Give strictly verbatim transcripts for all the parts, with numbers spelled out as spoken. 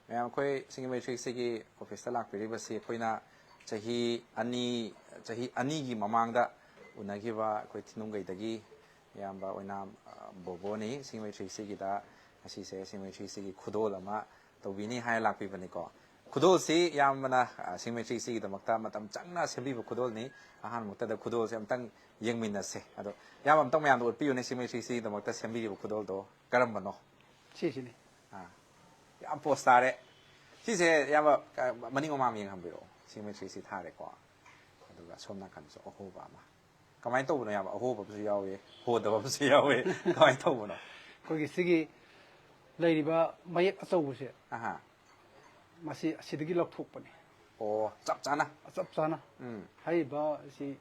ꯃꯌꯥꯝ, ꯑꯩꯈꯣꯏ ꯁꯤꯡꯖꯃꯩ ꯊ꯭ꯔꯤ ꯁꯤꯛꯁꯇꯤꯒꯤ ꯑꯣꯐꯤꯁꯇ ꯂꯥꯛꯄꯤꯔꯤꯕꯁꯤ ꯑꯩꯈꯣꯏꯅ ꯆꯍꯤ ꯑꯅꯤ, ꯆꯍꯤ ꯑꯅꯤꯒꯤ ꯃꯃꯥꯡꯗ ꯎꯅꯈꯤꯕ ꯑꯩꯈꯣꯏ ꯊꯤꯅꯨꯡꯒꯩꯗꯒꯤ ꯏꯌꯥꯝꯕ ꯑꯣꯏꯅꯥꯝ, ꯑ, ꯕꯣꯕꯣꯅꯤ꯫ ꯁꯤꯡꯖꯃꯩ ꯊ꯭ꯔꯤ ꯁꯤꯛꯁꯇꯤꯒꯤꯗ ꯉꯁꯤꯁꯦ ꯁꯤꯡꯖꯃꯩ ꯊ꯭ꯔꯤ ꯁꯤꯛꯁꯇꯤꯒꯤ ꯈꯨꯗꯣꯜ ꯑꯃ ꯇꯧꯕꯤꯅꯤ ꯍꯥꯏꯅ ꯂꯥꯛꯄꯤꯕꯅꯤꯀꯣ꯫ ꯈꯨꯗꯣꯜꯁꯤ ꯏꯌꯥꯝꯕꯅ, ꯑ, ꯁꯤꯡꯖꯃꯩ ꯊ꯭ꯔꯤ ꯁꯤꯛꯁꯇꯤꯒꯤꯗꯃꯛꯇ ꯃꯇꯝ ꯆꯪꯅ ꯁꯦꯝꯕꯤꯕ ꯈꯨꯗꯣꯜꯅꯤ꯫ ꯑꯍꯥꯟꯕꯃꯛꯇꯗ ꯈꯨꯗꯣꯜꯁꯦ ꯑꯝꯇꯪ ꯌꯦꯡꯃꯤꯟꯅꯁꯦ꯫ ꯑꯗꯣ ꯏꯌꯥꯝꯕ, ꯑꯝꯇꯪ ꯃꯌꯥꯝꯗ ꯎꯠꯄꯤꯌꯨꯅꯦ, ꯁꯤꯡꯖꯃꯩ ꯊ꯭ꯔꯤ ꯁꯤꯛꯁꯇꯤꯒꯤꯗꯃꯛꯇ ꯁꯦꯝꯕꯤꯔꯤꯕ ꯈꯨꯗꯣꯜꯗꯣ ꯀꯔꯝꯕꯅꯣ? ꯁꯤꯁꯤꯅꯤ꯫ ꯑꯥ, ꯌꯥꯝ ꯄꯣꯁ ꯇꯥꯔꯦ꯫ ꯁꯤꯁꯦ ꯏꯌꯥꯝꯕ, ꯑ, ꯃꯅꯤꯡ ꯃꯃꯥꯡ ꯌꯦꯡꯍꯟꯕꯤꯔꯛꯑꯣ꯫ ꯁꯤꯡꯖꯃꯩ ꯊ꯭ꯔꯤ ꯁꯤꯛꯁꯇꯤ ꯊꯥꯔꯦꯀꯣ꯫ ꯑꯗꯨꯒ ꯁꯣꯝ ꯅꯥꯀꯟꯗꯁꯨ ꯑꯍꯣꯕ ꯑꯃ꯫ ꯀꯃꯥꯏꯅ ꯇꯧꯕꯅꯣ ꯏꯌꯥꯝꯕ? ꯑꯍꯣꯕ ꯑꯃꯁꯨ ꯌꯥꯎꯏ, ꯍꯣꯗꯕ ꯑꯃꯁꯨ ꯌꯥꯎꯏ꯫ ꯀꯃꯥꯏꯅ ꯇꯧꯕꯅꯣ? ꯑꯩꯈꯣꯏꯒꯤ ꯁꯤꯒꯤ ꯂꯩꯔꯤꯕ ꯃꯌꯦꯛ ꯑꯆꯧꯕꯁꯦ, ꯑꯍꯥ꯫ ꯃꯁꯤ ꯑꯁꯤꯗꯒꯤ ꯂꯧꯊꯣꯛꯄꯅꯤ꯫ ꯑꯣ, ꯆꯞ ꯆꯥꯅ꯫ ꯆꯞ ꯆꯥꯅ꯫ ꯎꯝ꯫ ꯍꯥꯏꯔꯤꯕ ꯑꯁꯤ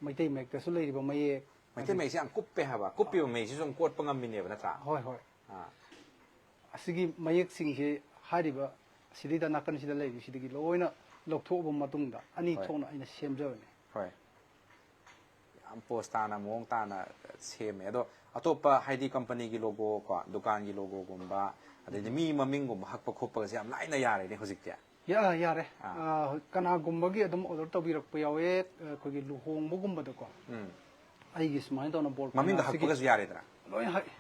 ꯃꯩꯇꯩ ꯃꯌꯦꯛꯇꯁꯨ ꯂꯩꯔꯤꯕ ꯃꯌꯦꯛ, ꯃꯩꯇꯩ ꯃꯌꯦꯛꯁꯤ ꯌꯥꯝ ꯀꯨꯞꯄꯦ ꯍꯥꯏꯕ꯫ ꯀꯨꯞꯄꯤꯕ ꯃꯌꯦꯛꯁꯤꯁꯨ ꯑꯗꯨꯝ ꯀꯣꯠꯄ ꯉꯝꯃꯤꯅꯦꯕ, ꯅꯠꯇ꯭ꯔꯥ? ꯍꯣꯏ, ꯍꯣꯏ꯫ ꯑꯥ꯫ ꯑꯁꯤꯒꯤ ꯃꯌꯦꯛꯁꯤꯡꯁꯤ, ꯍꯥꯏꯔꯤꯕ ꯑꯁꯤꯗꯩꯗ ꯅꯥꯀꯟꯁꯤꯗ ꯂꯩꯔꯤꯁꯤꯗꯒꯤ ꯂꯣꯏꯅ ꯂꯧꯊꯣꯛꯑꯕ ꯃꯇꯨꯡꯗ ꯑꯅꯤ ꯍꯣꯏ꯫ ꯊꯣꯛꯅ ꯑꯩꯅ ꯁꯦꯝꯖꯕꯅꯤ꯫ ꯍꯣꯏ꯫ ꯌꯥꯝ ꯄꯣꯁ ꯇꯥꯅ, ꯃꯑꯣꯡ ꯇꯥꯅ ꯁꯦꯝꯃꯦ꯫ ꯑꯗꯣ ꯑꯇꯣꯞꯄ, ꯍꯥꯏꯗꯤ, ꯀꯝꯄꯅꯤꯒꯤ ꯂꯣꯒꯣ ꯀꯣ, ꯗꯨꯀꯥꯟꯒꯤ ꯂꯣꯒꯣꯒꯨꯝꯕ, ꯑꯗꯩꯗꯤ ꯃꯤ ꯃꯃꯤꯡꯒꯨꯝꯕ ꯍꯛꯄ ꯈꯣꯠꯄꯒꯁꯦ ꯌꯥꯝ ꯂꯥꯏꯅ ꯌꯥꯔꯦꯅꯦ ꯍꯧꯖꯤꯛꯇꯤ꯫ ꯌꯥ-, ꯌꯥꯔꯦ꯫ ꯑꯥ꯫ ꯑꯥ, ꯀꯅꯥꯒꯨꯝꯕꯒꯤ ꯑꯗꯨꯝ ꯑꯣꯔꯗꯔ ꯇꯧꯕꯤꯔꯛꯄ ꯌꯥꯎꯋꯦ, ꯑꯩꯈꯣꯏꯒꯤ ꯂꯨꯍꯣꯡꯕꯒꯨꯝꯕꯗꯀꯣ꯫ ꯎꯝ꯫ ꯑꯩꯒꯤ ꯁꯨꯃꯥꯏꯅ ꯇꯧꯅ ꯕꯣꯔ ꯃꯃꯤꯡꯒ ꯀꯩꯅꯥꯁꯤꯒꯤ ꯍꯛꯄꯒꯁꯨ ꯌꯥꯔꯦꯗꯅ? ꯂꯣꯏꯅ ꯍꯛ-,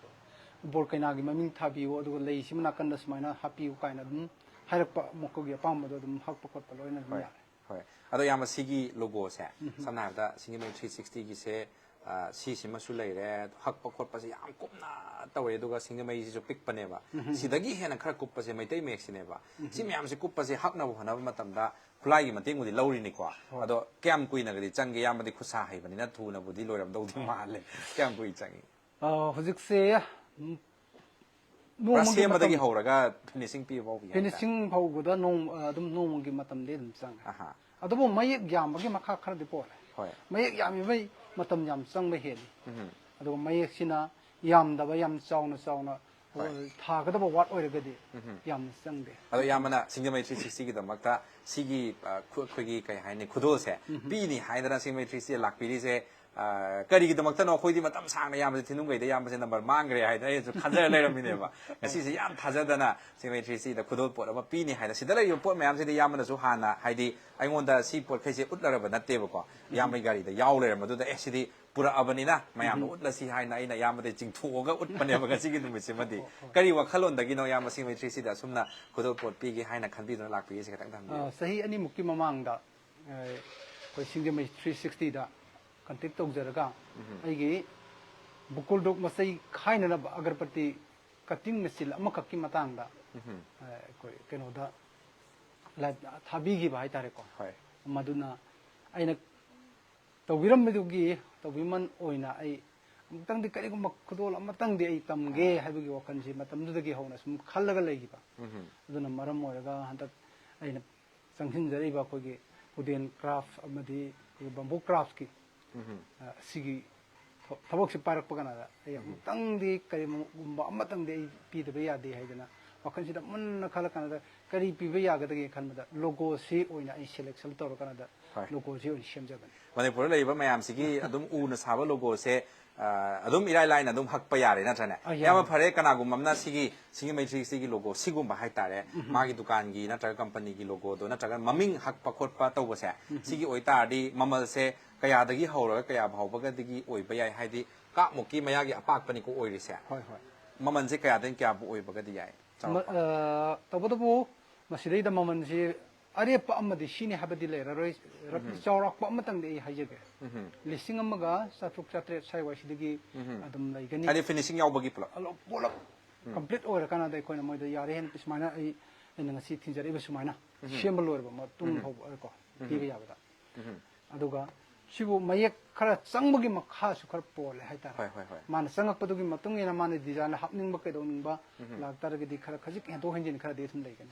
ꯕꯣꯔ ꯀꯩꯅꯥꯒꯤ ꯃꯃꯤꯡ ꯊꯥꯕꯤꯌꯨ, ꯑꯗꯨꯒ ꯂꯩꯁꯤꯃ ꯅꯥꯀꯟꯗ ꯁꯨꯃꯥꯏꯅ ꯍꯥꯞꯄꯤꯌꯨ ꯀꯥꯏꯅ ꯑꯗꯨꯝ ꯍꯥꯏꯔꯛꯄ, ꯃꯈꯣꯏꯒꯤ ꯑꯄꯥꯝꯕꯗꯣ ꯑꯗꯨꯝ ꯍꯛꯄ ꯈꯣꯠꯄ ꯂꯣꯏꯅ ꯑꯗꯨꯝ ꯍꯣꯏ, ꯌꯥꯔꯦ꯫ ꯍꯣꯏ꯫ ꯑꯗꯣ ꯏꯌꯥꯝꯕ, ꯁꯤꯒꯤ ꯂꯣꯒꯣꯁꯦ, ꯎꯝ꯫ ꯁꯝꯅ ꯍꯥꯏꯔꯕꯗ, ꯁꯤꯡꯖꯃꯩ ꯊ꯭ꯔꯤ ꯁꯤꯛꯁꯇꯤꯒꯤꯁꯦ, ꯑ, ꯁꯤꯁꯤꯃꯁꯨ ꯂꯩꯔꯦ, ꯍꯛꯄ ꯈꯣꯠꯄꯁꯦ ꯌꯥꯝ ꯀꯨꯞꯅ ꯇꯧꯋꯦ, ꯑꯗꯨꯒ ꯁꯤꯡꯖꯃꯩꯁꯤꯁꯨ ꯄꯤꯛꯄꯅꯦꯕ꯫ ꯎꯝ꯫ ꯁꯤꯗꯒꯤ ꯍꯦꯟꯅ ꯈꯔ ꯀꯨꯞꯄꯁꯦ ꯃꯩꯇꯩ ꯃꯌꯦꯛꯁꯤꯅꯦꯕ꯫ ꯎꯝ꯫ ꯁꯤ ꯃꯌꯥꯝꯁꯦ ꯀꯨꯞꯄꯁꯦ ꯍꯛꯅꯕ ꯍꯣꯠꯅꯕ ꯃꯇꯝꯗ ꯈꯨꯠꯂꯥꯏꯒꯤ ꯃꯇꯦꯡꯕꯨꯗꯤ ꯂꯧꯔꯤꯅꯤꯀꯣ꯫ ꯍꯣꯏ꯫ ꯑꯗꯣ ꯀꯌꯥꯝ ꯀꯨꯏꯅꯒꯗꯤ ꯆꯪꯒꯦ? ꯏꯌꯥꯝꯕꯗꯤ ꯈꯨꯠꯁꯥ ꯍꯩꯕꯅꯤꯅ ꯊꯨꯅꯕꯨꯗꯤ ꯂꯣꯏꯔꯝꯗꯧꯗꯤ ꯃꯥꯜꯂꯦ꯫ ꯀꯌꯥꯝ ꯀꯨꯏ ꯆꯪꯉꯤ? ꯑ, ꯍꯧꯖꯤꯛꯁꯦ, ꯎꯝ, ꯄꯨꯔꯥ ꯅꯣꯡꯃꯒꯤ ꯁꯦꯝꯕꯗꯒꯤ ꯃꯇꯝ ꯍꯧꯔꯒ ꯐꯤꯅꯤꯁꯤꯡ ꯄꯤꯕ ꯐꯥꯎꯒꯤ ꯍꯥꯏꯇꯥꯔꯦ꯫ ꯐꯤꯅꯤꯁꯤꯡ ꯐꯥꯎꯕꯗ ꯅꯣꯡ-, ꯑ, ꯑꯗꯨꯝ ꯅꯣꯡꯃꯒꯤ ꯃꯇꯝꯗꯤ ꯑꯗꯨꯝ ꯆꯪꯉꯦ꯫ ꯑꯍꯥ꯫ ꯑꯗꯨꯕꯨ ꯃꯌꯦꯛ ꯌꯥꯝꯕꯒꯤ ꯃꯈꯥ ꯈꯔꯗꯤ ꯄꯣꯜꯂꯦ꯫ ꯍꯣꯏ꯫ ꯃꯌꯦꯛ ꯌꯥꯝꯃꯤꯕꯩ ꯃꯇꯝ ꯌꯥꯝ ꯆꯪꯕ ꯍꯦꯜꯂꯤ꯫ ꯎꯝ꯫ ꯑꯗꯨꯒ ꯃꯌꯦꯛꯁꯤꯅ ꯌꯥꯝꯗꯕ, ꯌꯥꯝ ꯆꯥꯎꯅ ꯆꯥꯎꯅ ꯍꯣꯏ꯫ ꯊꯥꯒꯗꯕ ꯋꯥꯠ ꯑꯣꯏꯔꯒꯗꯤ ꯎꯝ꯫ ꯌꯥꯝꯅ ꯆꯪꯗꯦ꯫ ꯑꯗꯣ ꯏꯌꯥꯝꯕꯅ ꯁꯤꯡꯖꯃꯩ ꯊ꯭ꯔꯤ ꯁꯤꯛꯁꯇꯤꯒꯤꯗꯃꯛꯇ ꯁꯤꯒꯤ, ꯑ, ꯈꯨ-, ꯑꯩꯈꯣꯏꯒꯤ, ꯀꯩ ꯍꯥꯏꯅꯤ, ꯈꯨꯗꯣꯜꯁꯦ ꯎꯝ꯫ ꯄꯤꯅꯤ ꯍꯥꯏꯗꯅ ꯁꯤꯡꯖꯃꯩ ꯊ꯭ꯔꯤ ꯁꯤꯛꯁꯇꯤ ꯂꯥꯛꯄꯤꯔꯤꯁꯦ, ꯑ, ꯀꯔꯤꯒꯤꯗꯃꯛꯇꯅꯣ ꯑꯩꯈꯣꯏꯗꯤ ꯃꯇꯝ ꯁꯥꯡꯅ ꯏꯌꯥꯝꯕꯁꯦ ꯊꯤꯅꯨꯡꯒꯩꯗ ꯏꯌꯥꯝꯕꯁꯦ ꯅꯝꯕꯔ ꯃꯥꯡꯈ꯭ꯔꯦ ꯍꯥꯏꯗꯅ ꯑꯩꯁꯨ ꯈꯟꯖꯔ ꯂꯩꯔꯝꯃꯤꯅꯦꯕ꯫ ꯉꯁꯤꯁꯦ ꯌꯥꯝ ꯊꯥꯖꯗꯅ ꯁꯤꯡꯃꯩ ꯊ꯭ꯔꯤ ꯁꯤꯗ ꯈꯨꯗꯣꯜꯄꯣꯠ ꯑꯃ ꯄꯤꯅꯤ ꯍꯥꯏꯅ ꯁꯤꯗ ꯂꯩꯔꯤꯕ ꯄꯣꯠ ꯃꯌꯥꯝꯁꯤꯗꯤ ꯏꯌꯥꯝꯕꯅꯁꯨ ꯍꯥꯟꯅ ꯍꯥꯏꯗꯤ ꯑꯩꯉꯣꯟꯗ ꯁꯤ ꯄꯣꯠꯈꯩꯁꯦ ꯎꯠꯂꯔꯕ ꯅꯠꯇꯦꯕꯀꯣ꯫ ꯏꯌꯥꯝꯕꯒꯤ ꯒꯥꯔꯤꯗ ꯌꯥꯎ ꯂꯩꯔꯝꯕꯗꯨꯗ ꯑꯦ ꯁꯤꯗꯤ ꯄꯨꯔꯛꯑꯕꯅꯤꯅ ꯃꯌꯥꯝꯅ ꯎꯠꯂꯁꯤ ꯍꯥꯏꯅ ꯑꯩꯅ ꯏꯌꯥꯝꯕꯗ ꯆꯤꯡꯊꯣꯛꯑꯒ ꯎꯠꯄꯅꯦꯕ ꯉꯁꯤꯒꯤ ꯅꯨꯃꯤꯠꯁꯤꯃꯗꯤ꯫ ꯀꯔꯤ ꯋꯥꯈꯜꯂꯣꯟꯗꯒꯤꯅꯣ ꯏꯌꯥꯝꯕ ꯁꯤꯡꯃꯩ ꯊ꯭ꯔꯤ ꯁꯤꯗ ꯑꯁꯨꯝꯅ ꯈꯨꯗꯣꯜꯄꯣꯠ ꯄꯤꯒꯦ ꯍꯥꯏꯅ ꯈꯟꯕꯤꯗꯨꯅ ꯂꯥꯛꯄꯤꯒꯦꯁꯦ ꯈꯤꯇꯪ ꯊꯝꯕꯤꯌꯨ꯫ ꯑ, ꯆꯍꯤ ꯑꯅꯤꯃꯨꯛꯀꯤ ꯃꯃꯥꯡꯗ, ꯑ, ꯑꯩꯈꯣꯏ ꯁꯤꯡꯖꯃꯩ ꯊ꯭ꯔꯤ ꯁꯤꯛꯁꯇꯤꯗ ꯀꯟꯇꯦꯛ ꯇꯧꯖꯔꯒ ꯑꯩꯒꯤ ꯕꯨꯀꯨꯜꯗꯣꯛ ꯃꯆꯩ ꯈꯥꯏꯅꯅꯕ ꯑꯒꯔꯕꯇꯤ ꯀꯠꯇꯤꯡ ꯃꯦꯆꯤꯟ ꯑꯃꯈꯛꯀꯤ ꯃꯇꯥꯡꯗ, ꯑ, ꯑꯩꯈꯣꯏ ꯀꯩꯅꯣꯗ ꯂꯥꯏ-, ꯊꯥꯕꯤꯈꯤꯕ ꯍꯥꯏꯇꯥꯔꯦꯀꯣ꯫ ꯍꯣꯏ꯫ ꯃꯗꯨꯅ ꯑꯩꯅ ꯇꯧꯕꯤꯔꯝꯕꯗꯨꯒꯤ ꯇꯧꯕꯤꯃꯜ ꯑꯣꯏꯅ ꯑꯩ ꯑꯃꯨꯛꯇꯪꯗꯤ ꯀꯔꯤꯒꯨꯝꯕ ꯈꯨꯗꯣꯜ ꯑꯃꯇꯪꯗꯤ ꯑꯩ ꯇꯝꯒꯦ ꯍꯥꯏꯕꯒꯤ ꯋꯥꯈꯜꯁꯤ ꯃꯇꯝꯗꯨꯗꯒꯤ ꯍꯧꯅ ꯁꯨꯝ ꯈꯜꯂꯒ ꯂꯩꯈꯤꯕ꯫ ꯑꯗꯨꯅ ꯃꯔꯝ ꯑꯣꯏꯔꯒ ꯍꯟꯗꯛ ꯑꯩꯅ ꯆꯪꯁꯤꯟꯖꯔꯤꯕ ꯑꯩꯈꯣꯏꯒꯤ ꯋꯨꯗꯦꯟ ꯀ꯭ꯔꯥꯐ ꯑꯃꯗꯤ ꯑꯩꯈꯣꯏꯒꯤ ꯕꯝꯕꯨ ꯀ꯭ꯔꯥꯐꯀꯤ, ꯑ, ꯁꯤꯒꯤ ꯊ-, ꯊꯕꯛꯁꯤ ꯄꯥꯏꯔꯛꯄ ꯀꯥꯟꯗ ꯑꯩ ꯑꯃꯨꯛꯇꯪꯗꯤ ꯀꯔꯤꯒꯨꯝꯕ ꯑꯃꯇꯪꯗꯤ ꯑꯩ ꯄꯤꯗꯕ ꯌꯥꯗꯦ ꯍꯥꯏꯗꯅ ꯋꯥꯈꯜꯁꯤꯗ ꯃꯨꯟꯅ ꯈꯜꯂ ꯀꯥꯟꯗ ꯀꯔꯤ ꯄꯤꯕ ꯌꯥꯒꯗꯒꯦ ꯈꯟꯕꯗ ꯂꯣꯒꯣꯁꯤ ꯑꯣꯏꯅ ꯑꯩ ꯁꯦꯂꯦꯛꯁꯟ ꯇꯧꯔ ꯀꯥꯟꯗ ꯍꯣꯏ꯫ ꯂꯣꯒꯣꯁꯤ ꯑꯣꯏꯅ ꯁꯦꯝꯖꯕꯅꯤ꯫ ꯃꯅꯤꯄꯨꯔꯗ ꯂꯩꯔꯤꯕ ꯃꯌꯥꯝꯁꯤꯒꯤ ꯑꯗꯨꯝ ꯎꯅ ꯁꯥꯕ ꯂꯣꯒꯣꯁꯦ, ꯑ, ꯑꯗꯨꯝ ꯏꯔꯥꯏ ꯂꯥꯏꯅ ꯑꯗꯨꯝ ꯍꯛꯄ ꯌꯥꯔꯦ ꯅꯠꯇ꯭ꯔꯅꯦ? ꯑ, ꯌꯥꯔꯦ꯫ ꯌꯥꯝꯅ ꯐꯔꯦ꯫ ꯀꯅꯥꯒꯨꯝꯕ ꯑꯃꯅ ꯁꯤꯒꯤ ꯁꯤꯡꯖꯃꯩ ꯊ꯭ꯔꯤ ꯁꯤꯒꯤ ꯂꯣꯒꯣ ꯁꯤꯒꯨꯝꯕ ꯍꯥꯏꯇꯥꯔꯦ, ꯃꯥꯒꯤ ꯗꯨꯀꯥꯟꯒꯤ ꯅꯠꯇ꯭ꯔꯒ ꯀꯝꯄꯅꯤꯒꯤ ꯂꯣꯒꯣꯗꯣ ꯅꯠꯇ꯭ꯔꯒ ꯃꯃꯤꯡ ꯍꯛꯄ ꯈꯣꯠꯄ ꯇꯧꯕꯁꯦ, ꯁꯤꯒꯤ ꯑꯣꯏꯇꯥꯔꯗꯤ ꯃꯃꯜꯁꯦ ꯀꯌꯥꯗꯒꯤ ꯍꯧꯔꯒ ꯀꯌꯥ ꯐꯥꯎꯕꯒꯗꯒꯤ ꯑꯣꯏꯕ ꯌꯥꯏ? ꯍꯥꯏꯗꯤ ꯀꯥꯞꯃꯨꯛꯀꯤ ꯃꯌꯥꯒꯤ ꯑꯄꯥꯛꯄꯅꯤꯀꯣ ꯑꯣꯏꯔꯤꯁꯦ꯫ ꯍꯣꯏ, ꯍꯣꯏ꯫ ꯃꯃꯜꯁꯦ ꯀꯌꯥꯗꯒꯤ ꯀꯌꯥꯕꯨ ꯑꯣꯏꯕꯒꯗꯤ ꯌꯥꯏ? ꯃ-, ꯆꯥꯎꯔꯥꯛꯄ꯫ ꯑ, ꯇꯧꯕꯇꯕꯨ ꯃꯁꯤꯗꯩꯗ ꯃꯃꯜꯁꯤ ꯑꯔꯦꯞꯄ ꯑꯃꯗꯤ ꯁꯤꯅꯤ ꯍꯥꯏꯕꯗꯤ ꯂꯩꯔꯔꯣꯏ꯫ ꯔꯐꯂꯤ ꯆꯥꯎꯔꯥꯛꯄ ꯑꯃꯇꯪꯗꯤ ꯑꯩ ꯍꯥꯏꯖꯒꯦ꯫ ꯂꯤꯁꯤꯡ ꯑꯃꯒ ꯆꯥꯇ꯭ꯔꯨꯛ ꯆꯥꯇ꯭ꯔꯦꯠ ꯁ꯭ꯋꯥꯏꯋꯥꯏꯁꯤꯗꯒꯤ ꯑꯗꯨꯝ ꯂꯩꯒꯅꯤ꯫ ꯍꯥꯏꯗꯤ ꯐꯤꯅꯤꯁꯤꯡ ꯌꯥꯎꯕꯒꯤ ꯄꯨꯂꯞ? ꯑꯂꯣ-, ꯄꯨꯂꯞ ꯀꯝꯄ꯭ꯂꯤꯠ ꯑꯣꯏꯔꯀꯥꯟꯗ ꯑꯩꯈꯣꯏꯅ ꯃꯣꯏꯗ ꯌꯥꯔꯦ ꯍꯥꯏꯅ ꯁꯨꯃꯥꯏꯅ ꯑꯩ, ꯑꯩꯅ ꯉꯁꯤ ꯊꯤꯟꯖꯔꯛꯏꯕ ꯁꯨꯃꯥꯏꯅ ꯁꯦꯝꯕ ꯂꯣꯏꯔꯕ ꯃꯇꯨꯡ ꯐꯥꯎꯕ ꯀꯣ ꯄꯤꯕ ꯌꯥꯕꯗ꯫ ꯑꯗꯨꯒ ꯁꯤꯕꯨ ꯃꯌꯦꯛ ꯈꯔ ꯆꯪꯕꯒꯤ ꯃꯈꯥꯁꯨ ꯈꯔ ꯄꯣꯜꯂꯦ ꯍꯥꯏꯇꯥꯔꯦ꯫ ꯍꯣꯏ, ꯍꯣꯏ, ꯍꯣꯏ꯫ ꯃꯥꯅ ꯆꯪꯉꯛꯄꯗꯨꯒꯤ ꯃꯇꯨꯡ ꯏꯟꯅ ꯃꯥꯅ ꯗꯤꯖꯥꯏꯟ ꯍꯥꯞꯅꯤꯡꯕ ꯀꯩꯗꯧꯅꯤꯡꯕ ꯂꯥꯛꯇꯥꯔꯒꯗꯤ ꯈꯔ ꯈꯖꯤꯛ ꯍꯦꯟꯗꯣꯛ ꯍꯦꯟꯖꯤꯟ ꯈꯔꯗꯤ ꯑꯗꯨꯝ ꯂꯩꯒꯅꯤ꯫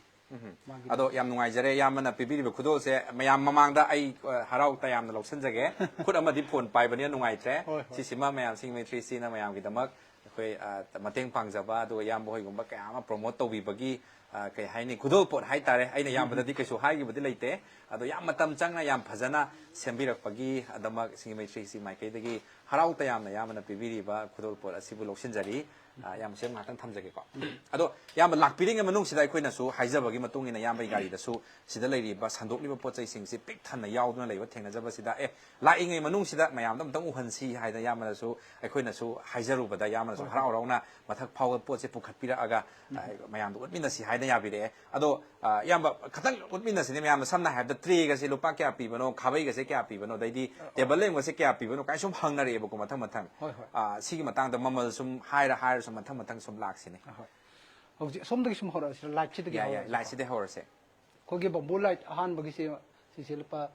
ꯃꯥꯒꯤ ꯑꯗꯣ ꯌꯥꯝ ꯅꯨꯡꯉꯥꯏꯖꯔꯦ ꯏꯌꯥꯝꯕꯅ ꯄꯤꯕꯤꯔꯤꯕ ꯈꯨꯗꯣꯜꯁꯦ ꯃꯌꯥꯝ ꯃꯃꯥꯡꯗ ꯑꯩ, ꯑ, ꯍꯔꯥꯎ ꯇꯌꯥꯝꯅ ꯂꯧꯁꯤꯟꯖꯒꯦ꯫ ꯈꯨꯠ ꯑꯃꯗꯤ ꯐꯣꯟ ꯄꯥꯏꯕꯅꯤꯅ ꯅꯨꯡꯉꯥꯏꯇ꯭ꯔꯦ꯫ ꯍꯣꯏ, ꯍꯣꯏ꯫ ꯁꯤꯁꯤꯃ ꯃꯌꯥꯝ ꯁꯤꯡꯃꯩ ꯊ꯭ꯔꯤ ꯁꯤꯅ ꯃꯌꯥꯝꯒꯤꯗꯃꯛ ꯑꯩꯈꯣꯏ, ꯑ, ꯃꯇꯦꯡ ꯄꯥꯡꯖꯕ, ꯑꯗꯨꯒ ꯏꯌꯥꯝꯕ ꯍꯣꯏꯒꯨꯝꯕ ꯀꯌꯥ ꯑꯃ ꯄ꯭ꯔꯣꯃꯣꯠ ꯇꯧꯕꯤꯕꯒꯤ, ꯑ, ꯀꯩ ꯍꯥꯏꯅꯤ, ꯈꯨꯗꯣꯜꯄꯣꯠ ꯍꯥꯏꯇꯥꯔꯦ꯫ ꯑꯩꯅ ꯏꯌꯥꯝꯕꯗꯗꯤ ꯀꯩꯁꯨ ꯍꯥꯏꯈꯤꯕꯗꯤ ꯂꯩꯇꯦ, ꯑꯗꯣ ꯌꯥꯝ ꯃꯇꯝ ꯆꯪꯅ ꯌꯥꯝ ꯐꯖꯅ ꯁꯦꯝꯕꯤꯔꯛꯄꯒꯤ ꯑꯗꯃꯛ ꯁꯤꯡꯖꯃꯩ ꯊ꯭ꯔꯤ ꯁꯤ ꯃꯥꯏꯀꯩꯗꯒꯤ ꯍꯔꯥꯎ ꯇꯌꯥꯝꯅ ꯏꯌꯥꯝꯕꯅ ꯄꯤꯕꯤꯔꯤꯕ ꯈꯨꯗꯣꯜꯄꯣꯠ ꯑꯁꯤꯕꯨ ꯂꯧꯁꯤꯟꯖꯔꯤ꯫ ꯑ, ꯏꯌꯥꯝꯕꯁꯦ ꯉꯥꯏꯍꯥꯛꯇꯪ ꯊꯝꯖꯒꯦꯀꯣ꯫ ꯑꯗꯣ ꯏꯌꯥꯝꯕ ꯂꯥꯛꯄꯤꯔꯤꯉꯩ ꯃꯅꯨꯡꯁꯤꯗ ꯑꯩꯈꯣꯏꯅꯁꯨ ꯍꯥꯏꯖꯕꯒꯤ ꯃꯇꯨꯡ ꯏꯟꯅ ꯏꯌꯥꯝꯕꯒꯤ ꯒꯥꯔꯤꯗꯁꯨ ꯁꯤꯗ ꯂꯩꯔꯤꯕ ꯁꯟꯗꯣꯛꯂꯤꯕ ꯄꯣꯠ ꯆꯩꯁꯤꯡꯁꯤ ꯄꯤꯛ ꯊꯟꯅ ꯌꯥꯎꯗꯨꯅ ꯂꯩꯕ ꯊꯦꯡꯅꯖꯕꯁꯤꯗ, ꯑꯦ, ꯂꯥꯛꯏꯉꯩ ꯃꯅꯨꯡꯁꯤꯗ ꯃꯌꯥꯝꯗ ꯑꯝꯇꯪ ꯎꯍꯟꯁꯤ ꯍꯥꯏꯅ ꯏꯌꯥꯝꯕꯅꯁꯨ, ꯑꯩꯈꯣꯏꯅꯁꯨ ꯍꯥꯏꯖꯔꯨꯕꯗ ꯏꯌꯥꯝꯕꯅꯁꯨ ꯍꯣꯏ, ꯍꯣꯏ꯫ ꯍꯔꯥꯎ ꯍꯔꯥꯎꯅ ꯃꯊꯛ ꯐꯥꯎꯕ ꯄꯣꯠꯁꯦ ꯄꯨꯈꯠꯄꯤꯔꯛꯑꯒ, ꯎꯝ꯫ ꯑ, ꯃꯌꯥꯝꯗ ꯎꯠꯃꯤꯟꯅꯁꯤ ꯍꯥꯏꯅ ꯌꯥꯕꯤꯔꯛꯑꯦ꯫ ꯑꯗꯣ, ꯑ, ꯏꯌꯥꯝꯕ, ꯈꯇꯪ ꯎꯠꯃꯤꯟꯅꯁꯤꯅꯦ ꯃꯌꯥꯝꯗ꯫ ꯁꯝꯅ ꯍꯥꯏꯔꯕꯗ, ꯇ꯭ꯔꯦꯒꯁꯦ ꯂꯨꯄꯥ ꯀꯌꯥ ꯄꯤꯕꯅꯣ, ꯈꯥꯕꯩꯒꯁꯦ ꯀꯌꯥ ꯄꯤꯕꯅꯣ, ꯑꯗꯩꯗꯤ ꯑ, ꯑ꯫ ꯇꯦꯕꯜ ꯂꯦꯝꯒꯁꯦ ꯀꯌꯥ ꯄꯤꯕꯅꯣ ꯀꯥꯏꯅ ꯁꯨꯝ ꯍꯪꯅꯔꯛꯑꯦꯕꯀꯣ, ꯃꯊꯪ ꯃꯊꯪ꯫ ꯍꯣꯏ, ꯍꯣꯏ꯫ ꯑ, ꯁꯤꯒꯤ ꯃꯇꯥꯡꯗ ꯃꯃꯜ ꯁꯨꯝ ꯍꯥꯏꯔ ꯍꯥꯏꯔ ꯁꯨꯝ ꯃꯊꯪ ꯃꯊꯪ ꯁꯨꯝ ꯂꯥꯛꯁꯤꯅꯦ꯫ ꯑ, ꯍꯣꯏ꯫ ꯍꯧꯖꯤꯛ ꯑꯁꯣꯝꯗꯒꯤ ꯁꯨꯝ ꯍꯧꯔꯛꯑꯁꯤꯔ? ꯂꯥꯏꯠꯁꯤꯗꯒꯤ ꯌꯥꯏ, ꯌꯥꯏ, ꯍꯧꯔꯛꯑꯁꯤꯀꯣ꯫ ꯂꯥꯏꯠꯁꯤꯗꯒꯤ ꯍꯧꯔꯁꯦ꯫ ꯑꯩꯈꯣꯏꯒꯤ ꯕꯝꯕꯨ ꯂꯥꯏꯠ ꯑꯍꯥꯟꯕꯒꯤꯁꯦ, ꯁꯤꯁꯦ ꯂꯨꯄꯥ,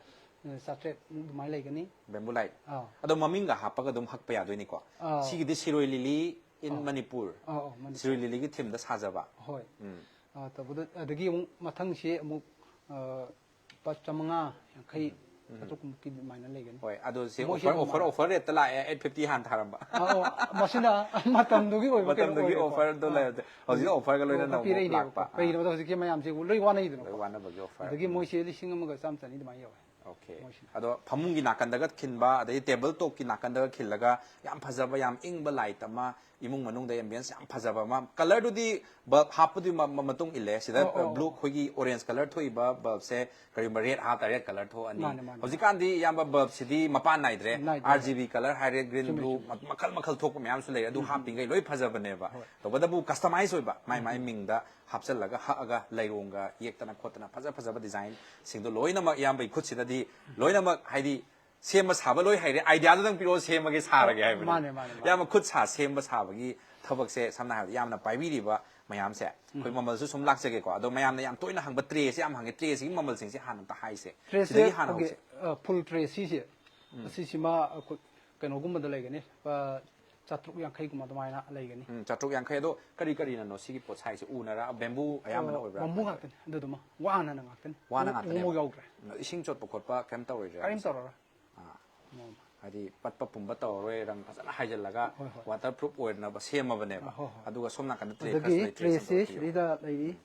ꯑ, ꯆꯥꯇ꯭ꯔꯦꯠ ꯑꯗꯨꯃꯥꯏꯅ ꯂꯩꯒꯅꯤ꯫ ꯕꯦꯝꯕꯨ ꯂꯥꯏꯠ꯫ ꯑꯥ꯫ ꯑꯗꯣ ꯃꯃꯤꯡꯒ ꯍꯥꯞꯄꯒ ꯑꯗꯨꯝ ꯍꯛꯄ ꯌꯥꯗꯣꯏꯅꯤꯀꯣ꯫ ꯑꯥ꯫ ꯁꯤꯒꯤꯗꯤ ꯁꯤꯔꯣꯏ ꯂꯤꯂꯤ in ꯑꯥ꯫ ꯃꯅꯤꯄꯨꯔ꯫ ꯑꯥ, ꯑꯥ, ꯃꯅꯤꯄꯨꯔ꯫ ꯁꯤꯔꯣꯏ ꯂꯤꯂꯤꯒꯤ ꯊꯤꯝꯗ ꯁꯥꯖꯕ꯫ ꯍꯣꯏ꯫ ꯎꯝ꯫ ꯑꯥ, ꯇꯧꯕꯗ, ꯑꯗꯒꯤ ꯑꯃꯨꯛ ꯃꯊꯪꯁꯤ ꯑꯃꯨꯛ, ꯑꯥ, ꯂꯨꯄꯥ ꯆꯥꯃꯉꯥ ꯌꯥꯡꯈꯩ, ꯎꯝ꯫ ꯎꯝ꯫ ꯆꯥꯇ꯭ꯔꯨꯛ ꯃꯨꯛꯀꯤ ꯑꯗꯨꯃꯥꯏꯅ ꯂꯩꯒꯅꯤ꯫ ꯍꯣꯏ, ꯑꯗꯣ ꯁꯤ ꯃꯣꯏꯁꯦ ꯑꯣꯐꯔ, ꯑꯗꯨꯝ ꯑꯣꯐꯔ, ꯑꯣꯐꯔ ꯔꯦꯠꯇ ꯂꯥꯛꯑꯦ, ꯑꯩꯠ ꯐꯤꯐꯇꯤ ꯍꯥꯟꯅ ꯊꯥꯔꯝꯕ꯫ ꯑꯥ, ꯑꯣ, ꯃꯁꯤꯅ ꯃꯇꯝꯗꯨꯒꯤ ꯑꯣꯏꯕ ꯀꯩꯅꯣ ꯃꯇꯝꯗꯨꯒꯤ ꯑꯣꯏꯔꯦꯀꯣ꯫ ꯑꯣꯐꯔꯗꯣ ꯑꯥ꯫ ꯂꯩꯔꯗꯤ, ꯍꯧꯖꯤꯛ ꯑꯣꯐꯔꯒ ꯂꯣꯏꯅꯅ ꯑꯃꯨꯛ ꯄꯤꯔꯛꯏꯅꯦꯕꯀꯣ꯫ ꯂꯥꯛꯄ꯫ ꯑꯥ꯫ ꯀꯩꯒꯤꯅꯣꯗ ꯍꯧꯖꯤꯛꯀꯤ ꯃꯌꯥꯝꯁꯦ ꯂꯣꯏ ꯋꯥꯅꯩꯗꯅꯀꯣ꯫ ꯂꯣꯏ ꯋꯥꯅꯕꯒꯤ ꯑꯣꯐꯔ꯫ ꯑꯗꯒꯤ ꯎꯝ꯫ ꯃꯣꯏꯁꯦ ꯂꯤꯁꯤꯡ ꯑꯃꯒ ꯆꯥꯝꯃ ꯆꯅꯤ ꯑꯗꯨꯃꯥꯏꯅ ꯌꯧꯋꯦ꯫ ꯑꯣꯀꯦ꯫ ꯃꯣꯏꯁꯤꯅ꯫ ꯑꯗꯣ ꯐꯃꯨꯡꯒꯤ ꯅꯥꯀꯟꯗꯒ ꯈꯤꯟꯕ, ꯑꯗꯩ ꯇꯦꯕꯜ ꯇꯣꯞꯀꯤ ꯅꯥꯀꯟꯗꯒ ꯈꯤꯜꯂꯒ ꯌꯥꯝ ꯐꯖꯕ, ꯌꯥꯝ ꯏꯪꯕ ꯂꯥꯏꯠ ꯑꯃ, ꯏꯃꯨꯡ ꯃꯅꯨꯡꯗ ꯑꯦꯝꯕꯤꯌꯟꯁ ꯌꯥꯝ ꯐꯖꯕ ꯑꯃ, ꯀꯂꯔꯗꯨꯗꯤ ꯕꯜꯕ ꯍꯥꯞꯄꯗꯨꯒꯤ ꯃ-, ꯃ-, ꯃꯇꯨꯡ ꯏꯜꯂꯦ꯫ ꯁꯤꯗ ꯑꯣ, ꯑꯣ, ꯕ꯭ꯂꯨ, ꯑꯣ꯫ ꯑꯩꯈꯣꯏꯒꯤ ꯑꯣꯔꯦꯟꯖ ꯀꯂꯔ ꯊꯣꯛꯏꯕ ꯕꯜꯕꯁꯦ ꯀꯔꯤꯒꯨꯝꯕ ꯔꯦꯗ ꯍꯥꯞꯇꯥꯔꯦ, ꯔꯦꯗ ꯀꯂꯔ ꯊꯣꯛꯑꯅꯤ꯫ ꯃꯥꯅꯦ, ꯃꯥꯅꯦ꯫ ꯍꯧꯖꯤꯛꯀꯥꯟꯗꯤ ꯏꯌꯥꯝꯕ ꯕꯜꯕꯁꯤꯗꯤ ꯃꯄꯥꯟ ꯅꯥꯏꯗ꯭ꯔꯦ꯫ ꯅꯥꯏꯗ꯭ꯔꯦ꯫ ꯑꯥꯔ ꯖꯤ ꯕꯤ ꯀꯂꯔ ꯍꯥꯏꯔꯦ, ꯒ꯭ꯔꯤꯟ, ꯆꯨꯝꯃꯦ, ꯕ꯭ꯂꯨ, ꯆꯨꯝꯃꯦ꯫ ꯃ-, ꯃꯈꯜ ꯃꯈꯜ ꯊꯣꯛꯄ ꯃꯌꯥꯝꯁꯨ ꯂꯩꯔꯦ꯫ ꯑꯗꯨ ꯎꯝ, ꯎꯝ꯫ ꯍꯥꯞꯄꯤꯉꯩ ꯂꯣꯏ ꯐꯖꯕꯅꯦꯕ꯫ ꯍꯣꯏ꯫ ꯇꯧꯕꯇꯕꯨ ꯀꯁꯇꯃꯥꯏꯁ ꯑꯣꯏꯕ, ꯃꯥꯏ ꯎꯝ, ꯃꯥꯏ ꯎꯝ꯫ ꯃꯤꯡꯗ ꯍꯥꯞꯆꯜꯂꯒ ꯍꯛꯑꯒ ꯂꯩꯔꯣꯡꯒ ꯌꯦꯛꯇꯅ ꯈꯣꯠꯇꯅ ꯐꯖ ꯐꯖꯕ ꯗꯤꯖꯥꯏꯟꯁꯤꯡꯗꯣ ꯂꯣꯏꯅꯃꯛ ꯏꯌꯥꯝꯕꯒꯤ ꯈꯨꯠꯁꯤꯗꯗꯤ ꯂꯣꯏꯅꯃꯛ, ꯍꯥꯏꯗꯤ, ꯁꯦꯝꯕ ꯁꯥꯕ ꯂꯣꯏ ꯍꯩꯔꯦ, ꯑꯥꯏꯗꯤꯌꯥꯗꯨꯗꯪ ꯄꯤꯔꯛꯑꯣ, ꯁꯦꯝꯃꯒꯦ, ꯁꯥꯔꯒꯦ ꯍꯥꯏꯕꯅꯦ꯫ ꯃꯥꯅꯦ, ꯃꯥꯅꯦ, ꯃꯥꯅꯦ꯫ ꯏꯌꯥꯝꯕ ꯈꯨꯠ ꯁꯥ ꯁꯦꯝꯕ ꯁꯥꯕꯒꯤ ꯊꯕꯛꯁꯦ ꯁꯝꯅ ꯍꯥꯏꯔꯕꯗ ꯌꯥꯝꯅ ꯄꯥꯏꯕꯤꯔꯤꯕ ꯃꯌꯥꯝꯁꯦ, ꯑꯩꯈꯣꯏ ꯎꯝ꯫ ꯃꯃꯜꯁꯨ ꯁꯨꯝ ꯂꯥꯛꯆꯒꯦꯀꯣ꯫ ꯑꯗꯣ ꯃꯌꯥꯝꯅ ꯌꯥꯝ ꯇꯣꯏꯅ ꯍꯪꯕ ꯇ꯭ꯔꯦꯁꯦ ꯌꯥꯝ ꯍꯪꯉꯦ, ꯇ꯭ꯔꯦꯁꯤꯒꯤ ꯃꯃꯜꯁꯤꯡꯁꯦ ꯍꯥꯟꯅ ꯑꯝꯇ ꯍꯥꯏꯁꯦ꯫ ꯇ꯭ꯔꯦꯁꯦ ꯁꯤꯗꯒꯤ ꯍꯥꯟꯅ ꯑꯩꯈꯣꯏꯒꯤ, ꯍꯧꯁꯦ꯫ ꯑ, ꯐꯨꯜ ꯇ꯭ꯔꯦ ꯁꯤꯁꯦ, ꯎꯝ꯫ ꯑꯁꯤꯁꯤꯃ ꯑꯩꯈꯣꯏ ꯀꯩꯅꯣꯒꯨꯝꯕꯗ ꯂꯩꯒꯅꯤ, ꯂꯨꯄꯥ ꯆꯥꯇ꯭ꯔꯨꯛ ꯌꯥꯡꯈꯩꯒꯨꯝꯕ ꯑꯗꯨꯃꯥꯏꯅ ꯂꯩꯒꯅꯤ꯫ ꯎꯝ, ꯆꯥꯇ꯭ꯔꯨꯛ ꯌꯥꯡꯈꯩ꯫ ꯑꯗꯣ ꯀꯔꯤ ꯀꯔꯤꯅꯅꯣ ꯁꯤꯒꯤ ꯄꯣꯠ ꯁꯥꯏꯁꯦ? ꯎꯅꯔ ꯕꯦꯝꯕꯨ ꯑꯌꯥꯝꯕꯅ ꯑ, ꯑꯣꯏꯕ꯭ꯔꯥ? ꯕꯦꯝꯕꯨ ꯉꯥꯛꯇꯅꯤ, ꯑꯗꯨꯗꯨꯃ ꯋꯥꯅꯅ ꯉꯥꯛꯇꯅꯤ꯫ ꯋꯥꯅ ꯎ-, ꯉꯥꯛꯇꯅꯦꯕ? ꯎꯃꯣꯔꯣꯛ ꯌꯥꯎꯗ꯭ꯔꯦ꯫ ꯎꯝ, ꯏꯁꯤꯡ ꯆꯣꯠꯄ ꯈꯣꯠꯄ ꯀꯩꯝ ꯇꯧꯔꯣꯏꯗ꯭ꯔꯥ? ꯀꯔꯤꯝ ꯇꯧꯔꯔꯣꯏ꯫ ꯑꯥ꯫ ꯎꯝ꯫ ꯍꯥꯏꯗꯤ ꯄꯠꯄ ꯄꯨꯝꯕ ꯇꯧꯔꯔꯣꯏ, ꯔꯪ ꯐꯖꯅ ꯍꯥꯏꯖꯤꯜꯂꯒ ꯍꯣꯏ, ꯍꯣꯏ꯫ ꯋꯥꯇꯔ ꯄ꯭ꯔꯨꯐ ꯑꯣꯏꯅꯕ ꯁꯦꯝꯃꯕꯅꯦꯕ꯫ ꯑ, ꯍꯣꯏ, ꯍꯣꯏ꯫ ꯑꯗꯨꯒ ꯁꯣꯝ ꯅꯥꯀꯟꯗ ꯇ꯭ꯔꯦ ꯑꯗꯒꯤ ꯈꯔꯁꯨ ꯂꯩ, ꯇ꯭ꯔꯦꯁꯦ ꯇ꯭ꯔꯦꯁꯤꯡꯗꯣ ꯄꯤꯌꯨ꯫ ꯁꯤꯗꯩꯗ ꯂꯩꯔꯤ꯫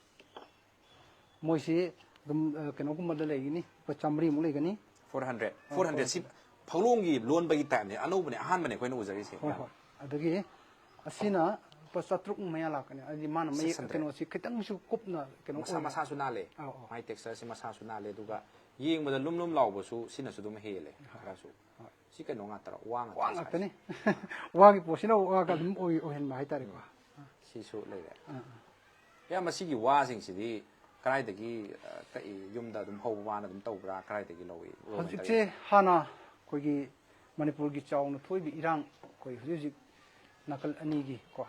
ꯃꯣꯏꯁꯤ ꯑꯗꯨꯝ ꯑ, ꯀꯩꯅꯣꯒꯨꯝꯕꯗ ꯂꯩꯒꯅꯤ, ꯂꯨꯄꯥ ꯆꯥꯃꯔꯤꯃꯨꯛ ꯂꯩꯒꯅꯤ꯫ ꯐꯣꯔ ꯍꯟꯗ꯭ꯔꯦꯠ ꯑ, ꯐꯣꯔ ꯍꯟꯗ꯭ꯔꯦꯠ ꯁꯤ ꯐꯛꯂꯣꯡꯒꯤ ꯂꯣꯟꯕꯒꯤ ꯇꯥꯏꯞꯅꯦ, ꯑꯅꯧꯕꯅꯦ, ꯑꯍꯥꯟꯕꯅꯦ ꯑꯩꯈꯣꯏꯅ ꯎꯖꯔꯤꯁꯦ꯫ ꯍꯣꯏ, ꯍꯣꯏ꯫ ꯑꯗꯒꯤ ꯑꯁꯤꯅ ꯂꯨꯄꯥ ꯆꯥꯇ꯭ꯔꯨꯛ ꯃꯌꯥ ꯂꯥꯛꯀꯅꯤ꯫ ꯍꯥꯏꯗꯤ ꯃꯥꯅ ꯃꯌꯦꯛ ꯁꯤꯛꯁ ꯍꯟꯗ꯭ꯔꯦꯠ꯫ ꯀꯩꯅꯣꯁꯤ ꯈꯤꯇꯪꯁꯨ ꯀꯨꯞꯅ ꯀꯩꯅꯣ ꯃꯁꯥ ꯑꯣꯏꯅ ꯃꯁꯥꯁꯨ ꯅꯥꯜꯂꯦ꯫ ꯑꯧ, ꯑꯧ꯫ ꯃꯥꯏ ꯇꯦꯛꯁꯆꯔꯁꯦ ꯃꯁꯥꯁꯨ ꯅꯥꯜꯂꯦ, ꯑꯗꯨꯒ ꯌꯦꯡꯕꯗ ꯂꯨꯝ ꯂꯨꯝ ꯂꯥꯎꯕꯁꯨ ꯁꯤꯅꯁꯨ ꯑꯗꯨꯝ ꯍꯦꯜꯂꯦ ꯈꯔꯁꯨ꯫ ꯍꯣꯏ꯫ ꯁꯤ ꯀꯩꯅꯣ ꯉꯥꯛꯇꯔꯣ? ꯋꯥ ꯉꯥꯛꯇ ꯋꯥ ꯁꯥꯏꯁꯦ? ꯉꯥꯛꯇꯅꯤ꯫ ꯋꯥꯒꯤ ꯄꯣꯠꯁꯤꯅ ꯋꯥꯒ ꯑꯗꯨꯝ ꯑꯣꯏ-, ꯑꯣꯏꯍꯟꯕ ꯍꯥꯏꯇꯥꯔꯦꯀꯣ꯫ ꯁꯤꯁꯨ ꯂꯩꯔꯦ꯫ ꯑꯥ, ꯑꯥ꯫ ꯏꯌꯥꯝꯕ, ꯁꯤꯒꯤ ꯋꯥꯁꯤꯡꯁꯤꯗꯤ ꯀꯗꯥꯏꯗꯒꯤ, ꯑ, ꯀꯛꯏ? ꯌꯨꯝꯗ ꯑꯗꯨꯝ ꯍꯧꯕ ꯋꯥꯅ ꯑꯗꯨꯝ ꯇꯧꯕ꯭ꯔꯥ? ꯀꯗꯥꯏꯗꯒꯤ ꯂꯧꯏ? Raw material? ꯍꯧꯖꯤꯛꯁꯦ ꯍꯥꯟꯅ ꯑꯩꯈꯣꯏꯒꯤ ꯃꯅꯤꯄꯨꯔꯒꯤ ꯆꯥꯎꯅ ꯊꯣꯛꯏꯕ ꯏꯔꯥꯡ, ꯑꯩꯈꯣꯏ ꯍꯧꯖꯤꯛ ꯍꯧꯖꯤꯛ ꯅꯥꯀꯜ ꯑꯅꯤꯒꯤ ꯀꯣ,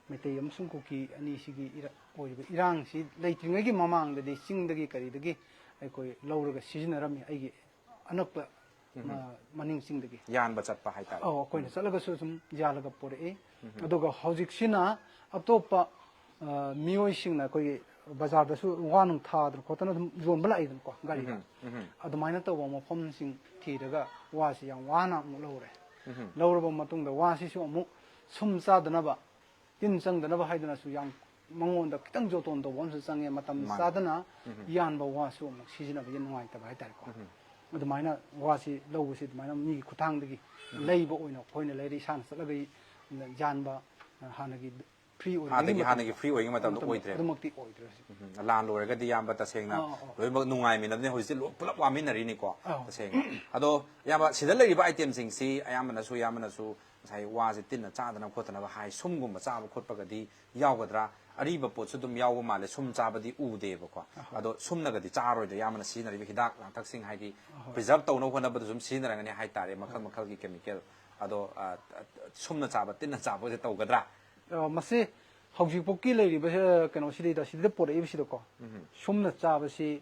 ꯃꯩꯇꯩ ꯑꯃꯁꯨꯡ ꯀꯨꯀꯤ ꯑꯅꯤꯁꯤꯒꯤ ꯏꯔ-, ꯑꯣꯏꯔꯤꯕ ꯏꯔꯥꯡꯁꯤ ꯂꯩꯇ꯭ꯔꯤꯉꯩꯒꯤ ꯃꯃꯥꯡꯗꯗꯤ ꯆꯤꯡꯗꯒꯤ ꯀꯔꯤꯗꯒꯤ ꯑꯩꯈꯣꯏ ꯂꯧꯔꯒ ꯁꯤꯖꯤꯟꯅꯔꯝꯃꯤ꯫ ꯑꯩꯒꯤ ꯑꯅꯛꯄ, ꯃ-, ꯃꯅꯤꯡ ꯆꯤꯡꯗꯒꯤ꯫ ꯌꯥꯟꯕ ꯆꯠꯄ ꯍꯥꯏꯇꯥꯔꯦ꯫ ꯑꯧ, ꯑꯩꯈꯣꯏꯅ ꯆꯠꯂꯒꯁꯨ ꯑꯗꯨꯝ ꯌꯥꯜꯂꯒ ꯄꯣꯔꯛꯏ꯫ ꯑꯗꯨꯒ ꯍꯧꯖꯤꯛꯁꯤꯅ ꯑꯇꯣꯞꯄ, ꯑ, ꯃꯤꯑꯣꯏꯁꯤꯡꯅ ꯑꯩꯈꯣꯏꯒꯤ ꯕꯖꯥꯔꯗꯁꯨ ꯋꯥ ꯅꯨꯡ ꯊꯥꯗꯅ ꯈꯣꯠꯇꯅ ꯑꯗꯨꯝ ꯌꯣꯟꯕ ꯂꯥꯛꯏꯗꯅꯀꯣ, ꯒꯥꯔꯤꯗ꯫ ꯎꯝ, ꯎꯝ꯫ ꯑꯗꯨꯃꯥꯏꯅ ꯇꯧꯕ ꯃꯐꯝꯁꯤꯡ ꯊꯤꯔꯒ ꯋꯥꯁꯤ ꯌꯥꯝ ꯋꯥꯅ ꯑꯃꯨꯛ ꯂꯧꯔꯦ꯫ ꯎꯝ꯫ ꯂꯧꯔꯕ ꯃꯇꯨꯡꯗ ꯋꯥꯁꯤꯁꯨ ꯑꯃꯨꯛ ꯁꯨꯝ ꯆꯥꯗꯅꯕ, ꯇꯤꯟ ꯆꯪꯗꯅꯕ ꯍꯥꯏꯗꯅꯁꯨ ꯌꯥꯝ ꯃꯉꯣꯟꯗ ꯈꯤꯇꯪ ꯖꯣꯇꯣꯟ ꯇꯧꯕ ꯑꯃꯁꯨ ꯆꯪꯉꯦ꯫ ꯃꯇꯝ ꯃꯥꯅꯦ꯫ ꯆꯥꯗꯅ ꯎꯝ꯫ ꯌꯥꯟꯕ ꯋꯥꯁꯨ ꯑꯃꯨꯛ ꯁꯤꯖꯤꯟꯅꯕ ꯌꯥꯝ ꯅꯨꯡꯉꯥꯏꯇꯕ ꯍꯥꯏꯇꯥꯔꯦꯀꯣ꯫ ꯎꯝ꯫ ꯑꯗꯨꯃꯥꯏꯅ ꯋꯥꯁꯤ ꯂꯧꯕꯁꯤ ꯑꯗꯨꯃꯥꯏꯅ ꯃꯤꯒꯤ ꯈꯨꯠꯊꯥꯡꯗꯒꯤ ꯂꯩꯕ ꯑꯣꯏꯅ ꯑꯩꯈꯣꯏꯅ ꯂꯩꯔꯦ꯫ ꯏꯁꯥꯅ ꯆꯠꯂꯒ ꯌꯥꯟꯕ, ꯍꯥꯟꯅꯒꯤ ꯐ꯭ꯔꯤ ꯑꯣꯏꯔꯤꯉꯩꯒꯤ ꯍꯥꯟꯅꯒꯤ, ꯍꯥꯟꯅꯒꯤ ꯃꯇꯝꯗ, ꯐ꯭ꯔꯤ ꯑꯣꯏꯔꯤꯉꯩ ꯃꯇꯝꯗ ꯃꯇꯝꯗ ꯑꯣꯏꯗ꯭ꯔꯦ꯫ ꯑꯗꯨꯃꯛꯇꯤ ꯑꯣꯏꯗ꯭ꯔꯦ ꯍꯧꯖꯤꯛ꯫ ꯎꯝ, ꯂꯥꯟ ꯂꯣꯏꯔꯒꯗꯤ ꯏꯌꯥꯝꯕ ꯇꯁꯦꯡꯅ ꯑꯥ, ꯑꯥ, ꯑꯥ꯫ ꯑꯥ꯫ ꯂꯣꯏꯅꯃꯛ ꯅꯨꯡꯉꯥꯏꯃꯤꯟꯅꯕꯅꯤ꯫ ꯍꯧꯖꯤꯛꯁꯦ ꯂꯣꯏ ꯄꯨꯂꯞ ꯋꯥꯃꯤꯟꯅꯔꯤꯅꯤꯀꯣ, ꯑꯥ꯫ ꯇꯁꯦꯡꯅ꯫ ꯑꯗꯣ ꯏꯌꯥꯝꯕ, ꯁꯤꯗ ꯂꯩꯔꯤꯕ item ꯁꯤꯡꯁꯤ ꯑꯌꯥꯝꯕꯅꯁꯨ, ꯏꯌꯥꯝꯕꯅꯁꯨ ꯉꯁꯥꯏ ꯋꯥꯁꯦ ꯇꯤꯟꯅ ꯆꯥꯗꯅꯕ ꯈꯣꯠꯇꯅꯕ ꯍꯥꯏ, ꯁꯨꯝꯒꯨꯝꯕ ꯆꯥꯕ ꯈꯣꯠꯄꯒꯗꯤ ꯌꯥꯎꯒꯗ꯭ꯔꯥ? ꯑꯔꯤꯕ ꯄꯣꯠꯁꯨ ꯑꯗꯨꯝ ꯌꯥꯎꯕ ꯃꯥꯜꯂꯦ, ꯁꯨꯝ ꯆꯥꯕꯗꯤ ꯎꯗꯦꯕꯀꯣ꯫ ꯑꯍꯣꯏ꯫ ꯑꯗꯣ ꯁꯨꯝꯅꯒꯗꯤ ꯆꯥꯔꯣꯏꯗ꯭ꯔꯥ? ꯏꯌꯥꯝꯕꯅ ꯁꯤꯖꯤꯟꯅꯔꯤꯕ ꯍꯤꯗꯥꯛ ꯂꯥꯡꯊꯛꯁꯤꯡ, ꯍꯥꯏꯗꯤ ꯑꯍꯣꯏ꯫ preserve ꯇꯧꯅꯕ ꯍꯣꯠꯅꯕꯗ ꯁꯨꯝ ꯁꯤꯖꯤꯟꯅꯔꯝꯒꯅꯤ ꯍꯥꯏꯇꯥꯔꯦ, ꯃꯈꯜ ꯃꯈꯜꯒꯤ chemical꯫ ꯑꯗꯣ, ꯑ, ꯁꯨꯝꯅ ꯆꯥꯕ, ꯇꯤꯟꯅ ꯆꯥꯕꯒꯁꯦ ꯇꯧꯒꯗ꯭ꯔꯥ? ꯑ, ꯃꯁꯤ ꯍꯧꯖꯤꯛꯐꯥꯎꯀꯤ ꯂꯩꯔꯤꯕ, ꯑ, ꯀꯩꯅꯣꯁꯤꯗꯩꯗ, ꯁꯤꯗ ꯄꯣꯔꯛꯏꯕꯁꯤꯗꯀꯣ, ꯁꯨꯝꯅ ꯆꯥꯕꯁꯤ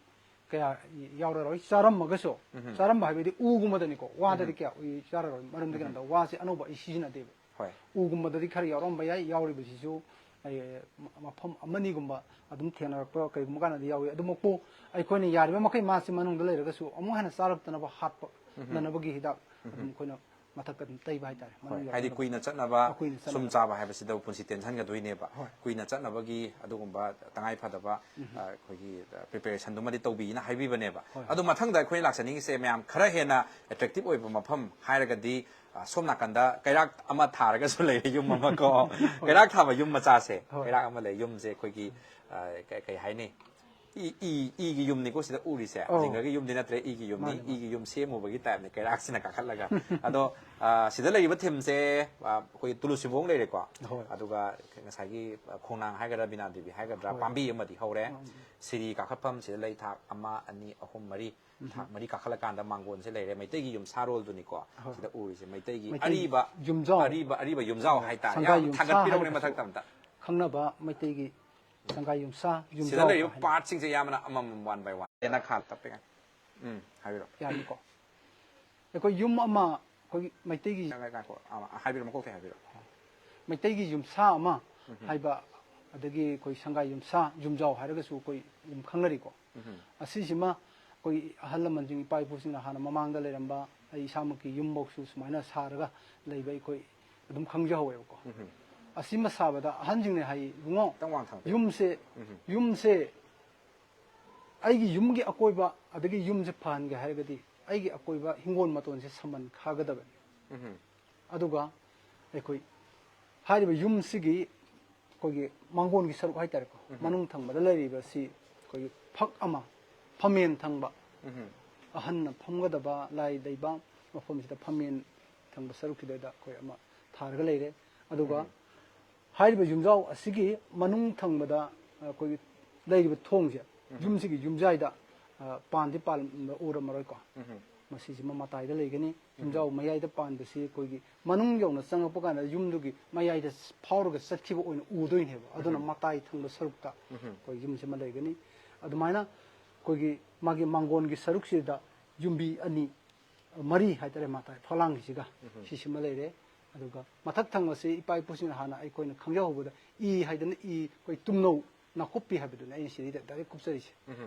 ꯀꯌꯥ ꯌꯥꯎꯔꯔꯣꯏ꯫ ꯆꯥꯔꯝꯃꯒꯁꯨ, ꯆꯥꯔꯝꯕ ꯍꯥꯏꯕꯗꯤ ꯎꯒꯨꯝꯕꯗꯅꯤꯀꯣ, ꯋꯥꯗꯗꯤ ꯀꯌꯥ ꯎꯏ ꯆꯥꯔꯔꯣꯏ꯫ ꯃꯔꯝꯗꯤ ꯀꯩꯅꯣꯗ, ꯋꯥꯁꯦ ꯑꯅꯧꯕ ꯑꯩ ꯁꯤꯖꯤꯟꯅꯗꯦꯕ꯫ ꯍꯣꯏ꯫ ꯎꯒꯨꯝꯕꯗꯗꯤ ꯈꯔ ꯌꯥꯎꯔꯝꯕ ꯌꯥꯏ꯫ ꯌꯥꯎꯔꯤꯕꯁꯤꯁꯨ ꯑꯩ ꯃꯐꯝ ꯑꯃꯅꯤꯒꯨꯝꯕ ꯑꯗꯨꯝ ꯊꯦꯡꯅꯔꯛꯄ ꯀꯩꯒꯨꯝꯕ ꯀꯥꯟꯗꯗꯤ ꯌꯥꯎꯏ꯫ ꯑꯗꯨꯃꯛꯄꯨ ꯑꯩꯈꯣꯏꯅ ꯌꯥꯔꯤꯕ ꯃꯈꯩ ꯃꯥꯁꯤ ꯃꯅꯨꯡꯗ ꯂꯩꯔꯒꯁꯨ ꯑꯃꯨꯛ ꯍꯦꯟꯅ ꯆꯥꯔꯛꯇꯅꯕ ꯍꯥꯠꯄ ꯅꯅꯕꯒꯤ ꯍꯤꯗꯥꯛ ꯑꯗꯨꯝ ꯑꯩꯈꯣꯏꯅ ꯃꯊꯛꯇ ꯑꯗꯨꯝ ꯇꯩꯕ ꯍꯥꯏꯇꯥꯔꯦ꯫ ꯍꯣꯏ, ꯍꯥꯏꯗꯤ ꯀꯨꯏꯅ ꯆꯠꯅꯕ ꯁꯨꯝ ꯆꯥꯕ ꯍꯥꯏꯕꯁꯤꯗ ꯄꯨꯟꯁꯤ ꯇꯦꯟꯁꯤꯟꯒꯗꯣꯏꯅꯦꯕ꯫ ꯍꯣꯏ꯫ ꯀꯨꯏꯅ ꯆꯠꯅꯕꯒꯤ ꯑꯗꯨꯒꯨꯝꯕ ꯇꯉꯥꯏ ꯐꯗꯕ ꯑ, ꯑꯩꯈꯣꯏꯒꯤ preparation ꯗꯨꯃꯗꯤ ꯇꯧꯕꯤꯅ ꯍꯥꯏꯕꯤꯕꯅꯦꯕ꯫ ꯍꯣꯏ꯫ ꯑꯗꯣ ꯃꯊꯪꯗ ꯑꯩꯈꯣꯏ ꯂꯥꯛꯆꯅꯤꯡꯉꯤꯁꯦ, ꯃꯌꯥꯝ ꯈꯔ ꯍꯦꯟꯅ attractive ꯑꯣꯏꯕ ꯃꯐꯝ ꯍꯥꯏꯔꯒꯗꯤ, ꯑ, ꯁꯣꯝ ꯅꯥꯀꯟꯗ ꯀꯩꯔꯥꯛ ꯑꯃ ꯊꯥꯔꯒꯁꯨ ꯂꯩꯔꯦ, ꯌꯨꯝ ꯑꯃ ꯀꯣ꯫ ꯀꯩꯔꯥꯛ ꯊꯥꯕ ꯌꯨꯝ ꯃꯆꯥꯁꯦ, ꯍꯣꯏ꯫ ꯀꯩꯔꯥꯛ ꯑꯃ ꯂꯩ, ꯌꯨꯝꯁꯦ ꯑꯩꯈꯣꯏꯒꯤ, ꯑ, ꯀꯩ ꯀꯩ ꯍꯥꯏꯅꯤ, ꯏ, ꯏ, ꯏꯒꯤ ꯌꯨꯝꯅꯤꯀꯣ ꯁꯤꯗ ꯎꯔꯤꯁꯦ꯫ ꯑꯧ꯫ ꯖꯤꯡꯒꯒꯤ ꯌꯨꯝꯗꯤ ꯅꯠꯇ꯭ꯔꯦ, ꯏꯒꯤ ꯌꯨꯝꯅꯤ꯫ ꯃꯥꯅꯦ, ꯃꯥꯅꯦ꯫ ꯏꯒꯤ ꯌꯨꯝ ꯁꯦꯝꯃꯨꯕꯒꯤ type ꯅꯦ ꯀꯩꯔꯥꯛꯁꯤꯅ ꯀꯥꯈꯠꯂꯒ꯫ ꯑꯗꯣ, ꯑ, ꯁꯤꯗ ꯂꯩꯔꯤꯕ theme ꯁꯦ, ꯑ, ꯑꯩꯈꯣꯏꯒꯤ ꯇꯨꯂꯨ ꯁꯤꯕꯣꯡ ꯂꯩꯔꯦꯀꯣ꯫ ꯍꯣꯏ꯫ ꯑꯗꯨꯒ ꯉꯁꯥꯏꯒꯤ, ꯑ, ꯈꯣꯡꯅꯥꯡ ꯍꯥꯏꯒꯗ꯭ꯔꯥ, ꯕꯤꯅꯥ ꯗꯦꯕꯤ ꯍꯥꯏꯒꯗ꯭ꯔꯥ, ꯍꯣꯏ꯫ ꯄꯥꯝꯕꯤ ꯑꯃꯗꯤ ꯍꯧꯔꯦ꯫ ꯎꯝ꯫ ꯁꯤꯔꯤ ꯀꯥꯈꯠꯐꯝ ꯁꯤꯗ ꯂꯩ ꯊꯥꯛ ꯑꯃ, ꯑꯅꯤ, ꯑꯍꯨꯝ, ꯃꯔꯤ꯫ ꯊꯥꯛ ꯃꯔꯤ ꯀꯥꯈꯠꯂꯀꯥꯟꯗ ꯃꯥꯡꯒꯣꯟꯁꯦ ꯂꯩꯔꯦ꯫ ꯃꯩꯇꯩꯒꯤ ꯌꯨꯝꯁꯥꯔꯣꯜꯗꯨꯅꯤꯀꯣ ꯍꯣꯏ꯫ ꯁꯤꯗ ꯎꯔꯤꯁꯦ꯫ ꯃꯩꯇꯩꯒꯤ ꯃꯩꯇꯩ ꯑꯔꯤꯕ, ꯌꯨꯝꯖꯥꯎ꯫ ꯑꯔꯤꯕ, ꯑꯔꯤꯕ ꯌꯨꯝꯖꯥꯎ ꯍꯥꯏꯇꯥꯔꯦ꯫ ꯁꯪꯒꯥꯏ ꯌꯥꯝ ꯌꯨꯝꯁꯥ ꯊꯥꯡꯒꯠꯄꯤꯔꯝꯃꯦ ꯍꯥꯏꯔꯒꯁꯨ ꯃꯊꯛꯇ ꯑꯝꯇ꯫ ꯈꯪꯅꯕ ꯃꯩꯇꯩꯒꯤ ꯁꯪꯒꯥꯏ ꯌꯨꯝꯁꯥ, ꯁꯤꯗ ꯌꯨꯝꯖꯥꯎ ꯂꯩꯔꯤꯕ ꯍꯥꯏꯅ꯫ Part ꯁꯤꯡꯁꯦ ꯌꯥꯝꯅ ꯑꯃꯃꯝ one by one ꯅ ꯈꯥ ꯇꯞꯄꯦ꯫ ꯎꯝ, ꯍꯥꯏꯕꯤꯔꯣ꯫ ꯌꯥꯅꯤꯀꯣ꯫ ꯑꯩꯈꯣꯏ ꯌꯨꯝ ꯑꯃ, ꯑꯩꯈꯣꯏꯒꯤ ꯃꯩꯇꯩꯒꯤ ꯉꯥꯏꯈꯣ, ꯉꯥꯏꯈꯣ, ꯑꯃ ꯍꯥꯏꯕꯤꯔꯣ, ꯃꯀꯣꯛꯇꯩ ꯍꯥꯏꯕꯤꯔꯣ꯫ ꯃꯩꯇꯩꯒꯤ ꯌꯨꯝꯁꯥ ꯑꯃ ꯍꯥꯏꯕ, ꯑꯗꯒꯤ ꯑꯩꯈꯣꯏ ꯁꯪꯒꯥꯏ ꯌꯨꯝꯁꯥ, ꯌꯨꯝꯖꯥꯎ ꯍꯥꯏꯔꯒꯁꯨ ꯑꯩꯈꯣꯏ ꯑꯗꯨꯝ ꯈꯪꯅꯔꯤꯀꯣ꯫ ꯑꯁꯤꯁꯤꯃ ꯑꯩꯈꯣꯏ ꯑꯍꯜ ꯂꯃꯟꯁꯤꯡ, ꯏꯄꯥ ꯏꯄꯨꯁꯤꯡꯅ ꯍꯥꯟꯅ ꯃꯃꯥꯡꯗ ꯂꯩꯔꯝꯕ, ꯑꯩ ꯏꯁꯥꯃꯛꯀꯤ ꯌꯨꯝꯐꯧꯁꯨ ꯁꯨꯃꯥꯏꯅ ꯁꯥꯔꯒ ꯂꯩꯕ ꯑꯩꯈꯣꯏ ꯑꯗꯨꯝ ꯈꯪꯖꯍꯧꯋꯦꯕꯀꯣ꯫ ꯑꯁꯤꯃ ꯁꯥꯕꯗ ꯑꯍꯟꯁꯤꯡꯅ ꯍꯥꯏ, "ꯏꯕꯨꯡꯉꯣ, ꯈꯤꯇꯪ ꯋꯥꯡ ꯊꯥꯡꯒꯠꯄꯤꯌꯨ꯫ ꯌꯨꯝꯁꯦ, ꯌꯨꯝꯁꯦ ꯑꯩꯒꯤ ꯌꯨꯝꯒꯤ ꯑꯀꯣꯏꯕ, ꯑꯗꯒꯤ ꯌꯨꯝꯁꯦ ꯐꯍꯟꯒꯦ ꯍꯥꯏꯔꯒꯗꯤ ꯑꯩꯒꯤ ꯑꯀꯣꯏꯕ ꯍꯤꯡꯒꯣꯜ ꯃꯇꯣꯟꯁꯦ ꯁꯝꯕꯟ ꯈꯥꯒꯗꯕꯅꯤ꯫ ꯑꯗꯨꯒ ꯑꯩꯈꯣꯏ ꯍꯥꯏꯔꯤꯕ ꯌꯨꯝꯁꯤꯒꯤ ꯑꯩꯈꯣꯏꯒꯤ ꯃꯥꯡꯒꯣꯟꯒꯤ ꯁꯔꯨꯛ ꯍꯥꯏꯇꯥꯔꯦꯀꯣ, ꯃꯅꯨꯡ ꯊꯪꯕꯗ ꯂꯩꯔꯤꯕꯁꯤ ꯑꯩꯈꯣꯏꯒꯤ ꯐꯛ ꯑꯃ, ꯐꯝꯃꯦꯟ ꯊꯪꯕ, ꯑꯍꯟꯅ ꯐꯝꯒꯗꯕ ꯂꯥꯏ ꯂꯩꯕ ꯃꯐꯝꯁꯤꯗ ꯐꯝꯃꯦꯟ ꯊꯪꯕ ꯁꯔꯨꯛꯁꯤꯗ ꯑꯩꯈꯣꯏ ꯑꯃ ꯊꯥꯔꯒ ꯂꯩꯔꯦ꯫ ꯑꯗꯨꯒ ꯍꯥꯏꯔꯤꯕ ꯌꯨꯝꯖꯥꯎ ꯑꯁꯤꯒꯤ ꯃꯅꯨꯡ ꯊꯪꯕꯗ ꯑꯩꯈꯣꯏꯒꯤ ꯂꯩꯔꯤꯕ ꯊꯣꯡꯁꯦ, ꯌꯨꯝꯁꯤꯒꯤ ꯌꯨꯝꯖꯥꯏꯗ, ꯑ, ꯄꯥꯟꯗꯤ ꯄꯥꯟꯕ ꯎꯔꯝꯃꯔꯣꯏꯀꯣ꯫ ꯃꯁꯤꯁꯤꯃ ꯃꯇꯥꯏꯗ ꯂꯩꯒꯅꯤ꯫ ꯌꯨꯝꯖꯥꯎ ꯃꯌꯥꯏꯗ ꯄꯥꯟꯕꯁꯤ ꯑꯩꯈꯣꯏꯒꯤ ꯃꯅꯨꯡ ꯌꯧꯅ ꯆꯪꯉꯛꯄ ꯀꯥꯟꯗ ꯌꯨꯝꯗꯨꯒꯤ ꯃꯌꯥꯏꯗ ꯐꯥꯎꯔꯒ ꯆꯠꯈꯤꯕ ꯑꯣꯏꯅ ꯎꯗꯣꯏꯅꯦꯕ꯫ ꯑꯗꯨꯅ ꯃꯇꯥꯏ ꯊꯪꯕ ꯁꯔꯨꯛꯇ ꯑꯩꯈꯣꯏ ꯌꯨꯝꯁꯤꯃ ꯂꯩꯒꯅꯤ꯫ ꯑꯗꯨꯃꯥꯏꯅ ꯑꯩꯈꯣꯏꯒꯤ ꯃꯥꯒꯤ ꯃꯥꯡꯒꯣꯟꯒꯤ ꯁꯔꯨꯛꯁꯤꯗ ꯌꯨꯝꯕꯤ ꯑꯅꯤ, ꯃꯔꯤ ꯍꯥꯏꯇꯥꯔꯦ, ꯃꯇꯥꯏ ꯐꯛꯂꯥꯡꯒꯤꯁꯤꯒ ꯁꯤꯁꯤꯃ ꯂꯩꯔꯦ꯫ ꯑꯗꯨꯒ ꯃꯊꯛ ꯊꯪꯕꯁꯤ ꯏꯄꯥ ꯏꯄꯨꯁꯤꯡꯅ ꯍꯥꯟꯅ ꯑꯩꯈꯣꯏꯅ ꯈꯪꯖꯍꯧꯕꯗ ꯏ ꯍꯥꯏꯗꯅ ꯏ, ꯑꯩꯈꯣꯏ ꯇꯨꯝꯅꯧ ꯅꯥꯀꯨꯞꯄꯤ ꯍꯥꯏꯕꯗꯨꯅꯦ ꯑꯩꯅ ꯁꯤꯗꯩꯗ direct ꯀꯨꯞꯆꯔꯤꯁꯦ꯫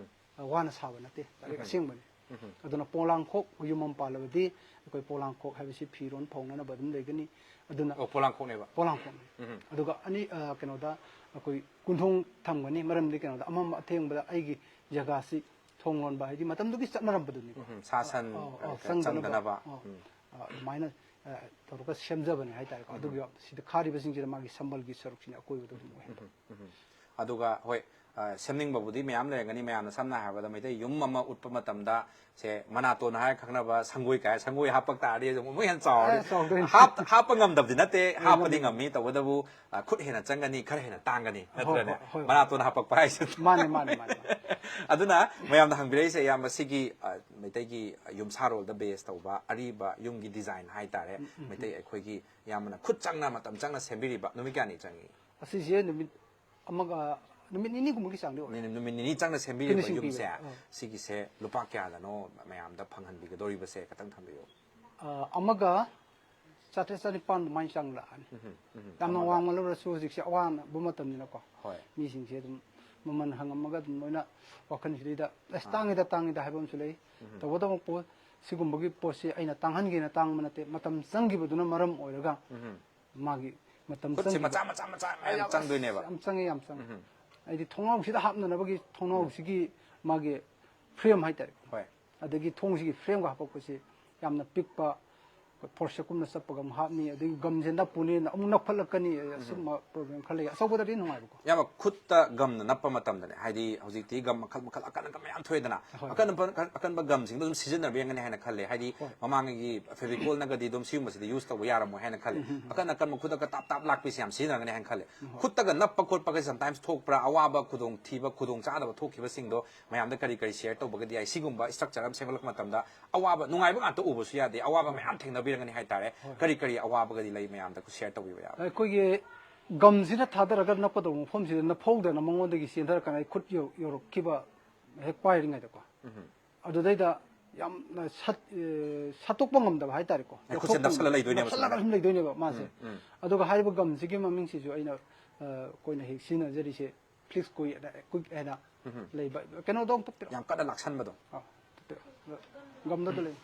ꯑ, ꯋꯥꯅ ꯁꯥꯕ ꯅꯠꯇꯦ, direct ꯑꯁꯦꯡꯕꯅꯤ꯫ ꯑꯗꯨꯅ ꯄꯣꯂꯥꯡꯈꯣꯛ ꯌꯨꯝ ꯑꯃ ꯄꯥꯜꯂꯕꯗꯤ ꯑꯩꯈꯣꯏ ꯄꯣꯂꯥꯡꯈꯣꯛ ꯍꯥꯏꯕꯁꯤ ꯐꯤꯔꯣꯟ ꯐꯧꯅꯅꯕ ꯑꯗꯨꯝ ꯂꯩꯒꯅꯤ꯫ ꯑꯗꯨꯅ ꯑꯣ ꯄꯣꯂꯥꯡꯈꯣꯛꯅꯦꯕ꯫ ꯄꯣꯂꯥꯡꯈꯣꯛꯅꯤ꯫ ꯎꯝ꯫ ꯑꯗꯨꯒ ꯑꯅꯤ ꯑ, ꯀꯩꯅꯣꯗ ꯑꯩꯈꯣꯏ ꯀꯨꯟꯊꯣꯡ ꯊꯝꯒꯅꯤ꯫ ꯃꯔꯝꯗꯤ ꯀꯩꯅꯣꯗ ꯑꯃꯝ ꯑꯊꯦꯡꯕꯗ ꯑꯩꯒꯤ ꯖꯒꯥꯁꯤ ꯊꯣꯡ ꯂꯣꯟꯕ ꯍꯥꯏꯗꯤ ꯃꯇꯝꯗꯨꯒꯤ ꯆꯠꯅꯔꯝꯕꯗꯨꯅꯤꯀꯣ꯫ ꯎꯝ, ꯁꯥ ꯁꯟ ꯑꯧ, ꯑꯧ, ꯈꯔ ꯆꯪꯗꯅꯕ꯫ ꯑꯧ꯫ ꯎꯝ꯫ ꯑ, ꯑꯗꯨꯃꯥꯏꯅ ꯑ, ꯇꯧꯔꯒ ꯁꯦꯝꯖꯕꯅꯦ ꯍꯥꯏꯇꯥꯔꯦꯀꯣ꯫ ꯑꯗꯨꯒꯤ ꯁꯤꯗ ꯈꯥꯔꯤꯕꯁꯤꯡꯁꯤꯗ ꯃꯥꯒꯤ ꯁꯝꯕꯜꯒꯤ ꯁꯔꯨꯛꯁꯤꯅ ꯑꯀꯣꯏꯕꯗ ꯑꯗꯨꯝ ꯑꯣꯏꯍꯟꯕ꯫ ꯎꯝ꯫ ꯑꯗꯨꯒ ꯍꯣꯏ, ꯑ, ꯁꯦꯝꯅꯤꯡꯕꯕꯨꯗꯤ ꯃꯌꯥꯝ ꯂꯩꯔꯝꯒꯅꯤ꯫ ꯃꯌꯥꯝꯅ ꯁꯝꯅ ꯍꯥꯏꯔꯕꯗ ꯃꯩꯇꯩ ꯌꯨꯝ ꯑꯃ ꯎꯠꯄ ꯃꯇꯝꯗ ꯁꯦ ꯃꯅꯥꯇꯣꯟ ꯍꯥꯏꯔ ꯈꯪꯅꯕ ꯁꯪꯒꯣꯏ ꯀꯥꯏ, ꯁꯪꯒꯣꯏ ꯍꯥꯞꯄꯛ ꯇꯥꯔꯗꯤ ꯑꯃꯨꯛ ꯍꯦꯟꯅ ꯆꯥꯎꯔꯅꯤ꯫ ꯑꯦ, ꯆꯥꯎꯗꯣꯏꯅꯤ꯫ ꯍꯥꯞ-, ꯍꯥꯞꯄ ꯉꯝꯗꯕꯗꯤ ꯅꯠꯇꯦ, ꯑꯦ, ꯍꯥꯞꯄꯗꯤ ꯉꯝꯗꯦ꯫ ꯉꯝꯃꯤ꯫ ꯇꯧꯕꯇꯕꯨ ꯑ, ꯈꯨꯠ ꯍꯦꯟꯅ ꯆꯪꯒꯅꯤ, ꯈꯔ ꯍꯦꯟꯅ ꯇꯥꯡꯒꯅꯤ, ꯍꯣꯏ, ꯅꯠꯇ꯭ꯔꯅꯦ? ꯍꯣꯏ, ꯍꯣꯏ, ꯍꯣꯏ꯫ ꯃꯅꯥꯇꯣꯟ ꯍꯥꯞꯄꯛꯄ ꯍꯥꯏꯁꯦ꯫ ꯃꯥꯅꯦ, ꯃꯥꯅꯦ, ꯃꯥꯅꯦ, ꯃꯥꯅꯦ꯫ ꯑꯗꯨꯅ ꯃꯌꯥꯝꯅ ꯍꯪꯕꯤꯔꯛꯏꯁꯦ, ꯏꯌꯥꯝꯕ, ꯁꯤꯒꯤ, ꯑ, ꯃꯩꯇꯩꯒꯤ ꯌꯨꯝꯁꯥꯔꯣꯜꯗ ꯕꯦꯁ ꯇꯧꯕ ꯑꯔꯤꯕ ꯌꯨꯝꯒꯤ ꯗꯤꯖꯥꯏꯟ ꯍꯥꯏꯇꯥꯔꯦ, ꯃꯩꯇꯩ ꯑꯩꯈꯣꯏꯒꯤ ꯏꯌꯥꯝꯕꯅ ꯈꯨꯠ ꯆꯪꯅ, ꯃꯇꯝ ꯆꯪꯅ ꯁꯦꯝꯕꯤꯔꯤꯕ ꯅꯨꯃꯤꯠ ꯀꯌꯥꯅꯤ ꯆꯪꯉꯤ? ꯑꯁꯤꯁꯦ ꯅꯨꯃꯤꯠ ꯑꯃꯒ, ꯅꯨꯃꯤꯠ ꯅꯤꯅꯤꯒꯨꯝꯕꯒꯤ ꯆꯥꯡꯗꯤ ꯑꯣꯏ꯫ ꯅꯨꯃꯤꯠ ꯅꯤꯅꯤ ꯆꯪꯅ ꯁꯦꯝꯕꯤꯔꯤꯕ Finishing ꯌꯨꯝꯁꯦ, ꯄꯤꯕ꯫ ꯑꯥ꯫ ꯁꯤꯒꯤꯁꯦ ꯂꯨꯄꯥ ꯀꯌꯥꯗꯅꯣ ꯃꯌꯥꯝꯗ ꯐꯪꯍꯟꯕꯤꯒꯗꯧꯔꯤꯕꯁꯦ ꯈꯤꯇꯪ ꯊꯝꯕꯤꯌꯨ꯫ ꯑ, ꯑꯃꯒ ꯆꯥꯇ꯭ꯔꯦꯠ ꯆꯥꯅꯤꯄꯥꯟ ꯑꯗꯨꯃꯥꯏꯅ ꯆꯪ ꯂꯥꯛꯑꯅꯤ꯫ ꯎꯝ, ꯎꯝ, ꯌꯥꯝꯅ ꯑꯃꯒ꯫ ꯋꯥꯡꯃꯜꯂꯨꯔꯁꯨ ꯍꯧꯖꯤꯛꯁꯦ ꯑꯋꯥꯡꯕ ꯃꯇꯝꯅꯤꯅꯀꯣ꯫ ꯍꯣꯏ꯫ ꯃꯤꯁꯤꯡꯁꯦ ꯑꯗꯨꯝ ꯃꯃꯜ ꯍꯪꯉꯝꯃꯒ ꯑꯗꯨꯝ ꯂꯣꯏꯅ ꯋꯥꯈꯜꯁꯤꯗꯩꯗ, "ꯑꯁ, ꯇꯥꯡꯉꯤꯗ, ꯇꯥꯡꯉꯤꯗ" ꯍꯥꯏꯕ ꯑꯃꯁꯨ ꯂꯩ꯫ ꯇꯧꯕꯇꯕꯨ ꯄꯣꯠ ꯁꯤꯒꯨꯝꯕꯒꯤ ꯄꯣꯠꯁꯤ ꯑꯩꯅ ꯇꯥꯡꯍꯟꯒꯦꯅ ꯇꯥꯡꯕ ꯅꯠꯇꯦ, ꯃꯇꯝ ꯆꯪꯈꯤꯕꯗꯨꯅ ꯃꯔꯝ ꯑꯣꯏꯔꯒ ꯎꯝ꯫ ꯃꯥꯒꯤ ꯃꯇꯝ ꯈꯨꯠꯁꯦ ꯆꯪꯈꯤꯕ ꯃꯆꯥ ꯃꯆꯥ ꯃꯆꯥ ꯃꯌꯥꯝ ꯌꯥꯝ, ꯆꯪꯗꯣꯏꯅꯦꯕ꯫ ꯌꯥꯝ ꯆꯪꯉꯦ, ꯌꯥꯝ ꯆꯪꯉꯦ꯫ ꯎꯝ꯫ ꯍꯥꯏꯗꯤ ꯊꯣꯡꯅꯥꯎꯁꯤꯗ ꯍꯥꯞꯅꯅꯕꯒꯤ ꯊꯣꯡꯅꯥꯎꯁꯤꯒꯤ ꯃꯥꯒꯤ ꯐ꯭ꯔꯦꯝ ꯍꯥꯏꯇꯥꯔꯦ꯫ ꯍꯣꯏ꯫ ꯑꯗꯒꯤ ꯊꯣꯡꯁꯤꯒꯤ ꯐ꯭ꯔꯦꯝꯒ ꯍꯥꯞꯄꯛꯄꯁꯤ ꯌꯥꯝꯅ ꯄꯤꯛꯄ, ꯐꯣꯔꯁꯦꯞꯀꯨꯝꯅ ꯆꯠꯄꯒ ꯑꯃꯨꯛ ꯍꯥꯞꯅꯤ, ꯑꯗꯒꯤ ꯒꯝꯁꯦ ꯅꯞꯄꯨꯅꯤ, ꯑꯃꯨꯛ ꯅꯞꯈꯠꯂꯛꯀꯅꯤ, ꯑꯁꯨꯝꯕ ꯄ꯭ꯔꯣꯕ꯭ꯂꯦꯝ ꯈꯔ ꯂꯩ꯫ ꯑꯆꯧꯕꯗꯗꯤ ꯅꯨꯡꯉꯥꯏꯕꯀꯣ꯫ ꯏꯌꯥꯝꯕ, ꯈꯨꯠꯇ ꯒꯝꯅ ꯅꯞꯄ ꯃꯇꯝꯗꯅꯦ, ꯍꯥꯏꯗꯤ ꯍꯧꯖꯤꯛꯇꯤ ꯒꯝ ꯃꯈꯜ ꯃꯈꯜ ꯑꯀꯟ ꯑꯀꯟꯕ ꯃꯌꯥꯝ ꯊꯣꯛꯑꯦꯗꯅ, ꯍꯣꯏ꯫ ꯑꯀꯟꯕ ꯑꯀꯟꯕ ꯒꯝꯁꯤꯡꯗꯣ ꯑꯗꯨꯝ ꯁꯤꯖꯤꯟꯅꯕ ꯌꯥꯒꯅꯤ ꯍꯥꯏꯅ ꯈꯜꯂꯦ꯫ ꯍꯥꯏꯗꯤ ꯍꯣꯏ꯫ ꯃꯃꯥꯡꯉꯩꯒꯤ ꯐꯦꯕꯤꯀꯣꯜꯅꯒꯗꯤ ꯑꯗꯨꯝ ꯁꯤꯒꯨꯝꯕꯁꯤꯗꯤ ꯌꯨꯁ ꯇꯧꯕ ꯌꯥꯔꯝꯃꯣꯏ ꯍꯥꯏꯅ ꯈꯜꯂꯦ꯫ ꯑꯀꯟ ꯑꯀꯟꯕ ꯈꯨꯗꯛꯇ ꯇꯥꯞ ꯇꯥꯞ ꯂꯥꯛꯄꯤꯁꯦ ꯌꯥꯝ ꯁꯤꯖꯤꯟꯅꯒꯅꯤ ꯍꯥꯏꯅ ꯈꯜꯂꯦ꯫ ꯈꯨꯠꯇꯒ ꯅꯞꯄ ꯈꯣꯠꯄꯒ sometimes ꯊꯣꯛꯄ꯭ꯔꯥ? ꯑꯋꯥꯕ, ꯈꯨꯗꯣꯡ ꯊꯤꯕ, ꯈꯨꯗꯣꯡ ꯆꯥꯗꯕ ꯊꯣꯛꯈꯤꯕꯁꯤꯡꯗꯣ ꯃꯌꯥꯝꯗ ꯀꯔꯤ ꯀꯔꯤ ꯁꯤꯌꯔ ꯇꯧꯕꯒꯗꯤ ꯌꯥꯏ? ꯁꯤꯒꯨꯝꯕ ꯏꯁꯇ꯭ꯔꯛꯆꯔ ꯑꯃ ꯁꯦꯝꯒꯠꯂꯛꯄ ꯃꯇꯝꯗ ꯑꯋꯥꯕ, ꯅꯨꯡꯉꯥꯏꯕ ꯉꯥꯛꯇ ꯎꯕꯁꯨ ꯌꯥꯗꯦ, ꯑꯋꯥꯕ ꯃꯌꯥꯝ ꯊꯦꯡꯅꯕꯤꯔꯝꯒꯅꯤ ꯍꯥꯏꯇꯥꯔꯦ꯫ ꯀꯔꯤ ꯀꯔꯤ ꯑꯋꯥꯕꯒꯗꯤ ꯂꯩ, ꯃꯌꯥꯝꯗ ꯁꯤꯌꯔ ꯇꯧꯕꯤꯕ ꯌꯥꯕ? ꯑꯩꯈꯣꯏꯒꯤ ꯒꯝꯁꯤꯅ ꯊꯥꯗꯔꯒ ꯅꯞꯀꯗꯧꯕ ꯃꯐꯝꯁꯤꯗ ꯅꯞꯐꯧꯗꯅ ꯃꯉꯣꯟꯗꯒꯤ ꯆꯦꯟꯊꯔꯀꯥꯟꯗ ꯑꯩ ꯈꯨꯠ ꯌꯧ-, ꯌꯧꯔꯛꯈꯤꯕ ꯍꯦꯛ ꯄꯥꯏꯔꯤꯉꯩꯗꯀꯣ꯫ ꯑꯗꯨꯗꯩꯗ ꯌꯥꯝꯅ ꯁꯠ-, ꯑꯦ, ꯁꯠꯇꯣꯛꯄ ꯉꯝꯗꯕ ꯍꯥꯏꯇꯥꯔꯦꯀꯣ꯫ ꯑꯦ, ꯈꯨꯠꯁꯦ ꯅꯞꯁꯜꯂ ꯂꯩꯗꯣꯏꯅꯦꯕ ꯅꯞꯁꯜꯂꯒ ꯁꯨꯃꯥꯏꯅ꯫ ꯑꯗꯨꯝ ꯂꯩꯗꯣꯏꯅꯦꯕ ꯃꯥꯁꯦ꯫ ꯎꯝ꯫ ꯑꯗꯨꯒ ꯍꯥꯏꯔꯤꯕ ꯒꯝꯁꯤꯒꯤ ꯃꯃꯤꯡꯁꯤꯁꯨ ꯑꯩꯅ, ꯑ, ꯑꯩꯈꯣꯏꯅ ꯍꯦꯛ ꯁꯤꯖꯤꯟꯅꯖꯔꯤꯁꯦ ꯐ꯭ꯂꯤꯛꯁ ꯀꯨꯏ ꯍꯥꯏꯅ, ꯀꯨꯏꯛ ꯍꯥꯏꯅ ꯂꯩꯕ ꯀꯩꯅꯣꯗꯣ ꯑꯃꯨꯛꯇ ꯄꯤꯔꯛꯑꯣ꯫ ꯌꯥꯝ ꯀꯟꯅ ꯂꯥꯛꯁꯟꯕꯗꯣ꯫ ꯑꯥ꯫ ꯒꯝꯗ ꯂꯩ꯫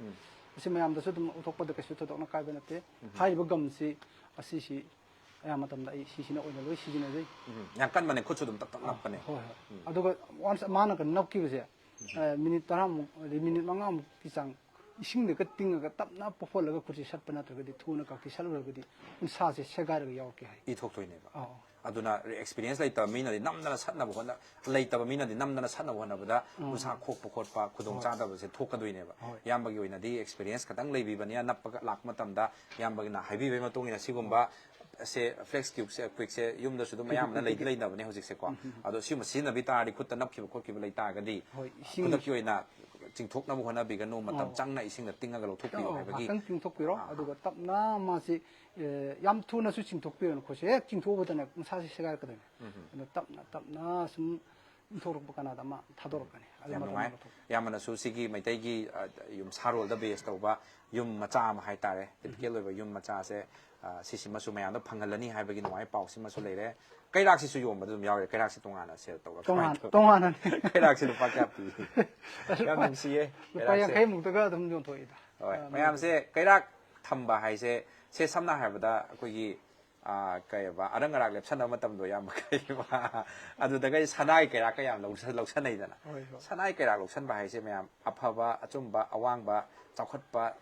ꯎꯝ꯫ ꯑꯁꯤ ꯃꯌꯥꯝꯗꯁꯨ ꯑꯗꯨꯝ ꯎꯠꯊꯣꯛꯄꯗ ꯀꯩꯁꯨ ꯊꯣꯏꯗꯣꯛꯅ ꯀꯥꯏꯕ ꯅꯠꯇꯦ꯫ ꯎꯝ꯫ ꯍꯥꯏꯔꯤꯕ ꯒꯝꯁꯤ ꯑꯁꯤꯁꯤ ꯑꯌꯥꯝꯕ ꯃꯇꯝꯗ ꯑꯩ ꯁꯤꯁꯤꯅ ꯑꯣꯏꯅ ꯂꯣꯏ ꯁꯤꯖꯤꯟꯅꯖꯩ꯫ ꯎꯝ꯫ ꯌꯥꯝ ꯀꯟꯕꯅꯦ, ꯈꯨꯠꯁꯨ ꯑꯗꯨꯝ ꯇꯞ ꯇꯞ ꯑꯥ, ꯅꯞꯄꯅꯦ꯫ ꯍꯣꯏ, ꯍꯣꯏ꯫ ꯎꯝ꯫ ꯑꯗꯨꯒ once ꯃꯥꯅꯒ ꯅꯞꯈꯤꯕꯁꯦ, ꯎꯝ꯫ ꯑ, ꯃꯤꯅꯤꯠ ꯇꯔꯥꯃꯨꯛ, ꯑꯗꯩ ꯃꯤꯅꯤꯠ ꯃꯉꯥꯃꯨꯛꯀꯤ ꯆꯥꯡ ꯏꯁꯤꯡꯗꯒ ꯇꯤꯡꯉꯒ ꯇꯞꯅ ꯄꯣꯞꯍꯜꯂꯒ ꯈꯨꯠꯁꯦ ꯁꯠꯄ ꯅꯠꯇ꯭ꯔꯒꯗꯤ, ꯊꯨꯅ ꯀꯛꯊꯤ ꯁꯠꯂꯨꯔꯒꯗꯤ ꯎꯟꯁꯥꯁꯦ ꯁꯦꯒꯥꯏꯔꯒ ꯌꯥꯎꯔꯛꯀꯦ ꯍꯥꯏ꯫ ꯏ ꯊꯣꯛꯇꯣꯏꯅꯦꯕ꯫ ꯑꯥ, ꯑꯥ꯫ ꯑꯗꯨꯅ experience ꯂꯩꯇꯕ ꯃꯤꯅꯗꯤ ꯅꯝꯗꯅ ꯁꯠꯅꯕ ꯍꯣꯠꯅ-, ꯂꯩꯇꯕ ꯃꯤꯅꯗꯤ ꯅꯝꯗꯅ ꯁꯠꯅꯕ ꯍꯣꯠꯅꯕꯗ ꯎꯝ꯫ ꯎꯟꯁꯥ ꯈꯣꯛꯄ ꯈꯣꯠꯄ ꯈꯨꯗꯣꯡ ꯍꯣꯏ꯫ ꯆꯥꯗꯕꯁꯦ ꯊꯣꯛꯀꯗꯣꯏꯅꯦꯕ꯫ ꯍꯣꯏ꯫ ꯏꯌꯥꯝꯕꯒꯤ ꯑꯣꯏꯅꯗꯤ experience ꯈꯇꯪ ꯂꯩꯕꯤꯕꯅꯤꯅ ꯅꯞꯄꯒ ꯂꯥꯛꯄ ꯃꯇꯝꯗ ꯏꯌꯥꯝꯕꯒꯤꯅ ꯍꯥꯏꯕꯤꯕꯒꯤ ꯃꯇꯨꯡ ꯏꯟꯅ ꯁꯤꯒꯨꯝꯕ ꯁꯦ flex cube ꯁꯦ, quick ꯁꯦ ꯌꯨꯝꯗꯁꯨ ꯑꯗꯨꯝ ꯑꯌꯥꯝꯕꯅ ꯂꯩꯗꯤ ꯂꯩꯅꯕꯅꯦ ꯍꯧꯖꯤꯛꯁꯦꯀꯣ꯫ ꯎꯝ, ꯎꯝ, ꯎꯝ꯫ ꯑꯗꯣ ꯁꯤꯒꯨꯝꯕ ꯁꯤꯖꯤꯟꯅꯕꯤ ꯇꯥꯔꯗꯤ ꯈꯨꯠꯇ ꯅꯞꯈꯤꯕ ꯈꯣꯠꯈꯤꯕ ꯂꯩ ꯇꯥꯔꯒꯗꯤ ꯍꯣꯏ, ꯏꯁꯤꯡ ꯈꯨꯗꯛꯀꯤ ꯑꯣꯏꯅ ꯆꯤꯡꯊꯣꯛꯅꯕ ꯍꯣꯠꯅꯕꯤꯒꯅꯨ, ꯃꯇꯝ ꯑꯣ꯫ ꯆꯪꯅ ꯏꯁꯤꯡꯗ ꯇꯤꯡꯉꯒ ꯂꯧꯊꯣꯛꯄꯤꯌꯨ ꯑꯣ, ꯍꯥꯏꯕꯒꯤ꯫ ꯉꯥꯛꯇꯪ ꯆꯤꯡꯊꯣꯛꯄꯤꯔꯣ, ꯑꯥ, ꯑꯗꯨꯒ ꯇꯞꯅ ꯃꯥꯁꯤ, ꯑꯦ, ꯌꯥꯝ ꯊꯨꯅꯁꯨ ꯆꯤꯡꯊꯣꯛꯄꯤꯔꯨꯅꯨ꯫ ꯈꯨꯠꯁꯦ ꯍꯦꯛ ꯆꯤꯡꯊꯣꯛꯎꯕꯗꯅꯦ ꯃꯁꯥꯁꯤ ꯁꯦꯒꯥꯏꯔꯛꯀꯗꯣꯏꯅꯦ꯫ ꯎꯝ, ꯎꯝ꯫ ꯑꯗꯣ ꯇꯞꯅ ꯇꯞꯅ ꯁꯨꯝ ꯏꯪꯊꯣꯔꯛꯄ ꯀꯅꯥꯗ ꯑꯃ ꯊꯥꯗꯣꯔꯛꯀꯅꯤ꯫ ꯑꯗꯨ ꯌꯥꯝ ꯃꯇꯝꯗ ꯅꯨꯡꯉꯥꯏ꯫ ꯂꯧꯊꯣꯛꯄ꯫ ꯌꯥꯝꯅꯁꯨ ꯁꯤꯒꯤ ꯃꯩꯇꯩꯒꯤ, ꯑ, ꯌꯨꯝ ꯁꯥꯔꯣꯜꯗ base ꯇꯧꯕ ꯌꯨꯝ ꯃꯆꯥ ꯑꯃ ꯍꯥꯏꯇꯥꯔꯦ, ꯎꯝ꯫ Typical ꯑꯣꯏꯕ ꯌꯨꯝ ꯃꯆꯥꯁꯦ, ꯑ, ꯁꯤꯁꯤꯃꯁꯨ ꯃꯌꯥꯝꯗ ꯐꯪꯍꯜꯂꯅꯤ ꯍꯥꯏꯕꯒꯤ ꯅꯨꯡꯉꯥꯏ ꯄꯥꯎꯁꯤꯃꯁꯨ ꯂꯩꯔꯦ꯫ ꯀꯩꯔꯥꯛꯁꯤꯁꯨ ꯌꯣꯟꯕꯗ ꯑꯗꯨꯝ ꯌꯥꯎꯔꯦ꯫ ꯀꯩꯔꯥꯛꯁꯤ ꯇꯣꯉꯥꯟꯅ sale ꯇꯧꯕ꯭ꯔꯥ? ꯇꯣꯉꯥꯟ-, ꯀꯃꯥꯏꯅ ꯇꯧꯏ? ꯇꯣꯉꯥꯟꯅꯅꯤ꯫ ꯀꯩꯔꯥꯛꯁꯤ ꯂꯨꯄꯥ ꯀꯌꯥ ꯄꯤ? ꯌꯥꯝ ꯅꯨꯡꯁꯤꯌꯦ ꯂꯨꯄꯥ ꯀꯩꯔꯥꯛꯁꯦ꯫ ꯌꯥꯡꯈꯩ ꯃꯨꯛꯇꯒ ꯑꯗꯨꯝ ꯌꯣꯟꯊꯣꯛꯏꯗ꯫ ꯍꯣꯏ, ꯑ, ꯃꯌꯥꯝꯁꯦ ꯀꯩꯔꯥꯛ ꯊꯝꯕ ꯍꯥꯏꯁꯦ, ꯁꯦ ꯁꯝꯅ ꯍꯥꯏꯔꯕꯗ ꯑꯩꯈꯣꯏꯒꯤ, ꯑ, ꯀꯩꯕ, ꯑꯔꯪ ꯑꯔꯥꯛ ꯂꯦꯞꯁꯟꯅꯕ ꯃꯇꯝꯗꯣ ꯌꯥꯝ ꯀꯩꯕ, ꯑꯗꯨꯗꯒ ꯁꯅꯥꯒꯤ ꯀꯩꯔꯥꯛꯀ ꯌꯥꯝ ꯂꯧꯁ-, ꯂꯧꯁꯟꯅꯩꯗꯅ꯫ ꯍꯣꯏ, ꯍꯣꯏ꯫ ꯁꯅꯥꯒꯤ ꯀꯩꯔꯥꯛ ꯂꯧꯁꯟꯕ ꯍꯥꯏꯁꯦ ꯃꯌꯥꯝ ꯑꯐꯕ, ꯑꯆꯨꯝꯕ, ꯑꯋꯥꯡꯕ, ꯆꯥꯎꯈꯠꯄ,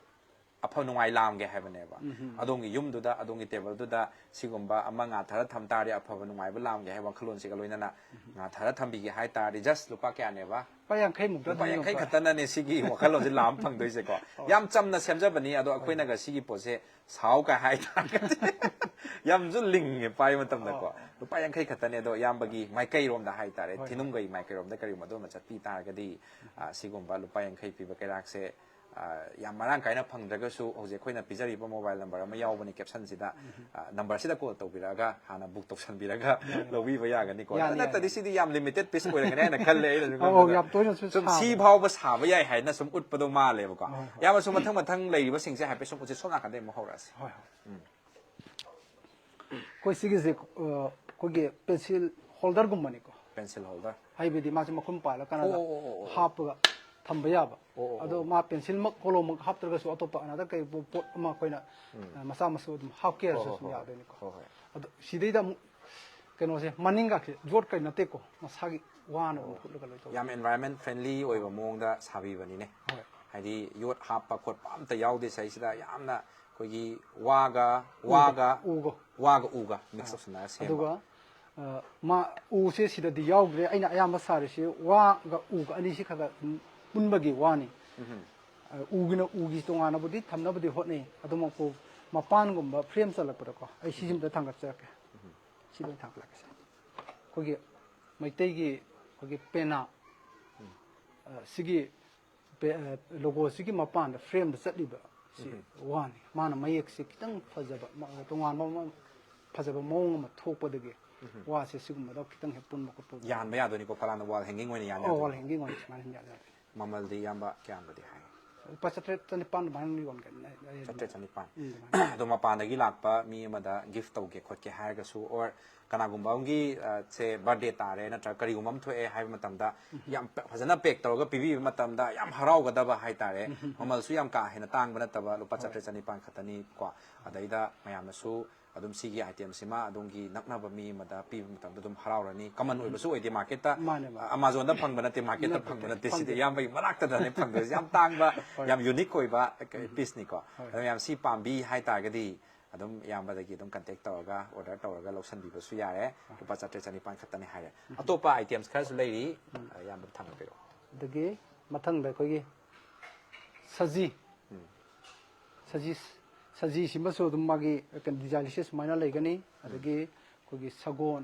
ꯑꯐ ꯅꯨꯡꯉꯥꯏ ꯂꯥꯝꯒꯦ ꯍꯥꯏꯕꯅꯦꯕ꯫ ꯎꯝ, ꯎꯝ꯫ ꯑꯗꯣꯝꯒꯤ ꯌꯨꯝꯗꯨꯗ, ꯑꯗꯣꯝꯒꯤ ꯇꯦꯕꯜꯗꯨꯗ ꯁꯤꯒꯨꯝꯕ ꯑꯃ ꯉꯥꯊꯔ ꯊꯝ ꯇꯥꯔꯗꯤ ꯑꯐꯕ ꯅꯨꯡꯉꯥꯏꯕ ꯂꯥꯝꯒꯦ ꯍꯥꯏꯕ ꯋꯥꯈꯜꯂꯣꯟꯁꯤꯒ ꯂꯣꯏꯅꯅ ꯎꯝ, ꯎꯝ꯫ ꯉꯥꯊꯔ ꯊꯝꯕꯤꯒꯦ ꯍꯥꯏ ꯇꯥꯔꯗꯤ just ꯂꯨꯄꯥ ꯀꯌꯥꯅꯦꯕ? ꯂꯨꯄꯥ ꯌꯥꯡꯈꯩ ꯃꯨꯛꯇ ꯂꯨꯄꯥ ꯑꯗꯨꯝ ꯌꯥꯡꯈꯩ ꯌꯣꯟꯊꯣꯛꯑꯦ꯫ ꯈꯛꯇꯅꯅꯦ ꯁꯤꯒꯤ ꯋꯥꯈꯜꯂꯣꯟꯁꯦ ꯂꯥꯝ ꯐꯪꯗꯣꯏꯁꯦꯀꯣ꯫ ꯍꯣꯏ꯫ ꯌꯥꯝ ꯆꯝꯅ ꯁꯦꯝꯖꯕꯅꯤ, ꯑꯗꯣ ꯍꯣꯏ꯫ ꯑꯩꯈꯣꯏꯅꯒ ꯁꯤꯒꯤ ꯄꯣꯠꯁꯦ ꯁꯥꯎ ꯀꯥꯏ ꯍꯥꯏ ꯇꯥꯔꯒꯗꯤ ꯌꯥꯝꯁꯨ ꯂꯤꯡꯉꯦ ꯄꯥꯏꯕ ꯃꯇꯝꯗꯀꯣ꯫ ꯑꯣ, ꯑꯣ꯫ ꯂꯨꯄꯥ ꯌꯥꯡꯈꯩ ꯈꯛꯇꯅꯦ, ꯑꯗꯣ ꯏꯌꯥꯝꯕꯒꯤ ꯃꯥꯏꯀꯩꯔꯣꯝꯗ ꯍꯥꯏ ꯇꯥꯔꯦ, ꯍꯣꯏ, ꯍꯣꯏ꯫ ꯊꯤꯅꯨꯡꯒꯩ ꯃꯥꯏꯀꯩꯔꯣꯝꯗ ꯀꯔꯤꯒꯨꯝꯕ ꯑꯗꯨꯝꯕ ꯆꯠꯄꯤ ꯇꯥꯔꯒꯗꯤ, ꯑ, ꯁꯤꯒꯨꯝꯕ ꯂꯨꯄꯥ ꯌꯥꯡꯈꯩ ꯄꯤꯕ ꯀꯩꯔꯥꯛꯁꯦ, ꯑ, ꯌꯥꯝ ꯃꯔꯥꯡ ꯀꯥꯏꯅ ꯐꯪꯗ꯭ꯔꯒꯁꯨ ꯍꯧꯖꯤꯛ ꯑꯩꯈꯣꯏꯅ ꯄꯤꯖꯔꯤꯕ mobile number ꯑꯃ ꯌꯥꯎꯕꯅꯤ caption ꯁꯤꯗ, ꯎꯝ꯫ ꯑ, number ꯁꯤꯗ call ꯇꯧꯕꯤꯔꯛꯑꯒ ꯍꯥꯟꯅ book ꯇꯧꯁꯟꯕꯤꯔꯒ ꯌꯥꯅꯤ, ꯌꯥꯅꯤ꯫ ꯂꯧꯕꯤꯕ ꯌꯥꯒꯅꯤꯀꯣ꯫ ꯌꯥꯅꯤ, ꯅꯠꯇ꯭ꯔꯗꯤ ꯌꯥꯅꯤ꯫ ꯁꯤꯗꯤ ꯌꯥꯝ limited piece ꯑꯣꯏꯔꯝꯒꯅꯤ ꯍꯥꯏꯅ ꯈꯜꯂꯦ ꯑꯩꯅ ꯁꯨꯝ ꯑꯧ, ꯈꯟꯕꯗ꯫ ꯌꯥꯝ ꯇꯣꯏꯅꯁꯨ ꯁꯨꯝ ꯁꯤ ꯁꯥꯕꯅꯦ꯫ ꯐꯥꯎꯕ ꯁꯥꯕ ꯌꯥꯏ ꯍꯥꯏꯅ ꯁꯨꯝ ꯎꯠꯄꯗꯣ ꯃꯥꯜꯂꯦꯕꯀꯣ꯫ ꯍꯣꯏ, ꯍꯣꯏ꯫ ꯏꯌꯥꯝꯕꯁꯨ ꯃꯊꯪ ꯃꯊꯪ ꯂꯩꯔꯤꯕꯁꯤꯡꯁꯦ ꯍꯥꯏꯐꯦꯠ ꯁꯨꯝ ꯎꯠꯁꯦ, ꯁꯣꯝ ꯅꯥꯀꯟꯗꯩ ꯑꯃꯨꯛ ꯍꯧꯔꯛꯑꯁꯤ꯫ ꯍꯣꯏ, ꯍꯣꯏ꯫ ꯎꯝ꯫ ꯑꯩꯈꯣꯏ ꯁꯤꯒꯤꯁꯦ, ꯑ, ꯑꯩꯈꯣꯏꯒꯤ pencil holder ꯒꯨꯝꯕꯅꯤꯀꯣ꯫ Pencil holder꯫ ꯍꯥꯏꯕꯗꯤ ꯃꯥꯁꯦ ꯃꯈꯨꯝ ꯄꯥꯜꯂ ꯀꯥꯟꯗ ꯑꯣ, ꯑꯣ, ꯑꯣ, ꯑꯣ, ꯑꯣ꯫ ꯍꯥꯞꯄꯒ ꯊꯝꯕ ꯌꯥꯕ꯫ ꯑꯣ, ꯑꯣ, ꯑꯗꯣ ꯑꯣ꯫ ꯃꯥ ꯄꯦꯟꯁꯤꯜꯃꯛ ꯀꯣꯂꯣꯝꯃꯛ ꯍꯥꯞꯇ꯭ꯔꯒꯁꯨ ꯑꯇꯣꯞꯄ ꯑꯅꯥꯗ ꯀꯩ ꯄꯣꯠ ꯑꯃ ꯑꯩꯈꯣꯏꯅ, ꯎꯝ꯫ ꯑ, ꯃꯆꯥ ꯃꯁꯨ ꯑꯗꯨꯝ ꯍꯥꯞꯀꯦ ꯍꯣꯏ, ꯍꯥꯏꯔꯁꯨ ꯍꯣꯏ, ꯑꯗꯨꯝ ꯍꯣꯏ, ꯍꯣꯏ꯫ ꯌꯥꯗꯣꯏꯅꯤꯀꯣ꯫ ꯍꯣꯏ, ꯍꯣꯏ꯫ ꯑꯗꯣ ꯁꯤꯗꯩꯗ ꯑꯃꯨꯛ ꯀꯩꯅꯣꯁꯦ ꯃꯅꯤꯡꯒꯥꯛꯁꯦ ꯌꯣꯠ ꯀꯩ ꯅꯠꯇꯦꯀꯣ, ꯃꯁꯥꯒꯤ ꯋꯥꯅ ꯑꯗꯨꯝ ꯑꯣ꯫ ꯍꯨꯠꯂꯒ ꯂꯣꯏ ꯇꯧꯋꯦ꯫ ꯌꯥꯝ environment friendly ꯑꯣꯏꯕ ꯃꯑꯣꯡꯗ ꯁꯥꯕꯤꯕꯅꯤꯅꯦ꯫ ꯍꯣꯏ꯫ ꯍꯥꯏꯗꯤ ꯌꯣꯠ ꯍꯥꯞꯄ ꯈꯣꯠꯄ ꯑꯝꯇ ꯌꯥꯎꯗꯦ ꯁꯤꯗꯩꯁꯤꯗ, ꯌꯥꯝꯅ ꯑꯩꯈꯣꯏꯒꯤ ꯋꯥꯒ, ꯎꯒ, ꯋꯥꯒ, ꯎꯒ꯫ ꯋꯥꯒ ꯎꯒ mix ꯑꯥ꯫ ꯇꯧꯁꯤꯟꯅꯔꯒ ꯁꯦꯝꯕ꯫ ꯑꯗꯨꯒ, ꯑ, ꯃꯥ ꯎꯁꯦ ꯁꯤꯗꯗꯤ ꯌꯥꯎꯗ꯭ꯔꯦ, ꯑꯩꯅ ꯑꯌꯥꯝꯕ ꯁꯥꯔꯤꯁꯦ ꯋꯥꯒ ꯎꯒ ꯑꯅꯤꯁꯤ ꯈꯔ ꯈꯔ ꯑꯗꯨꯝ ꯄꯨꯟꯕꯒꯤ ꯋꯥꯅꯤ꯫ ꯎꯝ꯫ ꯑ, ꯎꯒꯤꯅ ꯎꯒꯤ ꯇꯣꯉꯥꯟꯅꯕꯨꯗꯤ ꯊꯝꯅꯕꯗꯤ ꯍꯣꯠꯅꯩ, ꯑꯗꯨꯃꯛꯄꯨ ꯃꯄꯥꯟꯒꯨꯝꯕ frame ꯆꯜꯂꯛꯄꯗꯀꯣ, ꯑꯩ ꯁꯤꯁꯤꯝꯇ ꯊꯥꯡꯒꯠꯆꯔꯛꯀꯦ꯫ ꯎꯝ꯫ ꯁꯤ ꯂꯣꯏ ꯊꯥꯡꯒꯠꯂꯛꯀꯦꯁꯦ꯫ ꯑꯩꯈꯣꯏꯒꯤ ꯃꯩꯇꯩꯒꯤ ꯑꯩꯈꯣꯏꯒꯤ ꯄꯦꯅꯥ, ꯎꯝ꯫ ꯑ, ꯁꯤꯒꯤ ꯄꯦ-, ꯑ, logo ꯁꯤꯒꯤ ꯃꯄꯥꯟꯗ frame ꯗ ꯆꯠꯂꯤꯕ ꯁꯤ ꯎꯝ꯫ ꯋꯥꯅꯤ꯫ ꯃꯥꯅ ꯃꯌꯦꯛꯁꯦ ꯈꯤꯇꯪ ꯐꯖꯕ, ꯃ-, ꯇꯣꯉꯥꯟꯕ ꯑꯃ, ꯐꯖꯕ ꯃꯑꯣꯡ ꯑꯃ ꯊꯣꯛꯄꯗꯒꯤ ꯎꯝ꯫ ꯋꯥꯁꯦ ꯁꯤꯒꯨꯝꯕꯗ ꯈꯤꯇꯪ ꯍꯦꯛ ꯄꯨꯟꯕ ꯈꯣꯠꯄ ꯌꯥꯟꯕ ꯌꯥꯗꯣꯏꯅꯤꯀꯣ, ꯐꯂꯥꯡꯗ wall hanging ꯑꯣꯏꯅ ꯌꯥꯟ ꯑꯣ, ꯌꯥꯗꯣꯏꯅꯤ꯫ Wall hanging ꯑꯣꯏꯅ ꯁꯨꯃꯥꯏꯅ ꯌꯥꯟ ꯌꯥꯗꯣꯏꯅꯤ꯫ ꯃꯃꯜꯗꯤ ꯏꯌꯥꯝꯕ ꯀꯌꯥꯝꯕꯗꯤ ꯍꯥꯏ? ꯂꯨꯄꯥ ꯆꯥꯇ꯭ꯔꯦꯠ ꯆꯥꯅꯤꯄꯥꯟ ꯑꯗꯨꯃꯥꯏꯅ ꯌꯣꯟꯒꯅꯤ꯫ ꯆꯥꯇ꯭ꯔꯦꯠ ꯆꯥꯅꯤꯄꯥꯟ꯫ ꯎꯝ, ꯑꯗꯨꯃꯥꯏꯅ꯫ ꯑꯗꯣ ꯃꯄꯥꯟꯗꯒꯤ ꯂꯥꯛꯄ ꯃꯤ ꯑꯃꯗ gift ꯇꯧꯒꯦ ꯈꯣꯠꯀꯦ ꯍꯥꯏꯔꯒꯁꯨ, or ꯀꯅꯥꯒꯨꯝꯕ ꯑꯃꯒꯤ, ꯑ, ꯁꯦ birthday ꯇꯥꯔꯦ ꯅꯠꯇ꯭ꯔꯒ ꯀꯔꯤꯒꯨꯝꯕ ꯑꯃ ꯊꯣꯛꯑꯦ ꯍꯥꯏꯕ ꯃꯇꯝꯗ ꯎꯝ꯫ ꯌꯥꯝ ꯄ-, ꯐꯖꯅ pack ꯇꯧꯔꯒ ꯄꯤꯕꯤꯕ ꯃꯇꯝꯗ ꯌꯥꯝ ꯍꯔꯥꯎꯒꯗꯕ ꯍꯥꯏꯇꯥꯔꯦ꯫ ꯎꯝ꯫ ꯃꯃꯜꯁꯨ ꯌꯥꯝ ꯀꯥ ꯍꯦꯟꯅ ꯇꯥꯡꯕ ꯅꯠꯇꯕ, ꯂꯨꯄꯥ ꯍꯣꯏ꯫ ꯆꯥꯇ꯭ꯔꯦꯠ ꯆꯥꯅꯤꯄꯥꯟ ꯈꯛꯇꯅꯤꯀꯣ꯫ ꯑꯗꯩꯗ ꯃꯌꯥꯝꯅꯁꯨ ꯑꯗꯨꯝ ꯁꯤꯒꯤ item ꯁꯤꯃ ꯑꯗꯣꯝꯒꯤ ꯅꯛꯅꯕ ꯃꯤ ꯑꯃꯗ ꯄꯤꯕ ꯃꯇꯝꯗ ꯑꯗꯨꯝ ꯍꯔꯥꯎꯔꯅꯤ꯫ Common ꯎꯝ꯫ ꯑꯣꯏꯕꯁꯨ ꯑꯣꯏꯗꯦ market ꯇ, ꯃꯥꯅꯦ, ꯃꯥꯅꯦ꯫ ꯑ, Amazon ꯗ ꯐꯪꯕ ꯅꯠꯇꯦ, market ꯇ ꯅꯠꯇꯦ, ꯐꯪꯕ ꯅꯠꯇꯦ꯫ ꯅꯠꯇꯦ, ꯁꯤꯗꯤ ꯐꯪꯗꯦ꯫ ꯏꯌꯥꯝꯕꯒꯤ ꯃꯅꯥꯛꯇꯗꯅꯦ ꯐꯪꯗꯣꯏꯁꯦ꯫ ꯌꯥꯝ ꯇꯥꯡꯕ, ꯍꯣꯏ꯫ ꯌꯥꯝ unique ꯑꯣꯏꯕ ꯎꯝ꯫ piece ꯅꯤꯀꯣ꯫ ꯍꯣꯏ꯫ ꯑꯗꯣ ꯃꯌꯥꯝ ꯁꯤ ꯄꯥꯝꯕꯤ ꯍꯥꯏꯇꯥꯔꯒꯗꯤ ꯑꯗꯨꯝ ꯏꯌꯥꯝꯕꯗꯒꯤ ꯑꯗꯨꯝ contact ꯇꯧꯔꯒ order ꯇꯧꯔꯒ ꯂꯧꯁꯟꯕꯤꯕꯁꯨ ꯌꯥꯔꯦ꯫ ꯍꯣꯏ꯫ ꯂꯨꯄꯥ ꯆꯥꯇ꯭ꯔꯦꯠ ꯆꯥꯅꯤꯄꯥꯟ ꯈꯛꯇꯅꯦ ꯍꯥꯏꯔꯦ꯫ ꯎꯝ꯫ ꯑꯇꯣꯞꯄ items ꯈꯔꯁꯨ ꯂꯩꯔꯤ꯫ ꯎꯝ꯫ ꯑ, ꯏꯌꯥꯝꯕ ꯊꯝꯕꯤꯔꯛꯑꯣ꯫ ꯑꯗꯒꯤ ꯃꯊꯪꯗ ꯑꯩꯈꯣꯏꯒꯤ ꯁꯖꯤ꯫ ꯎꯝ꯫ ꯁꯖꯤ, ꯁꯖꯤꯁꯤꯃꯁꯨ ꯑꯗꯨꯝ ꯃꯥꯒꯤ ꯀꯩꯅꯣ design ꯁꯦ ꯁꯨꯃꯥꯏꯅ ꯂꯩꯒꯅꯤ꯫ ꯎꯝ꯫ ꯑꯗꯒꯤ ꯑꯩꯈꯣꯏꯒꯤ ꯁꯒꯣꯜ꯫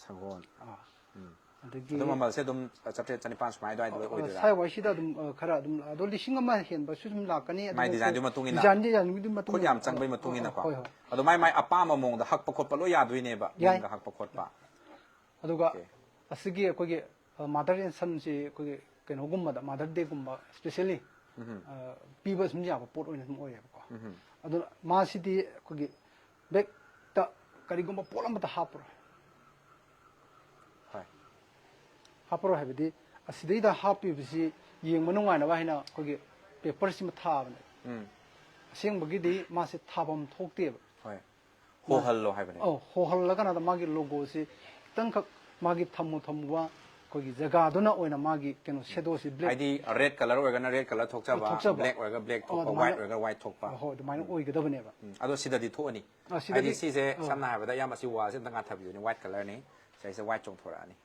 ꯁꯒꯣꯜ꯫ ꯑꯥ꯫ ꯎꯝ꯫ ꯑꯗꯒꯤ ꯑꯗꯨꯝ ꯃꯃꯜꯁꯦ ꯑꯗꯨꯝ ꯆꯥꯇ꯭ꯔꯦꯠ ꯆꯥꯅꯤꯄꯥꯟ ꯁꯨꯃꯥꯏꯅ ꯑꯗꯨꯋꯥꯏꯗ ꯂꯣꯏ ꯑ, ꯑꯣꯏꯗꯣꯏꯔꯥ? ꯁ꯭ꯋꯥꯏꯋꯥꯏꯁꯤꯗ ꯑꯗꯨꯝ, ꯑ, ꯈꯔ ꯑꯗꯨꯝ, ꯑꯗꯣ ꯂꯤꯁꯤꯡ ꯑꯃ ꯍꯦꯟꯕꯁꯨ ꯑꯗꯨꯝ ꯂꯥꯛꯀꯅꯤ꯫ ꯃꯥꯏ ꯑꯗꯨꯒ design ꯗꯨꯒꯤ ꯃꯇꯨꯡ ꯏꯟꯅ? Design, design ꯗꯨꯒꯤ ꯃꯇꯨꯡ ꯈꯨꯠ ꯏꯟꯅ꯫ ꯌꯥꯝ ꯆꯪꯕꯒꯤ ꯃꯇꯨꯡ ꯑ, ꯏꯟꯅꯀꯣ? ꯍꯣꯏ, ꯍꯣꯏ꯫ ꯑꯗꯣ ꯃꯥꯏ, ꯃꯥꯏ ꯑꯄꯥꯝꯕ ꯃꯑꯣꯡꯗ ꯍꯛꯄ ꯈꯣꯠꯄ ꯂꯣꯏ ꯌꯥꯗꯣꯏꯅꯦꯕ? ꯌꯥꯏ꯫ ꯃꯤꯡꯒ ꯍꯛꯄ ꯈꯣꯠꯄ? ꯑꯗꯨꯒ OK꯫ ꯑꯁꯤꯒꯤ ꯑꯩꯈꯣꯏꯒꯤ, ꯑ, mother and son ꯁꯤ ꯑꯩꯈꯣꯏꯒꯤ ꯀꯩꯅꯣꯒꯨꯝꯕꯗ, Mother Day ꯒꯨꯝꯕ specially, ꯎꯝ꯫ ꯑ, ꯄꯤꯕ ꯁꯨꯝ ꯌꯥꯕ ꯄꯣꯠ ꯑꯣꯏꯅ ꯁꯨꯝ ꯑꯣꯏꯌꯦꯕꯀꯣ꯫ ꯎꯝ꯫ ꯑꯗꯨꯅ ꯃꯥꯁꯤꯗꯤ ꯑꯩꯈꯣꯏꯒꯤ bag ꯇ ꯀꯔꯤꯒꯨꯝꯕ ꯄꯣꯠ ꯑꯃꯠꯇ ꯍꯥꯞꯄꯔꯣꯏ꯫ ꯍꯣꯏ꯫ ꯍꯥꯞꯄꯔꯣꯏ ꯍꯥꯏꯕꯗꯤ ꯁꯤꯗꯩꯗ ꯍꯥꯞꯄꯤꯕꯁꯤ ꯌꯦꯡꯕ ꯅꯨꯡꯉꯥꯏꯅꯕ ꯍꯥꯏꯅ ꯑꯩꯈꯣꯏꯒꯤ ꯄꯦꯄꯔꯁꯤꯃ ꯊꯥꯕꯅꯦ꯫ ꯎꯝ ꯑꯁꯦꯡꯕꯒꯤꯗꯤ ꯃꯥꯁꯦ ꯊꯥꯐꯝ ꯊꯣꯛꯇꯦꯕ꯫ ꯍꯣꯏ꯫ ꯍꯣꯍꯜꯂꯣ ꯍꯥꯏꯕꯅꯦ꯫ ꯑꯧ, ꯍꯣꯍꯜꯂꯀꯥꯟꯗ ꯃꯥꯒꯤ ꯂꯣꯒꯣꯁꯤ ꯈꯤꯇꯪꯈꯛ ꯃꯥꯒꯤ ꯊꯝꯃꯨ ꯊꯝꯃꯨꯕ ꯑꯩꯈꯣꯏꯒꯤ ꯖꯒꯥꯗꯨꯅ ꯑꯣꯏꯅ ꯃꯥꯒꯤ ꯀꯩꯅꯣ ꯁꯦꯗꯣꯁꯤ ꯕ꯭ꯂꯦꯛ ꯍꯥꯏꯗꯤ ꯔꯦꯗ ꯀꯂꯔ ꯑꯣꯏꯔꯒꯅ ꯔꯦꯗ ꯀꯂꯔ ꯊꯣꯛꯆꯕ, ꯊꯣꯛꯆꯕ꯫ ꯕ꯭ꯂꯦꯛ ꯑꯣꯏꯔꯒ ꯕ꯭ꯂꯦꯛ ꯑꯣ, ꯊꯣꯛꯄ, ꯑꯗꯨꯃꯥꯏꯅ ꯋꯥꯏꯠ ꯑꯣꯏꯔꯒ ꯕ꯭ꯂꯦꯛ ꯊꯣꯛꯄ꯫ ꯍꯣꯏ, ꯑꯗꯨꯃꯥꯏꯅ ꯑꯣꯏꯒꯗꯕꯅꯦꯕ꯫ ꯎꯝ, ꯑꯗꯣ ꯁꯤꯗꯗꯤ ꯊꯣꯛꯑꯅꯤ꯫ ꯑ, ꯁꯤꯗꯗꯤ ꯍꯥꯏꯗꯤ ꯁꯤꯁꯦ ꯑ, ꯁꯝꯅ ꯍꯥꯏꯔꯕꯗ ꯏꯌꯥꯝꯕ ꯁꯤ ꯋꯥꯜꯁꯦ ꯑꯝꯇ ꯉꯥꯊꯕꯤꯌꯨꯅꯦ꯫ ꯋꯥꯏꯠ ꯀꯂꯔꯅꯤ, ꯁꯤꯁꯦ ꯋꯥꯏꯠ ꯆꯣꯡꯊꯣꯔꯛꯑꯅꯤ꯫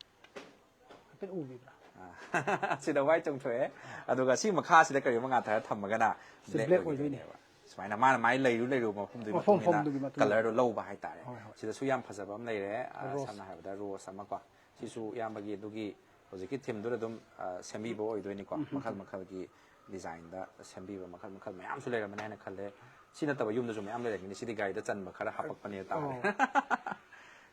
ꯍꯥꯏꯐꯦꯠ ꯎꯕꯤꯕ꯭ꯔꯥ? ꯑꯥ, ꯁꯤꯗ ꯋꯥꯏꯠ ꯆꯣꯡꯊꯣꯛꯑꯦ꯫ ꯑꯗꯨꯒ ꯁꯤ ꯃꯈꯥꯁꯤꯗ ꯀꯔꯤꯒꯨꯝꯕ ꯉꯥꯊꯔ ꯊꯝꯃꯒꯅ ꯁꯤ ꯕ꯭ꯂꯦꯛ ꯕ꯭ꯂꯦꯛ ꯑꯣꯏꯗꯣꯏꯅꯦꯕ꯫ ꯑꯣꯏꯗꯣꯏꯅꯦ꯫ ꯁꯨꯃꯥꯏꯅ ꯃꯥꯅ ꯃꯥꯏ ꯂꯩꯔꯨ ꯂꯩꯔꯨꯕ ꯃꯐꯝꯗꯨꯒꯤ ꯃꯐꯝ ꯃꯇꯨꯡ ꯏꯟꯅ ꯃꯐꯝꯗꯨꯒꯤ ꯃꯇꯨꯡ ꯏꯟꯅ꯫ ꯀꯂꯔꯗꯣ ꯂꯧꯕ ꯍꯥꯏꯇꯥꯔꯦ꯫ ꯍꯣꯏ, ꯍꯣꯏ꯫ ꯁꯤꯗꯁꯨ ꯌꯥꯝ ꯐꯖꯕ ꯑꯃ ꯂꯩꯔꯦ꯫ ꯑ, ꯔꯣꯁ꯫ ꯁꯝꯅ ꯍꯥꯏꯔꯕꯗ ꯔꯣꯁ ꯑꯃ ꯀꯣ꯫ ꯁꯤꯁꯨ ꯏꯌꯥꯝꯕꯒꯤ ꯑꯗꯨꯒꯤ ꯍꯧꯖꯤꯛꯀꯤ ꯊꯤꯝꯗꯨꯗ ꯑꯗꯨꯝ, ꯑ, ꯁꯦꯝꯕꯤꯕ ꯑꯣꯏꯗꯣꯏꯅꯤꯀꯣ꯫ ꯃꯈꯜ ꯃꯈꯜꯒꯤ ꯗꯤꯖꯥꯏꯟꯗ ꯁꯦꯝꯕꯤꯕ ꯃꯈꯜ ꯃꯈꯜ ꯃꯌꯥꯝꯁꯨ ꯂꯩꯔꯝꯃꯅꯤ ꯍꯥꯏꯅ ꯈꯜꯂꯦ꯫ ꯁꯤ ꯅꯠꯇꯕ ꯌꯨꯝꯗꯁꯨ ꯃꯌꯥꯝ ꯂꯩꯔꯝꯒꯅꯤ꯫ ꯁꯤꯗꯤ ꯒꯥꯔꯤꯗ ꯆꯟꯕ ꯈꯔ ꯍꯥꯄꯛꯄꯅꯦ ꯇꯥꯔꯦ꯫ ꯑꯣ꯫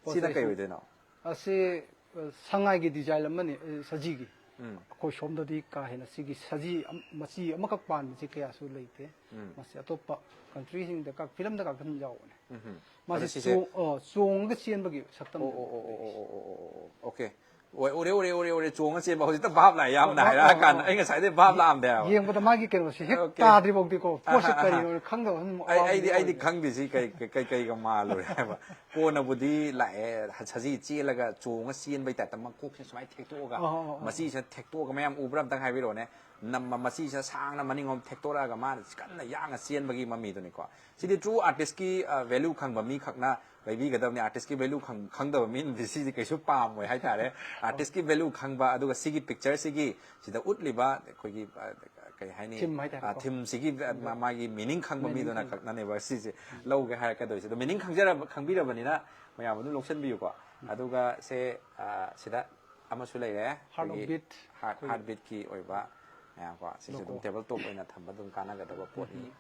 ꯁꯤꯅ ꯄꯣꯠ ꯀꯩ ꯆꯩꯁꯨ ꯑꯣꯏꯗꯣꯏꯅꯣ? ꯑꯁꯤ, ꯑ, ꯁꯉꯥꯏꯒꯤ ꯗꯤꯖꯥꯏꯟ ꯑꯃꯅꯤ, ꯑ, ꯁꯖꯤꯒꯤ꯫ ꯎꯝ꯫ ꯑꯩꯈꯣꯏ ꯁꯣꯝꯗꯗꯤ ꯀꯥ ꯍꯦꯟꯅ ꯁꯤꯒꯤ ꯁꯖꯤ ꯑꯝ-, ꯃꯆꯤ ꯑꯃꯈꯛ ꯄꯥꯟꯕꯁꯤ ꯀꯌꯥꯁꯨ ꯂꯩꯇꯦ꯫ ꯎꯝ꯫ ꯃꯁꯤ ꯑꯇꯣꯞꯄ ꯀꯟꯇ꯭ꯔꯤꯁꯤꯡꯗ ꯀ-, ꯐꯤꯂꯝꯗ ꯈꯛꯇ ꯑꯗꯨꯝ ꯌꯥꯎꯕꯅꯦ꯫ ꯎꯝ꯫ ꯃꯥꯁꯤ ꯑꯗꯣ ꯁꯤꯁꯦ ꯆꯣꯡ-, ꯑ, ꯆꯣꯡꯉꯒ ꯆꯦꯟꯕꯒꯤ ꯁꯛꯇꯝ꯫ ꯑꯣ, ꯑꯣ, ꯑꯣ, ꯑꯣ, ꯑꯣ, ꯑꯣ, ꯑꯣ, ꯑꯣ, ꯑꯣꯀꯦ꯫ ꯑꯣꯏ, ꯎꯔꯦ, ꯎꯔꯦ, ꯎꯔꯦ, ꯎꯔꯦ, ꯆꯣꯡꯉ ꯆꯦꯟꯕ꯫ ꯍꯧꯖꯤꯛꯇ ꯚꯥꯞ ꯂꯥꯛꯑꯦ, ꯌꯥꯝꯅ ꯑꯣ, ꯑꯣ, ꯍꯥꯏꯔꯛꯑꯀꯥꯟꯗ꯫ ꯑꯣ, ꯑꯣ꯫ ꯑꯩ ꯉꯁꯥꯏꯗꯩ ꯚꯥꯞ ꯂꯥꯛꯑꯝꯗꯦ ꯍꯥꯏꯕ꯫ ꯌꯦꯡꯕꯗ ꯃꯥꯒꯤ ꯀꯩꯅꯣꯁꯦ ꯍꯦꯛ ꯑꯣꯀꯦ꯫ ꯇꯥꯗ꯭ꯔꯤꯐꯥꯎꯗꯤꯀꯣ, ꯄꯣꯠꯁꯦ ꯑꯍꯥ, ꯑꯍꯥ꯫ ꯀꯔꯤꯅꯣ ꯈꯪꯗꯕ ꯑꯗꯨꯝ ꯑꯩ, ꯑꯩꯗꯤ, ꯑꯋꯥꯕꯗꯤ ꯑꯩꯗꯤ ꯑꯣꯏꯔꯦ꯫ ꯈꯪꯗꯦ ꯁꯤ ꯀꯩ, ꯀꯩ, ꯀꯩ, ꯀꯩꯒ ꯃꯥꯜꯂꯨꯔꯦ ꯍꯥꯏꯕ꯫ ꯀꯣꯟꯅꯕꯨꯗꯤ ꯂꯥꯛꯑꯦ, ꯁꯖꯤ ꯆꯦꯜꯂꯒ ꯆꯣꯡꯉ ꯆꯦꯟꯕꯩ ꯇꯥꯏꯞꯇ ꯃꯀꯣꯛꯁꯦ ꯁꯨꯃꯥꯏꯅ ꯊꯦꯛꯇꯣꯛꯑꯒ, ꯑꯍꯣ, ꯑꯍꯣ, ꯑꯍꯣ꯫ ꯃꯆꯤꯁꯤꯅ ꯊꯦꯛꯇꯣꯛꯑꯒ, ꯃꯌꯥꯝ ꯎꯕ꯭ꯔꯥ ꯑꯝꯇꯪ ꯍꯥꯏꯕꯤꯔꯛꯑꯣꯅꯦ꯫ ꯅꯝꯃ ꯃꯆꯤꯁꯤꯅ ꯁꯥꯡꯅ ꯃꯅꯤꯡꯂꯣꯝ ꯊꯦꯛꯇꯣꯔꯛꯑꯒ ꯃꯥꯅ ꯀꯟꯅ ꯌꯥꯡꯅ ꯆꯦꯟꯕꯒꯤ ꯃꯃꯤꯗꯨꯅꯤꯀꯣ꯫ ꯁꯤꯗꯤ ꯇ꯭ꯔꯨ ꯑꯥꯔꯇꯤꯁꯀꯤ, ꯑ, ꯚꯦꯂꯨ ꯈꯪꯕ ꯃꯤ ꯈꯛꯅ ꯂꯩꯕꯤꯒꯗꯕꯅꯤ꯫ ꯑꯥꯔꯇꯤꯁꯀꯤ ꯚꯦꯂꯨ ꯈꯪ-, ꯈꯪꯗꯕ ꯃꯤꯅꯗꯤ ꯁꯤꯗꯤ ꯀꯩꯁꯨ ꯄꯥꯝꯃꯣꯏ ꯍꯥꯏꯇꯥꯔꯦ꯫ ꯑꯥꯔꯇꯤꯁꯀꯤ ꯚꯦꯂꯨ ꯈꯪꯕ, ꯑꯗꯨꯒ ꯁꯤꯒꯤ ꯄꯤꯛꯆꯔꯁꯤꯒꯤ ꯁꯤꯗ ꯎꯠꯂꯤꯕ ꯑꯩꯈꯣꯏꯒꯤ, ꯑ, ꯀꯩ ꯍꯥꯏꯅꯤ? ꯊꯤꯝ ꯍꯥꯏꯇꯥꯔꯦꯀꯣ꯫ ꯑ, ꯊꯤꯝꯁꯤꯒꯤ, ꯑ, ꯃꯥ-, ꯃꯥꯒꯤ ꯃꯤꯅꯤꯡ ꯈꯪꯕ ꯃꯤꯅꯤꯡ ꯃꯤꯗꯨꯅ ꯈꯪꯕ꯫ ꯈꯛꯅꯅꯦꯕ ꯁꯤꯁꯦ ꯂꯧꯒꯦ ꯍꯥꯏꯔꯛꯀꯗꯣꯏꯁꯦ꯫ ꯑꯗꯣ ꯃꯤꯅꯤꯡ ꯈꯪꯖꯔꯕ, ꯈꯪꯕꯤꯔꯕꯅꯤꯅ ꯃꯌꯥꯝ ꯑꯗꯨꯝ ꯂꯧꯁꯤꯟꯕꯤꯌꯨꯀꯣ꯫ ꯑꯗꯨꯒ ꯁꯦ, ꯑ, ꯁꯤꯗ ꯑꯃꯁꯨ ꯂꯩꯔꯦ꯫ Heart of ꯑꯩꯈꯣꯏꯒꯤ Beat꯫ ꯍꯥꯔꯠ, ꯍꯥꯔꯠ ꯕꯤꯠꯀꯤ ꯑꯣꯏꯕ ꯃꯌꯥꯝꯀꯣ꯫ ꯁꯤꯁꯦ ꯑꯗꯨꯝ ꯇꯦꯕꯜ ꯇꯣꯞ ꯑꯣꯏꯅ ꯊꯝꯕ ꯑꯗꯨꯝ ꯀꯥꯟꯅꯒꯗꯕ ꯄꯣꯠꯅꯤ꯫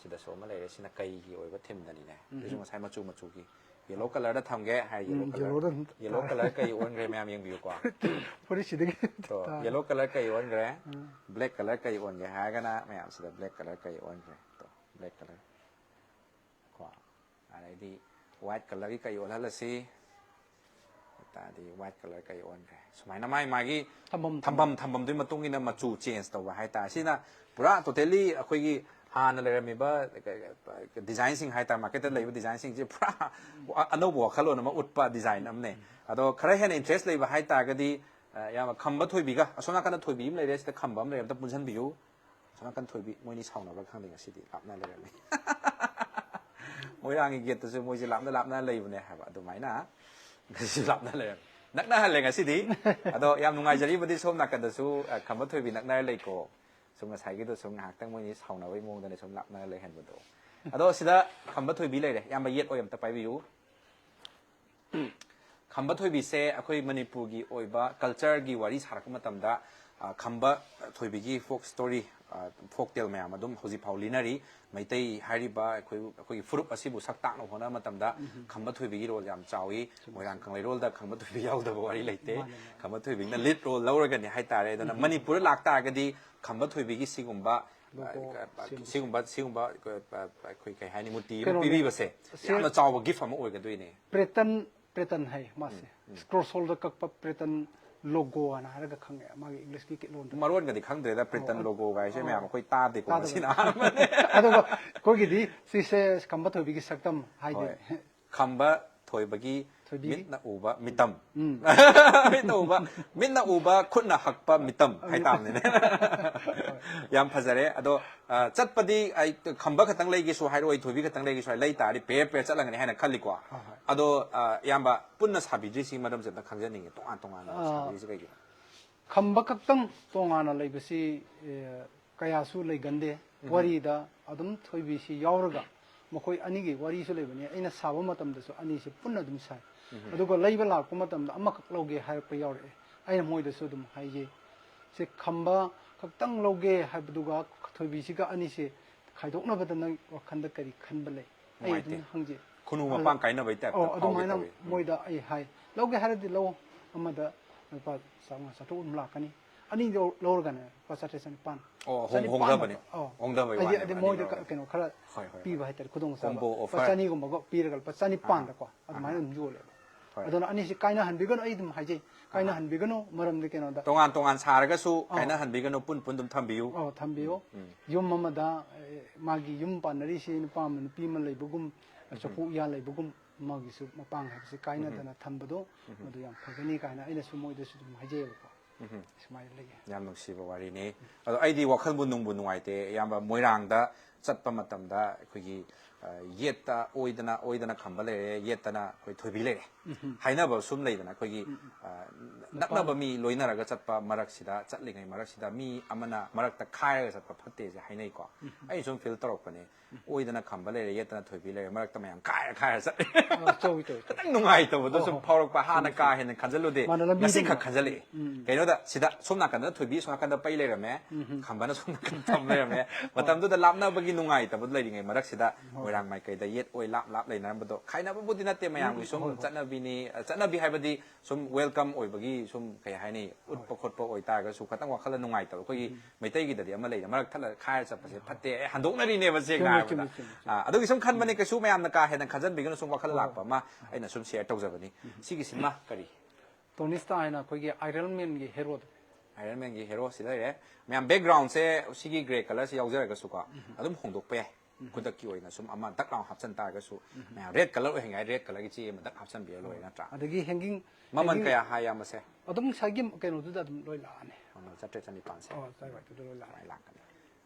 ꯁꯤꯗꯁꯨ ꯑꯃ ꯂꯩꯔꯦ꯫ ꯁꯤꯅ ꯀꯩꯒꯤ ꯑꯣꯏꯕ ꯊꯤꯝꯗꯅꯤꯅꯦ꯫ ꯁꯤꯁꯨ ꯉꯁꯥꯏ ꯃꯆꯨ ꯃꯆꯨꯒꯤ ꯌꯦꯂꯣ ꯀꯂꯔꯗ ꯊꯝꯒꯦ ꯍꯥꯏ, ꯌꯦꯂꯣ ꯎꯝ, ꯀꯂꯔ꯫ ꯌꯦꯂꯣꯗ ꯑꯗꯨꯝ ꯌꯦꯂꯣ ꯀꯂꯔ ꯀꯩ ꯑꯣꯟꯈ꯭ꯔꯦ ꯃꯌꯥꯝ ꯌꯦꯡꯕꯤꯌꯨꯀꯣ꯫ ꯐꯨꯔꯤꯠꯁꯤꯗꯒꯤ ꯇꯣ, ꯇꯥꯔꯦ꯫ ꯌꯦꯂꯣ ꯀꯂꯔ ꯀꯩ ꯑꯣꯟꯈ꯭ꯔꯦ? ꯕ꯭ꯂꯦꯛ ꯀꯂꯔ ꯀꯩ ꯑꯣꯟꯒꯦ ꯍꯥꯏꯔꯒꯅ ꯃꯌꯥꯝꯁꯤꯗ ꯕ꯭ꯂꯦꯛ ꯀꯂꯔ ꯀꯩ ꯑꯣꯟꯈ꯭ꯔꯦ? ꯇꯣ, ꯕ꯭ꯂꯦꯛ ꯀꯂꯔ꯫ ꯀꯣ, ꯑꯗꯩꯗꯤ ꯋꯥꯏꯠ ꯀꯂꯔꯒꯤ ꯀꯩ ꯑꯣꯜꯍꯜꯂꯁꯤ? ꯇꯥꯔꯗꯤ white color ꯀꯩ ꯑꯣꯟꯈ꯭ꯔꯦ꯫ ꯁꯨꯃꯥꯏꯅ ꯃꯥꯏ ꯃꯥꯒꯤ ꯊꯝꯐꯝ ꯊꯝꯐꯝ ꯊꯝꯐꯝꯗꯨꯒꯤ ꯃꯇꯨꯡ ꯏꯟꯅ ꯃꯆꯨ change ꯇꯧꯕ ꯍꯥꯏꯇꯥꯔꯦ꯫ ꯁꯤꯅ ꯄꯨꯔꯥ totally ꯑꯩꯈꯣꯏꯒꯤ ꯍꯥꯟꯅ ꯂꯩꯔꯝꯃꯤꯕ design ꯁꯤꯡ ꯍꯥꯏꯇꯥꯔꯦ, market ꯇ ꯂꯩꯕ design ꯁꯤꯡꯁꯦ ꯄꯨꯔꯥ ꯑꯅꯧꯕ ꯋꯥꯈꯜꯂꯣꯟ ꯑꯃ ꯎꯠꯄ design ꯑꯃꯅꯦ꯫ ꯑꯗꯣ ꯈꯔ ꯍꯦꯟꯅ interest ꯂꯩꯕ ꯍꯥꯏꯇꯥꯔꯒꯗꯤ, ꯑ, ꯌꯥꯝ ꯈꯝꯕ ꯊꯣꯏꯕꯤꯒ, ꯑꯁꯣꯝ ꯅꯥꯀꯟꯗ ꯊꯣꯏꯕꯤ ꯑꯃ ꯂꯩꯔꯦ, ꯁꯤꯗ ꯈꯝꯕ ꯑꯃ ꯂꯩꯔꯦ, ꯑꯝꯇ ꯄꯨꯟꯁꯤꯟꯕꯤꯌꯨ꯫ ꯑꯁꯣꯝ ꯅꯥꯀꯟ ꯊꯣꯏꯕꯤ, ꯃꯣꯏꯅꯤ ꯁꯥꯎꯅꯕ꯭ꯔꯥ ꯈꯪꯗꯦ ꯉꯁꯤꯗꯤ, ꯂꯥꯞꯅ ꯂꯩꯔꯝꯃꯤ꯫ ꯃꯣꯏꯔꯥꯡꯒꯤ gate ꯇꯁꯨ ꯃꯣꯏꯁꯦ ꯂꯥꯞꯅ ꯂꯥꯞꯅ ꯂꯩꯕꯅꯦ ꯍꯥꯏꯕ, ꯑꯗꯨꯃꯥꯏꯅ ꯉꯁꯤꯁꯨ ꯂꯥꯞꯅ ꯂꯩꯔꯝꯃꯤ꯫ ꯅꯛꯅꯍꯜꯂꯦ ꯉꯁꯤꯗꯤ꯫ ꯑꯗꯣ ꯌꯥꯝ ꯅꯨꯡꯉꯥꯏꯖꯔꯤꯕꯗꯤ ꯁꯣꯝ ꯅꯥꯀꯟꯗꯁꯨ, ꯑ, ꯈꯝꯕ ꯊꯣꯏꯕꯤ ꯅꯛꯅꯔ ꯂꯩꯀꯣ꯫ ꯁꯨꯝ ꯉꯁꯥꯏꯒꯤꯗꯣ ꯁꯨꯝ ꯉꯥꯏꯍꯥꯛꯇꯪ ꯃꯣꯏꯅꯤ ꯁꯥꯎꯅꯕꯒꯤ ꯃꯑꯣꯡꯗꯅꯦ ꯁꯨꯝ ꯂꯥꯞꯅꯔ ꯂꯩꯍꯟꯕꯗꯣ꯫ ꯑꯗꯣ ꯁꯤꯗ ꯈꯝꯕ ꯊꯣꯏꯕꯤ ꯂꯩꯔꯦ꯫ ꯏꯌꯥꯝꯕ ꯌꯦꯠ ꯑꯣꯏ ꯑꯝꯇ ꯄꯥꯏꯕꯤꯌꯨ꯫ ꯈꯝꯕ ꯊꯣꯏꯕꯤꯁꯦ ꯑꯩꯈꯣꯏ ꯃꯅꯤꯄꯨꯔꯒꯤ ꯑꯣꯏꯕ culture ꯒꯤ ꯋꯥꯔꯤ ꯁꯥꯔꯛꯄ ꯃꯇꯝꯗ, ꯑ, ꯈꯝꯕ ꯊꯣꯏꯕꯤꯒꯤ folk story, ꯑ, folk tale ꯃꯌꯥꯝ ꯑꯗꯨꯝ ꯍꯧꯖꯤꯛ ꯐꯥꯎ ꯂꯤꯅꯔꯤ꯫ ꯃꯩꯇꯩ ꯍꯥꯏꯔꯤꯕ ꯑꯩꯈꯣꯏ, ꯑꯩꯈꯣꯏꯒꯤ ꯐꯨꯔꯨꯞ ꯑꯁꯤꯕꯨ ꯁꯛ ꯇꯥꯛꯅꯕ ꯍꯣꯠꯅꯕ ꯃꯇꯝꯗ ꯈꯝꯕ ꯊꯣꯏꯕꯤꯒꯤ role ꯌꯥꯝ ꯆꯥꯎꯏ꯫ ꯃꯣꯏꯔꯥꯡ ꯀꯪꯂꯩꯔꯣꯜꯗ ꯈꯝꯕ ꯊꯣꯏꯕꯤ ꯌꯥꯎꯗꯕ ꯋꯥꯔꯤ ꯂꯩꯇꯦ꯫ ꯃꯥꯅꯦ, ꯃꯥꯅꯦ꯫ ꯈꯝꯕ ꯊꯣꯏꯕꯤꯅ lead role ꯂꯧꯔꯒꯅꯤ ꯍꯥꯏꯇꯥꯔꯦ꯫ ꯑꯗꯨꯅ ꯃꯅꯤꯄꯨꯔꯗ ꯂꯥꯛꯇꯥꯔꯒꯗꯤ ꯈꯝꯕ ꯊꯣꯏꯕꯤꯒꯤ ꯁꯤꯒꯨꯝꯕ, logo ꯑ, ꯁꯦꯝꯕꯁꯦ꯫ ꯁꯤꯒꯨꯝꯕ, ꯁꯤꯒꯨꯝꯕ, ꯑ, ꯑꯩꯈꯣꯏ ꯀꯩ ꯍꯥꯏꯅꯤ, ꯃꯨꯔꯇꯤ ꯑꯃ ꯀꯩꯅꯣꯅꯦ, ꯄꯤꯕꯤꯕꯁꯦ ꯁꯦꯝ- ꯌꯥꯝꯅ ꯆꯥꯎꯕ gift ꯑꯃ ꯑꯣꯏꯒꯗꯣꯏꯅꯦ꯫ Platen, platen ꯍꯥꯏ ꯃꯥꯁꯦ꯫ Scroll ꯁꯣꯜꯗ ꯀꯛꯄ platen logo ꯍꯥꯏꯅ ꯍꯥꯏꯔꯒ ꯈꯪꯉꯦ ꯃꯥꯒꯤ English ꯀꯤ ꯂꯣꯟꯗ꯫ ꯃꯔꯣꯟꯒꯗꯤ ꯈꯪꯗ꯭ꯔꯦꯗ, platen ꯑꯣ, logo ꯒꯥꯏꯁꯦ ꯑꯣ, ꯃꯌꯥꯝ ꯑꯩꯈꯣꯏ ꯇꯥꯗꯦꯀꯣ ꯇꯥꯗꯕ꯫ ꯃꯁꯤꯅ ꯑꯍꯥꯟꯕꯅꯦ꯫ ꯑꯗꯨꯒ ꯑꯩꯈꯣꯏꯒꯤꯗꯤ ꯁꯤꯁꯦ ꯈꯝꯕ ꯊꯣꯏꯕꯤꯒꯤ ꯁꯛꯇꯝ ꯍꯥꯏꯗꯣꯏꯅꯦ꯫ ꯍꯣꯏ꯫ ꯈꯝꯕ ꯊꯣꯏꯕꯒꯤ ꯊꯣꯏꯕꯤ꯫ ꯃꯤꯠꯅ ꯎꯕ ꯃꯤꯇꯝ꯫ ꯎꯝ꯫ ꯃꯤꯠꯅ ꯎꯕ, ꯃꯤꯠꯅ ꯎꯕ, ꯈꯨꯠꯅ ꯍꯛꯄ ꯃꯤꯇꯝ ꯍꯥꯏꯇꯥꯕꯅꯤꯅꯦ꯫ ꯌꯥꯝ ꯐꯖꯔꯦ꯫ ꯑꯗꯣ, ꯑ, ꯆꯠꯄꯗꯤ ꯑꯩ ꯈꯝꯕ ꯈꯛꯇꯪ ꯂꯩꯒꯦꯁꯨ ꯍꯥꯏꯔꯛꯑꯣꯏ, ꯊꯣꯏꯕꯤ ꯈꯛꯇꯪ ꯂꯩꯒꯦꯁꯨ ꯍꯥꯏ, ꯂꯩ ꯇꯥꯔꯗꯤ ꯄꯦꯔ ꯄꯦꯔ ꯆꯠꯂꯒꯅꯤ ꯍꯥꯏꯅ ꯈꯜꯂꯤꯀꯣ꯫ ꯍꯣꯏ, ꯍꯣꯏ꯫ ꯑꯗꯣ, ꯑ, ꯏꯌꯥꯝꯕ ꯄꯨꯟꯅ ꯁꯥꯕꯤꯗ꯭ꯔꯤꯁꯤ ꯃꯔꯝꯁꯦ ꯑꯝꯇ ꯈꯪꯖꯅꯤꯡꯉꯦ, ꯇꯣꯉꯥꯟ ꯇꯣꯉꯥꯟꯅ ꯑ, ꯁꯥꯕꯤꯔꯤꯁꯤ ꯀꯩꯒꯤꯅꯣ? ꯈꯝꯕ ꯈꯛꯇꯪ ꯇꯣꯉꯥꯟꯅ ꯂꯩꯕꯁꯤ, ꯑꯦ, ꯀꯌꯥꯁꯨ ꯂꯩꯒꯟꯗꯦ꯫ ꯎꯝ꯫ ꯋꯥꯔꯤꯗ ꯑꯗꯨꯝ ꯊꯣꯏꯕꯤꯁꯤ ꯌꯥꯎꯔꯒ ꯃꯈꯣꯏ ꯑꯅꯤꯒꯤ ꯋꯥꯔꯤꯁꯨ ꯂꯩꯕꯅꯤ꯫ ꯑꯩꯅ ꯁꯥꯕ ꯃꯇꯝꯗꯁꯨ ꯑꯅꯤꯁꯤ ꯄꯨꯟꯅ ꯑꯗꯨꯝ ꯁꯥꯏ꯫ ꯎꯝ꯫ ꯑꯗꯨꯒ ꯂꯩꯕ ꯂꯥꯛꯄ ꯃꯇꯝꯗ ꯑꯃꯈꯛ ꯂꯧꯒꯦ ꯍꯥꯏꯔꯛꯄ ꯌꯥꯎꯔꯛꯑꯦ꯫ ꯑꯩꯅ ꯃꯣꯏꯗꯁꯨ ꯑꯗꯨꯝ ꯍꯥꯏꯖꯩ, ꯁꯦ ꯈꯝꯕ ꯈꯛꯇꯪ ꯂꯧꯒꯦ ꯍꯥꯏꯕꯗꯨꯒ ꯊꯣꯏꯕꯤꯁꯤꯒ ꯑꯅꯤꯁꯦ ꯈꯥꯏꯗꯣꯛꯅꯕꯗ ꯅꯪ ꯋꯥꯈꯜꯗ ꯀꯔꯤ ꯈꯟꯕ ꯂꯩ? ꯑꯩ ꯅꯨꯡꯉꯥꯏꯇꯦ꯫ ꯑꯗꯨꯝ ꯍꯪꯖꯩ꯫ ꯈꯨꯅꯨ ꯑꯗ ꯃꯄꯥꯟ ꯀꯥꯏꯅꯕꯩ type ꯇ ꯑꯧ, ꯐꯥꯎꯒꯦ ꯑꯗꯨꯃꯥꯏꯅ ꯇꯧꯋꯤ꯫ ꯎꯝ꯫ ꯃꯣꯏꯗ ꯑꯩ ꯍꯥꯏ, "ꯂꯧꯒꯦ ꯍꯥꯏꯔꯗꯤ ꯂꯧ, ꯑꯃꯗ ꯂꯨꯄꯥ ꯆꯥꯝꯃꯉꯥ ꯆꯥꯇ꯭ꯔꯨꯛ ꯑꯗꯨꯝ ꯂꯥꯛꯀꯅꯤ, ꯑꯅꯤ ꯂꯧ-, ꯂꯧꯔꯒꯅ ꯂꯨꯄꯥ ꯆꯥꯇ꯭ꯔꯦꯠ ꯆꯅꯤꯄꯥꯟ, ꯑꯣ, ꯍꯣꯡ-, ꯆꯅꯤꯄꯥꯟ ꯍꯣꯡꯊꯕꯅꯦ꯫ ꯍꯥꯏꯕ꯫ ꯑꯧ꯫ ꯍꯣꯡꯊꯕꯩ ꯍꯥꯏꯗꯤ, ꯋꯥꯅꯦꯕ, ꯍꯥꯏꯗꯤ ꯑꯅꯤ ꯃꯣꯏꯗ ꯂꯧꯔꯒꯅ꯫ ꯀꯩꯅꯣ ꯈꯔ ꯍꯣꯏ, ꯍꯣꯏ, ꯄꯤꯕ ꯍꯣꯏ꯫ ꯍꯥꯏꯇꯥꯔꯦ, ꯈꯨꯗꯣꯡꯆꯥꯕ꯫ Combo ꯂꯨꯄꯥ offer꯫ ꯆꯅꯤꯒꯨꯝꯕꯒ ꯄꯤꯔꯒ ꯂꯨꯄꯥ ꯆꯅꯤꯄꯥꯟꯗꯀꯣ ꯑꯥ꯫ ꯑꯗꯨꯃꯥꯏꯅ ꯑꯥ꯫ ꯑꯗꯨꯝ ꯌꯣꯜꯂꯦꯕ꯫ ꯑꯗꯨꯅ ꯑꯅꯤꯁꯤ ꯀꯥꯏꯅꯍꯟꯕꯤꯒꯅꯨ, ꯑꯩ ꯑꯗꯨꯝ ꯍꯥꯏꯖꯩ, ꯀꯥꯏꯅꯍꯟꯕꯤꯒꯅꯨ꯫ ꯃꯔꯝꯗꯤ ꯀꯩꯅꯣꯗ ꯇꯣꯉꯥꯟ ꯇꯣꯉꯥꯟ ꯁꯥꯔꯒꯁꯨ ꯀꯥꯏꯅꯍꯟꯕꯤꯒꯅꯨ, ꯄꯨꯟ ꯄꯨꯟ ꯑꯗꯨꯝ ꯊꯝꯕꯤꯌꯨ꯫ ꯑꯣ, ꯊꯝꯕꯤꯌꯨ꯫ ꯌꯨꯝ ꯑꯃꯗ ꯑꯦ, ꯃꯥꯒꯤ ꯌꯨꯝ ꯄꯥꯟꯅꯔꯤꯁꯤ ꯅꯨꯄꯥ ꯑꯃ ꯅꯨꯄꯤ ꯑꯃ ꯂꯩꯕꯒꯨꯝ, ꯆꯐꯨ ꯎꯌꯥꯟ ꯂꯩꯕꯒꯨꯝ, ꯃꯥꯒꯤꯁꯨ ꯃꯄꯥꯡ ꯍꯥꯏꯕꯁꯤ ꯀꯥꯏꯅꯗꯅ ꯊꯝꯕꯗꯣ ꯃꯗꯨ ꯌꯥꯝ ꯐꯒꯅꯤ ꯀꯥꯏꯅ ꯑꯩꯅꯁꯨ ꯃꯣꯏꯗꯁꯨ ꯑꯗꯨꯝ ꯍꯥꯏꯖꯩꯌꯦꯕꯀꯣ꯫ ꯁꯨꯃꯥꯏꯅ ꯂꯩꯌꯦ꯫ ꯌꯥꯝ ꯅꯨꯡꯁꯤꯕ ꯋꯥꯔꯤꯅꯤ꯫ ꯑꯗꯣ ꯑꯩꯗꯤ ꯋꯥꯈꯜꯕꯨ ꯅꯨꯡꯕꯨ ꯅꯨꯡꯉꯥꯏꯇꯦ꯫ ꯏꯌꯥꯝꯕ, ꯃꯣꯏꯔꯥꯡꯗ ꯆꯠꯄ ꯃꯇꯝꯗ ꯑꯩꯈꯣꯏꯒꯤ ꯑ, ꯌꯦꯠꯇ ꯑꯣꯏꯗꯅ ꯑꯣꯏꯗꯅ ꯈꯝꯕ ꯂꯩꯔꯦ, ꯌꯦꯠꯇꯅ ꯑꯩꯈꯣꯏ ꯊꯣꯏꯕꯤ ꯂꯩꯔꯦ ꯍꯥꯏꯅꯕ ꯁꯨꯝ ꯂꯩꯗꯅ, ꯑꯩꯈꯣꯏꯒꯤ ꯑ, ꯅꯛꯅꯕ ꯃꯤ ꯂꯣꯏꯅꯔꯒ ꯆꯠꯄ ꯃꯔꯛꯁꯤꯗ, ꯆꯠꯂꯤꯉꯩ ꯃꯔꯛꯁꯤꯗ ꯃꯤ ꯑꯃꯅ ꯃꯔꯛꯇ ꯈꯥꯏꯔꯒ ꯆꯠꯄ ꯐꯠꯇꯦꯁꯦ ꯍꯥꯏꯅꯩꯀꯣ꯫ ꯑꯩ ꯁꯨꯝ ꯐꯤꯜ ꯇꯧꯔꯛꯄꯅꯦ꯫ ꯑꯣꯏꯗꯅ ꯈꯝꯕ ꯂꯩꯔꯦ, ꯌꯦꯠꯇꯅ ꯊꯣꯏꯕꯤ ꯂꯩꯔꯦ, ꯃꯔꯛꯇ ꯃꯌꯥꯝ ꯈꯥꯏꯔ ꯈꯥꯏꯔ ꯆꯠꯂꯦ꯫ ꯑ, ꯇꯧꯏ, ꯇꯧꯏ, ꯇꯧꯏ꯫ ꯈꯤꯇꯪ ꯅꯨꯡꯉꯥꯏꯇꯕꯗꯣ ꯍꯣꯏ, ꯁꯨꯝ ꯍꯣꯏ꯫ ꯐꯥꯎꯔꯛꯄ, ꯍꯥꯟꯅ ꯀꯥ ꯍꯦꯟꯅ ꯈꯟꯖꯜꯂꯨꯗꯦ, ꯃꯥꯅ ꯂꯝꯕꯤꯗ ꯉꯁꯤ ꯈꯛ ꯃꯥꯅ ꯈꯟꯖꯜꯂꯛꯑꯦ꯫ ꯎꯝ꯫ ꯀꯩꯅꯣꯗ ꯁꯤꯗ ꯁꯣꯝ ꯅꯥꯀꯟꯗ ꯊꯣꯏꯕꯤ, ꯁꯣꯝ ꯅꯥꯀꯟꯗ ꯄꯩ ꯂꯩꯔꯝꯃꯦ, ꯈꯝꯕꯅ ꯁꯣꯝ ꯅꯥꯀꯟꯗ ꯊꯝ ꯂꯩꯔꯝꯃꯦ꯫ ꯃꯇꯝꯗꯨꯗ ꯂꯥꯞꯅꯕꯒꯤ ꯅꯨꯡꯉꯥꯏꯇꯕꯗꯣ ꯂꯩꯔꯤꯉꯩ ꯃꯔꯛꯁꯤꯗ ꯃꯣꯏꯔꯥꯡ ꯃꯥꯏꯀꯩꯗ ꯌꯦꯠ ꯑꯣꯏ ꯂꯥꯞ ꯂꯥꯞ ꯂꯩꯅꯔꯝꯕꯗꯣ, ꯈꯥꯏꯅꯕꯕꯨꯗꯤ ꯅꯠꯇꯦ, ꯃꯌꯥꯝꯒꯤ ꯁꯨꯝ ꯍꯣꯏ, ꯍꯣꯏ꯫ ꯆꯠꯅꯕꯤꯅꯤ, ꯆꯠꯅꯕꯤ ꯍꯥꯏꯕꯗꯤ ꯁꯨꯝ ꯋꯦꯜꯀꯝ ꯑꯣꯏꯕꯒꯤ ꯁꯨꯝ ꯀꯩ ꯍꯥꯏꯅꯤ, ꯎꯠꯄ ꯈꯣꯠꯄ ꯑꯣꯏꯇꯥꯔꯒꯁꯨ ꯈꯇꯪ ꯋꯥꯈꯜꯗ ꯅꯨꯡꯉꯥꯏꯇꯕ꯫ ꯑꯩꯈꯣꯏꯒꯤ ꯃꯩꯇꯩꯒꯤꯗꯗꯤ ꯑꯃ ꯂꯩꯗ, ꯃꯔꯛ ꯊꯠꯂ ꯈꯥꯏꯔ ꯆꯠꯄꯁꯦ ꯐꯠꯇꯦ, ꯑꯦ, ꯍꯟꯗꯣꯛꯅꯔꯤꯅꯦꯕ ꯁꯦꯡꯅ ꯆꯨꯝꯃꯦ, ꯍꯥꯏꯔꯕꯗ꯫ ꯆꯨꯝꯃꯦ, ꯆꯨꯝꯃꯦ, ꯆꯨꯝꯃꯦ꯫ ꯑꯥ, ꯑꯗꯨꯒꯤ ꯁꯨꯝ ꯈꯟꯕꯅꯦ, ꯀꯩꯁꯨ ꯃꯌꯥꯝꯅ ꯀꯥ ꯍꯦꯟꯅ ꯈꯟꯖꯟꯕꯤꯒꯅꯨ, ꯁꯨꯝ ꯋꯥꯈꯜ ꯍꯣꯏ, ꯂꯥꯛꯄ ꯑꯃ ꯑꯩꯅ ꯁꯨꯝ ꯁꯤꯌꯔ ꯇꯧꯖꯕꯅꯤ꯫ ꯁꯤꯒꯤꯁꯤꯃ ꯀꯔꯤ? ꯇꯣꯅꯤ ꯁ꯭ꯇꯥꯔ ꯍꯥꯏꯅ ꯑꯩꯈꯣꯏꯒꯤ ꯑꯥꯏꯔꯟ ꯃꯦꯟꯒꯤ ꯍꯦꯔꯣꯗꯣ꯫ ꯑꯥꯏꯔꯟ ꯃꯦꯟꯒꯤ ꯍꯦꯔꯣ ꯁꯤꯗ ꯂꯩꯔꯦ꯫ ꯃꯌꯥꯝ ꯕꯦꯛꯒ꯭ꯔꯥꯎꯟꯁꯦ ꯁꯤꯒꯤ ꯒ꯭ꯔꯦ ꯀꯂꯔꯁꯦ ꯌꯥꯎꯖꯔꯒꯁꯨꯀꯣ, ꯑꯗꯨꯝ ꯍꯣꯡꯗꯣꯛꯄ ꯌꯥꯏ꯫ ꯈꯨꯗꯛꯀꯤ ꯑꯣꯏꯅ ꯁꯨꯝ ꯑꯃ ꯗꯛ ꯂꯥꯎ ꯍꯥꯞꯆꯟ ꯇꯥꯔꯒꯁꯨ, ꯃꯌꯥꯝ ꯔꯦꯗ ꯀꯂꯔ ꯑꯣꯏꯍꯟꯒꯦ ꯍꯥꯏ, ꯔꯦꯗ ꯀꯂꯔꯒꯤ ꯆꯦ ꯑꯃ ꯗꯛ ꯍꯥꯞꯆꯟꯕꯤꯔ ꯂꯣꯏꯔꯦ ꯅꯠꯇ꯭ꯔꯥ? ꯑꯗꯒꯤ ꯍꯦꯡꯒꯤꯡ ꯃꯃꯜ ꯍꯦꯡꯒꯤꯡ ꯀꯌꯥ ꯍꯥꯏ ꯏꯌꯥꯝꯕꯁꯦ? ꯑꯗꯨꯝ ꯉꯁꯥꯏꯒꯤ ꯀꯩꯅꯣꯗꯨꯗ ꯑꯗꯨꯝ ꯂꯣꯏ ꯂꯥꯛꯑꯅꯤ꯫ ꯃꯃꯜ ꯆꯥꯇ꯭ꯔꯦꯠ ꯆꯅꯤꯄꯥꯟꯁꯦ꯫ ꯑꯣ, ꯆꯥꯇ꯭ꯔꯦꯠ ꯂꯣꯏ ꯂꯥꯛꯑꯅꯤ꯫ ꯁꯨꯃꯥꯏꯅ ꯂꯥꯛꯀꯅꯤ꯫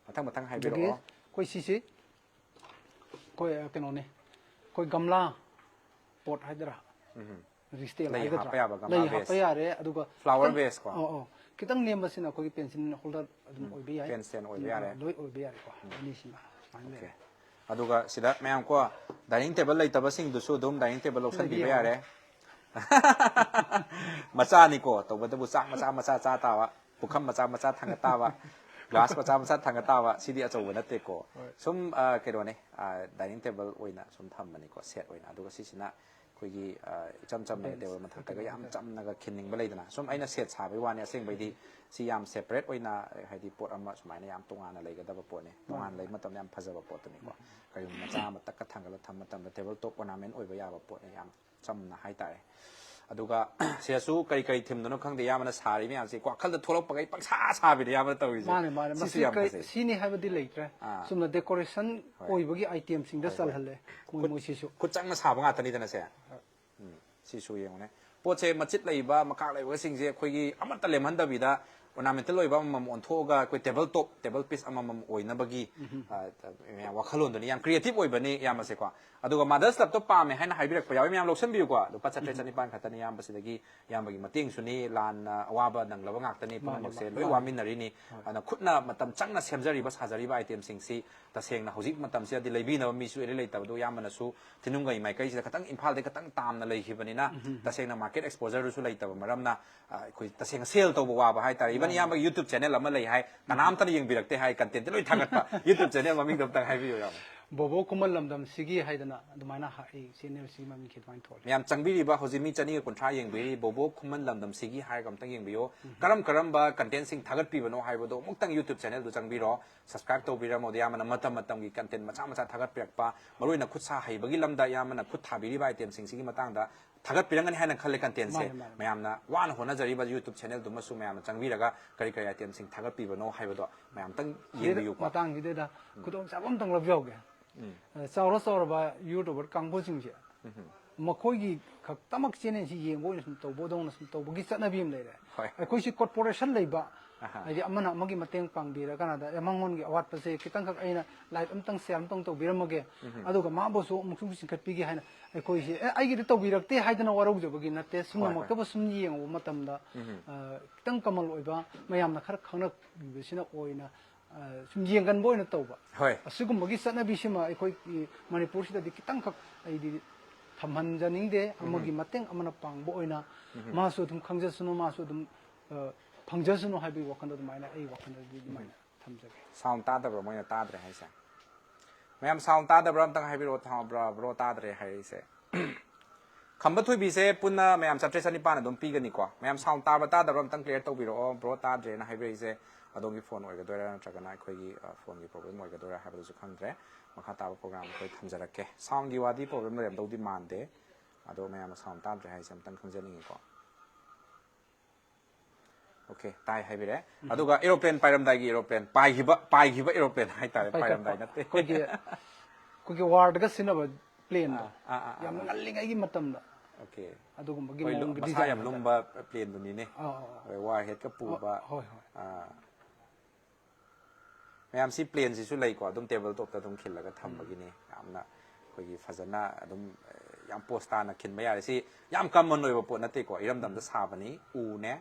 ꯃꯊꯪ ꯃꯊꯪ ꯑꯗꯒꯤ ꯍꯥꯏꯕꯤꯔꯛꯑꯣ꯫ ꯑꯩꯈꯣꯏ ꯁꯤꯁꯤ ꯑꯩꯈꯣꯏ, ꯑ, ꯀꯩꯅꯣꯅꯦ, ꯑꯩꯈꯣꯏ ꯒꯝꯂꯥ ꯄꯣꯠ ꯍꯥꯏꯗꯣꯏꯔꯥ, ꯔꯤꯁꯇꯦꯜ ꯂꯩ ꯍꯥꯏꯒꯗ꯭ꯔꯥ? ꯍꯥꯞꯄ ꯌꯥꯕ ꯒꯝꯂꯥ ꯂꯩ ꯕꯦꯁ꯫ ꯍꯥꯞꯄ ꯌꯥꯔꯦ꯫ ꯑꯗꯨꯒ ꯐ꯭ꯂꯥꯋꯔ ꯈꯤꯇꯪ, ꯕꯦꯁ ꯀꯣ? ꯑꯧ, ꯑꯧ, ꯈꯤꯇꯪ ꯅꯦꯝꯕꯁꯤꯅ ꯑꯩꯈꯣꯏꯒꯤ ꯄꯦꯟꯁꯤꯜ ꯍꯣꯜꯗꯔ ꯑꯗꯨꯝ ꯑꯣꯏꯕ ꯌꯥꯏ꯫ ꯄꯦꯟ ꯁ꯭ꯇꯦꯟ ꯑꯣꯏꯕ ꯌꯥꯔꯦ꯫ ꯂꯣꯏ ꯑꯣꯏꯕ ꯌꯥꯔꯦꯀꯣ꯫ ꯑꯅꯤꯁꯤꯃ ꯁꯨꯃꯥꯏꯅ ꯑꯣꯀꯦ꯫ ꯂꯩꯔꯦ꯫ ꯑꯗꯨꯒ ꯁꯤꯗ ꯃꯌꯥꯝ ꯀꯣ, ꯗꯥꯏꯅꯤꯡ ꯇꯦꯕꯜ ꯂꯩꯇꯕꯁꯤꯡꯗꯨꯁꯨ ꯑꯗꯨꯝ ꯗꯥꯏꯅꯤꯡ ꯇꯦꯕꯜ ꯂꯧꯁꯟꯕꯤꯕ ꯂꯩꯕ ꯌꯥꯔꯦ꯫ ꯌꯥꯔꯦ꯫ ꯃꯆꯥꯅꯤꯀꯣ, ꯇꯧꯕꯇꯕꯨ ꯆꯥꯛ ꯃꯆꯥ ꯃꯆꯥ ꯆꯥ ꯇꯥꯕ, ꯄꯨꯈꯝ ꯃꯆꯥ ꯃꯆꯥ ꯊꯥꯡꯒꯠ ꯇꯥꯕ, ꯒ꯭ꯂꯥꯁ ꯃꯆꯥ ꯃꯆꯥ ꯊꯥꯡꯒꯠ ꯇꯥꯕ, ꯁꯤꯗꯤ ꯑꯆꯧꯕ ꯅꯠꯇꯦꯀꯣ꯫ ꯍꯣꯏ꯫ ꯁꯨꯝ, ꯑ, ꯀꯩꯅꯣꯅꯦ, ꯑ, ꯗꯥꯏꯅꯤꯡ ꯇꯦꯕꯜ ꯑꯣꯏꯅ ꯁꯨꯝ ꯊꯝꯕꯅꯤꯀꯣ, ꯁꯦꯠ ꯑꯣꯏꯅ꯫ ꯑꯗꯨꯒ ꯁꯤꯁꯤꯅ ꯑꯩꯈꯣꯏꯒꯤ ꯑ, ꯏꯆꯝ ꯆꯝꯅ ꯇꯦꯕꯜ ꯃꯊꯛꯇꯒ ꯌꯥꯝ ꯆꯝꯅꯒ ꯈꯤꯟꯅꯤꯡꯕ ꯂꯩꯗꯅ, ꯁꯨꯝ ꯑꯩꯅ ꯁꯦꯠ ꯁꯥꯕꯒꯤ ꯋꯥꯅꯤ꯫ ꯑꯁꯦꯡꯕꯩꯗꯤ ꯁꯤ ꯌꯥꯝ ꯁꯦꯄꯔꯦꯠ ꯑꯣꯏꯅ, ꯍꯥꯏꯗꯤ ꯄꯣꯠ ꯑꯃ ꯁꯨꯃꯥꯏꯅ ꯌꯥꯝ ꯇꯣꯉꯥꯟꯅ ꯂꯩꯒꯗꯕ ꯄꯣꯠꯅꯤ꯫ ꯇꯣꯉꯥꯟꯅ ꯂꯩꯕ ꯃꯇꯝꯗ ꯌꯥꯝ ꯐꯖꯕ ꯄꯣꯠꯇꯨꯅꯤꯀꯣ꯫ ꯀꯩꯒꯨꯝꯕ ꯃꯆꯥ ꯑꯃ ꯇꯛꯀ ꯊꯥꯡꯒꯠꯂ ꯊꯝꯕ ꯃꯇꯝꯗ ꯇꯦꯕꯜ ꯇꯣꯞ ꯑꯣꯔꯅꯥꯃꯦꯟ ꯑꯣꯏꯕ ꯌꯥꯕ ꯄꯣꯠꯅꯤ, ꯌꯥꯝ ꯆꯝꯅ ꯍꯥꯏꯇꯥꯔꯦ꯫ ꯑꯗꯨꯒ ꯁꯤꯗꯁꯨ ꯀꯔꯤ ꯀꯔꯤ ꯊꯤꯝꯗꯅꯣ ꯈꯪꯗꯦ, ꯏꯌꯥꯝꯕꯅ ꯁꯥꯔꯤ ꯃꯌꯥꯝꯁꯦ ꯋꯥꯈꯜꯗ ꯊꯣꯛꯂꯛꯄꯈꯩ ꯄꯪꯁꯥ ꯁꯥꯕꯤꯅꯦ ꯏꯌꯥꯝꯕꯅ ꯇꯧꯔꯤꯁꯦ꯫ ꯃꯥꯅꯦ, ꯃꯥꯅꯦ꯫ ꯁꯤꯁꯨ ꯃꯁꯤ ꯌꯥꯝ ꯀꯩ-, ꯐꯖꯩ꯫ ꯁꯤꯅꯤ ꯍꯥꯏꯕꯗꯤ ꯂꯩꯇ꯭ꯔꯦ꯫ ꯑꯥ꯫ ꯆꯨꯝꯅ ꯗꯦꯀꯣꯔꯦꯁꯟ ꯍꯣꯏ, ꯍꯣꯏ꯫ ꯑꯣꯏꯕꯒꯤ ꯑꯥꯏꯇꯦꯝꯁꯤꯡꯗ ꯍꯣꯏ, ꯍꯣꯏ꯫ ꯆꯜꯍꯜꯂꯦ ꯃꯣꯏ, ꯈꯨꯠ-, ꯃꯣꯏꯁꯤꯁꯨ꯫ ꯈꯨꯠ ꯆꯪꯅ ꯁꯥꯕ ꯉꯥꯛꯇꯅꯤꯗꯅ ꯁꯦ꯫ ꯎꯝ, ꯁꯤꯁꯨ ꯌꯦꯡꯉꯨꯅꯦ꯫ ꯄꯣꯠꯁꯦ ꯃꯆꯤꯠ ꯂꯩꯕ, ꯃꯀꯥꯛ ꯂꯩꯕꯁꯤꯡꯁꯦ ꯑꯩꯈꯣꯏꯒꯤ ꯑꯃꯠꯇ ꯂꯦꯝꯍꯟꯗꯕꯤꯗ ꯑꯣꯔꯅꯥꯃꯦꯟꯇꯦꯜ ꯑꯣꯏꯕ ꯑꯃꯃꯝ ꯑꯣꯟꯊꯣꯛꯑꯒ ꯑꯩꯈꯣꯏ ꯇꯦꯕꯜ ꯇꯣꯞ, ꯇꯦꯕꯜ ꯄꯤꯁ ꯑꯃꯃꯝ ꯑꯣꯏꯅꯕꯒꯤ, ꯎꯝ꯫ ꯑ, ꯋꯥꯈꯜꯂꯣꯟꯗꯨꯅꯤ꯫ ꯌꯥꯝ ꯀ꯭ꯔꯤꯌꯦꯇꯤꯞ ꯑꯣꯏꯕꯅꯤ ꯏꯌꯥꯝꯕꯁꯦꯀꯣ꯫ ꯑꯗꯨꯒ ꯃꯥꯗꯔꯁ ꯀ꯭ꯂꯕꯇꯣ ꯄꯥꯝꯃꯦ ꯍꯥꯏꯅ ꯍꯥꯏꯕꯤꯔꯛꯄ ꯌꯥꯎꯋꯤ, ꯃꯌꯥꯝ ꯂꯧꯁꯤꯟꯕꯤꯌꯨꯀꯣ꯫ ꯂꯨꯄꯥ ꯆꯥꯇ꯭ꯔꯦꯠ ꯎꯝ꯫ ꯆꯅꯤꯄꯥꯟ ꯈꯛꯇꯅꯤ ꯏꯌꯥꯝꯕꯁꯤꯗꯒꯤ꯫ ꯏꯌꯥꯝꯕꯒꯤ ꯃꯇꯦꯡꯁꯨꯅꯤ, ꯂꯥꯟꯅ ꯑꯋꯥꯕ ꯅꯪꯂꯕ ꯉꯥꯛꯇꯅꯤ, ꯃꯥꯅꯤ, ꯄꯨꯝꯅꯃꯛꯁꯦ ꯃꯥꯅꯤ, ꯂꯣꯏ ꯃꯥꯅꯤ꯫ ꯋꯥꯃꯤꯟꯅꯔꯤꯅꯤ꯫ ꯍꯣꯏ꯫ ꯑꯗꯨꯅ ꯈꯨꯠꯅ ꯃꯇꯝ ꯆꯪꯅ ꯁꯦꯝꯖꯔꯤꯕ, ꯁꯥꯖꯔꯤꯕ ꯑꯥꯏꯇꯦꯝꯁꯤꯡꯁꯤ ꯇꯁꯦꯡꯅ ꯍꯧꯖꯤꯛ ꯃꯇꯝꯁꯤꯗꯗꯤ ꯂꯩꯕꯤꯅꯕ ꯃꯤꯁꯨ ꯏꯔꯩ ꯂꯩꯇꯕꯗꯣ, ꯏꯌꯥꯝꯕꯅꯁꯨ ꯊꯤꯅꯨꯡꯒꯩ ꯃꯥꯏꯀꯩꯁꯤꯗ ꯈꯤꯇꯪ, ꯏꯝꯐꯥꯜꯗꯩ ꯈꯤꯇꯪ ꯇꯥꯝꯅ ꯂꯩꯈꯤꯕꯅꯤꯅ, ꯎꯝ, ꯎꯝ, ꯎꯝ꯫ ꯇꯁꯦꯡꯅ ꯃꯥꯔꯀꯦꯠ ꯑꯦꯛꯁꯄꯣꯖꯔꯗꯨꯁꯨ ꯂꯩꯇꯕ ꯃꯔꯝꯅ, ꯑ, ꯑꯩꯈꯣꯏ ꯇꯁꯦꯡꯅ ꯁꯦꯜ ꯇꯧꯕ ꯋꯥꯕ ꯍꯥꯏꯇꯥꯔꯦ꯫ ꯏꯚꯟ ꯃꯥꯅꯤ, ꯏꯌꯥꯝꯕꯒꯤ ꯃꯥꯅꯤ꯫ ꯌꯨꯇ꯭ꯌꯨꯕ ꯆꯦꯅꯦꯜ ꯑꯃ ꯂꯩ ꯍꯥꯏ, ꯎꯝ꯫ ꯀꯅꯥꯝꯇꯅ ꯌꯦꯡꯕꯤꯔꯛꯇꯦ ꯍꯥꯏ, ꯀꯟꯇꯦꯟꯠꯇꯤ ꯂꯣꯏ ꯊꯥꯒꯠꯄ꯫ ꯌꯨꯇ꯭ꯌꯨꯕ ꯆꯦꯅꯦꯜ ꯃꯃꯤꯡꯗꯣ ꯑꯝꯇꯪ ꯍꯥꯏꯕꯤꯌꯨ, ꯏꯌꯥꯝꯕ꯫ ꯕꯣꯕꯣ ꯈꯨꯃꯟ ꯂꯝꯗꯝꯁꯤꯒꯤ ꯍꯥꯏꯗꯅ ꯑꯗꯨꯃꯥꯏꯅ ꯍꯥ-, ꯑꯩ ꯆꯦꯅꯦꯜꯁꯤ ꯃꯃꯤꯡ ꯈꯤꯇꯪ ꯊꯣꯜꯂꯤ꯫ ꯃꯌꯥꯝ ꯆꯪꯕꯤꯔꯤꯕ ꯍꯧꯖꯤꯛ ꯃꯤ ꯆꯅꯤꯒ ꯀꯨꯟꯊ꯭ꯔꯥ ꯌꯦꯡꯕꯤꯔꯤ, ꯕꯣꯕꯣ ꯈꯨꯃꯟ ꯂꯝꯗꯝꯁꯤꯒꯤ ꯍꯥꯏꯔꯒ ꯑꯝꯇꯪ ꯌꯦꯡꯕꯤꯌꯣ꯫ ꯎꯝ꯫ ꯀꯔꯝ ꯀꯔꯝꯕ ꯀꯟꯇꯦꯟꯠꯁꯤꯡ ꯊꯥꯒꯠꯄꯤꯕꯅꯣ ꯍꯥꯏꯕꯗꯣ ꯑꯃꯨꯛꯇꯪ ꯌꯨꯇ꯭ꯌꯨꯕ ꯆꯦꯅꯦꯜꯗꯨ ꯆꯪꯕꯤꯔꯣ, ꯁꯕꯁꯀ꯭ꯔꯥꯏꯕ ꯇꯧꯕꯤꯔꯝꯃꯣ꯫ ꯑꯗꯣ ꯏꯌꯥꯝꯕꯅ ꯃꯇꯝ ꯃꯇꯝꯒꯤ ꯀꯟꯇꯦꯟꯠ ꯃꯆꯥ ꯃꯆꯥ ꯊꯥꯒꯠꯄꯤꯔꯛꯄ, ꯃꯔꯨꯑꯣꯏꯅ ꯈꯨꯠ ꯁꯥ ꯍꯩꯕꯒꯤ ꯂꯝꯗ ꯏꯌꯥꯝꯕꯅ ꯈꯨꯠ ꯊꯥꯕꯤꯔꯤꯕ ꯑꯥꯏꯇꯦꯝꯁꯤꯡꯁꯤꯒꯤ ꯃꯇꯥꯡꯗ ꯊꯥꯒꯠꯄꯤꯔꯝꯒꯅꯤ ꯍꯥꯏꯅ ꯈꯜꯂꯦ ꯀꯟꯇꯦꯟꯠꯁꯦ꯫ ꯃꯥꯅꯦ, ꯃꯥꯅꯦ, ꯃꯥꯅꯦ꯫ ꯃꯌꯥꯝꯅ ꯋꯥꯅ ꯍꯣꯠꯅꯖꯔꯤꯕ ꯌꯨꯇ꯭ꯌꯨꯕ ꯆꯦꯅꯦꯜꯗꯨꯃꯁꯨ ꯃꯌꯥꯝꯅ ꯆꯪꯕꯤꯔꯒ ꯀꯔꯤ ꯀꯔꯤ ꯑꯥꯏꯇꯦꯝꯁꯤꯡ ꯊꯥꯒꯠꯄꯤꯕꯅꯣ ꯍꯥꯏꯕꯗꯣ ꯃꯌꯥꯝꯇꯪ ꯁꯤꯗ ꯌꯦꯡꯕꯤꯌꯨꯀꯣ꯫ ꯃꯇꯥꯡꯁꯤꯗꯩꯗ ꯎꯝ꯫ ꯈꯨꯗꯣꯡꯆꯥꯕ ꯑꯝꯇꯪ ꯂꯧꯖꯍꯧꯒꯦ꯫ ꯎꯝ꯫ ꯑ, ꯆꯥꯎꯔ ꯆꯥꯎꯔꯕ ꯌꯨꯇ꯭ꯌꯨꯕꯔ ꯀꯥꯡꯕꯨꯁꯤꯡꯁꯦ ꯎꯝ꯫ ꯃꯈꯣꯏꯒꯤ ꯈꯛꯇꯃꯛ ꯆꯦꯅꯦꯜꯁꯤ ꯌꯦꯡꯕ ꯑꯣꯏꯅ ꯁꯨꯝ ꯇꯧꯕꯗꯧꯅ ꯁꯨꯝ ꯇꯧꯕꯒꯤ ꯆꯠꯅꯕꯤ ꯑꯃ ꯂꯩꯔꯦ꯫ ꯍꯣꯏ꯫ ꯑꯩꯈꯣꯏꯁꯤ ꯀꯣꯔꯄꯣꯔꯦꯁꯟ ꯂꯩꯕ, ꯑꯍꯥ꯫ ꯍꯥꯏꯗꯤ ꯑꯃꯅ ꯑꯃꯒꯤ ꯃꯇꯦꯡ ꯄꯥꯡꯕꯤꯔ ꯀꯥꯟꯗ, ꯑꯦ, ꯃꯉꯣꯟꯒꯤ ꯑꯋꯥꯠꯄꯁꯦ ꯈꯤꯇꯪꯈꯛ ꯑꯩꯅ ꯂꯥꯏꯠ ꯑꯝꯇꯪ, ꯁꯦꯜ ꯑꯝꯇꯪ ꯇꯧꯕꯤꯔꯝꯃꯒꯦ, ꯎꯝ꯫ ꯑꯗꯨꯒ ꯃꯥꯕꯨꯁꯨ ꯑꯃꯨꯛꯁꯨ ꯆꯤꯡꯈꯠꯄꯤꯒꯦ ꯍꯥꯏꯅ ꯑꯩꯈꯣꯏꯁꯤ, "ꯑꯦ, ꯑꯩꯒꯤꯗꯤ ꯇꯧꯕꯤꯔꯛꯇꯦ" ꯍꯥꯏꯗꯅ ꯋꯥꯔꯧꯖꯕꯒꯤ ꯅꯠꯇꯦ꯫ ꯍꯣꯏ, ꯍꯣꯏ꯫ ꯁꯨꯝꯅꯃꯛꯇꯕꯨ ꯁꯨꯝ ꯌꯦꯡꯉꯨꯕ ꯃꯇꯝꯗ, ꯎꯝ꯫ ꯑ, ꯈꯤꯇꯪ ꯀꯃꯜ ꯑꯣꯏꯕ, ꯃꯌꯥꯝꯅ ꯈꯔ ꯈꯪꯅꯕꯤꯕꯁꯤꯅ ꯑꯣꯏꯅ, ꯑ, ꯁꯨꯝ ꯌꯦꯡꯒꯟꯕ ꯑꯣꯏꯅ ꯇꯧꯕ꯫ ꯍꯣꯏ꯫ ꯑꯁꯤꯒꯨꯝꯕꯒꯤ ꯆꯠꯅꯕꯤꯁꯤꯃ ꯑꯩꯈꯣꯏ ꯃꯅꯤꯄꯨꯔꯁꯤꯗꯗꯤ ꯈꯤꯇꯪꯈꯛ ꯑꯩꯗꯤ ꯊꯝꯍꯟꯖꯅꯤꯡꯗꯦ꯫ ꯎꯝ꯫ ꯑꯃꯒꯤ ꯃꯇꯦꯡ ꯑꯃꯅ ꯄꯥꯡꯕ ꯑꯣꯏꯅ ꯎꯝ꯫ ꯃꯥꯁꯨ ꯑꯗꯨꯝ ꯈꯪꯖꯁꯅꯨ, ꯃꯥꯁꯨ ꯑꯗꯨꯝ, ꯑ, ꯐꯪꯖꯁꯅꯨ ꯍꯥꯏꯕꯒꯤ ꯋꯥꯈꯜꯗ ꯑꯗꯨꯃꯥꯏꯅ, ꯑꯩ ꯋꯥꯈꯜꯗꯗꯤ ꯑꯗꯨꯃꯥꯏꯅ ꯊꯝꯖꯒꯦ꯫ ꯁꯥꯎꯟ ꯇꯥꯗꯕ꯭ꯔꯣ, ꯃꯣꯏꯅ ꯇꯥꯗ꯭ꯔꯦ ꯍꯥꯏꯁꯦ? ꯃꯌꯥꯝ ꯁꯥꯎꯟ ꯇꯥꯗꯕ꯭ꯔꯥ ꯑꯝꯇꯪ ꯍꯥꯏꯕꯤꯔꯛꯑꯣ, ꯊꯥ-, ꯕ꯭ꯔꯣ, ꯕ꯭ꯔꯣ ꯇꯥꯗ꯭ꯔꯦ ꯍꯥꯏꯔꯛꯏꯁꯦ꯫ ꯈꯝꯕ ꯊꯣꯏꯕꯤꯁꯦ ꯄꯨꯟꯅ ꯃꯌꯥꯝ ꯆꯥꯇ꯭ꯔꯦꯠ ꯆꯅꯤꯄꯥꯟ ꯑꯗꯨꯝ ꯄꯤꯒꯅꯤꯀꯣ꯫ ꯃꯌꯥꯝ ꯁꯥꯎꯟ ꯇꯥꯕ ꯇꯥꯗꯕ꯭ꯔꯥ ꯑꯝꯇꯪ ꯀ꯭ꯂꯤꯌꯥꯔ ꯇꯧꯕꯤꯔꯛꯑꯣ꯫ ꯕ꯭ꯔꯣ, ꯇꯥꯗ꯭ꯔꯦꯅ ꯍꯥꯏꯕꯤꯔꯛꯏꯁꯦ ꯑꯗꯣꯝꯒꯤ ꯐꯣꯟ ꯑꯣꯏꯒꯗꯣꯏꯔꯥ ꯅꯠꯇ꯭ꯔꯒꯅ ꯑꯩꯈꯣꯏꯒꯤ ꯐꯣꯟꯒꯤ ꯄ꯭ꯔꯣꯕ꯭ꯂꯦꯝ ꯑꯣꯏꯒꯗꯣꯏꯔꯥ ꯍꯥꯏꯕꯗꯨꯁꯨ ꯈꯪꯗ꯭ꯔꯦ꯫ ꯃꯈꯥ ꯇꯥꯕ ꯄ꯭ꯔꯣꯒ꯭ꯔꯥꯝ ꯑꯩꯈꯣꯏ ꯊꯝꯖꯔꯛꯀꯦ꯫ ꯁꯥꯎꯟꯒꯤ ꯋꯥꯗꯤ ꯄ꯭ꯔꯣꯕ꯭ꯂꯦꯝ ꯂꯩꯔꯝꯗꯧꯗꯤ ꯃꯥꯟꯗꯦ꯫ ꯑꯗꯣ ꯃꯌꯥꯝꯅ ꯁꯥꯎꯟ ꯇꯥꯗ꯭ꯔꯦ ꯍꯥꯏꯁꯦ ꯑꯝꯇꯪ ꯈꯪꯖꯅꯤꯡꯉꯤꯀꯣ꯫ ꯑꯣꯀꯦ, ꯇꯥꯏ ꯍꯥꯏꯕꯤꯔꯦ꯫ ꯑꯗꯨꯒ ꯑꯦꯔꯣꯄ꯭ꯂꯦꯟ ꯄꯥꯏꯔꯝꯗꯥꯏꯒꯤ ꯑꯦꯔꯣꯄ꯭ꯂꯦꯟ, ꯄꯥꯏꯈꯤꯕ, ꯄꯥꯏꯈꯤꯕ ꯑꯦꯔꯣꯄ꯭ꯂꯦꯟ ꯍꯥꯏꯇꯥꯔꯦ, ꯄꯥꯏꯈꯠꯄ꯫ ꯄꯥꯏꯔꯝꯗꯥꯏ ꯅꯠꯇꯦ꯫ ꯑꯩꯈꯣꯏꯒꯤ ꯑꯩꯈꯣꯏꯒꯤ ꯋꯥꯔꯗꯒ ꯁꯤꯖꯤꯟꯅꯕ ꯄ꯭ꯂꯦꯟꯗꯣ꯫ ꯑꯥ, ꯑꯥ, ꯑꯥ, ꯌꯥꯝ ꯑꯥ꯫ ꯉꯜꯂꯤꯉꯩꯒꯤ ꯃꯇꯝꯗ ꯑꯣꯀꯦ꯫ ꯑꯗꯨꯒꯨꯝꯕꯒꯤ ꯍꯣꯏ, ꯂꯨ- ꯃꯑꯣꯡꯒꯤ ꯃꯁꯥ ꯗꯤꯖꯥꯏꯟ ꯌꯥꯝ ꯍꯥꯏꯇꯥꯔꯦ꯫ ꯂꯨꯝꯕ ꯄ꯭ꯂꯦꯟꯗꯨꯅꯤꯅꯦ꯫ ꯑꯥ, ꯑꯥ, ꯑꯥ꯫ ꯍꯣꯏ, ꯋꯥꯔ ꯍꯦꯠꯀ ꯄꯨꯕ꯫ ꯍꯣꯏ, ꯍꯣꯏ꯫ ꯑꯥ꯫ ꯃꯌꯥꯝꯁꯤ ꯄ꯭ꯂꯦꯟꯁꯤꯁꯨ ꯂꯩꯀꯣ, ꯑꯗꯨꯝ ꯇꯦꯕꯜ ꯇꯣꯞꯇ ꯑꯗꯨꯝ ꯈꯤꯜꯂꯒ ꯊꯝꯕꯒꯤꯅꯤ꯫ ꯌꯥꯝꯅ ꯑꯩꯈꯣꯏꯒꯤ ꯐꯖꯅ ꯑꯗꯨꯝ, ꯑꯦ, ꯌꯥꯝ ꯄꯣꯁ ꯇꯥꯅ ꯈꯤꯟꯕ ꯌꯥꯔꯦ꯫ ꯁꯤ ꯌꯥꯝ ꯀꯃꯟ ꯑꯣꯏꯕ ꯄꯣꯠ ꯅꯠꯇꯦꯀꯣ, ꯏꯔꯝꯗꯝꯗ ꯁꯥꯕꯅꯤ, ꯎꯅꯦ,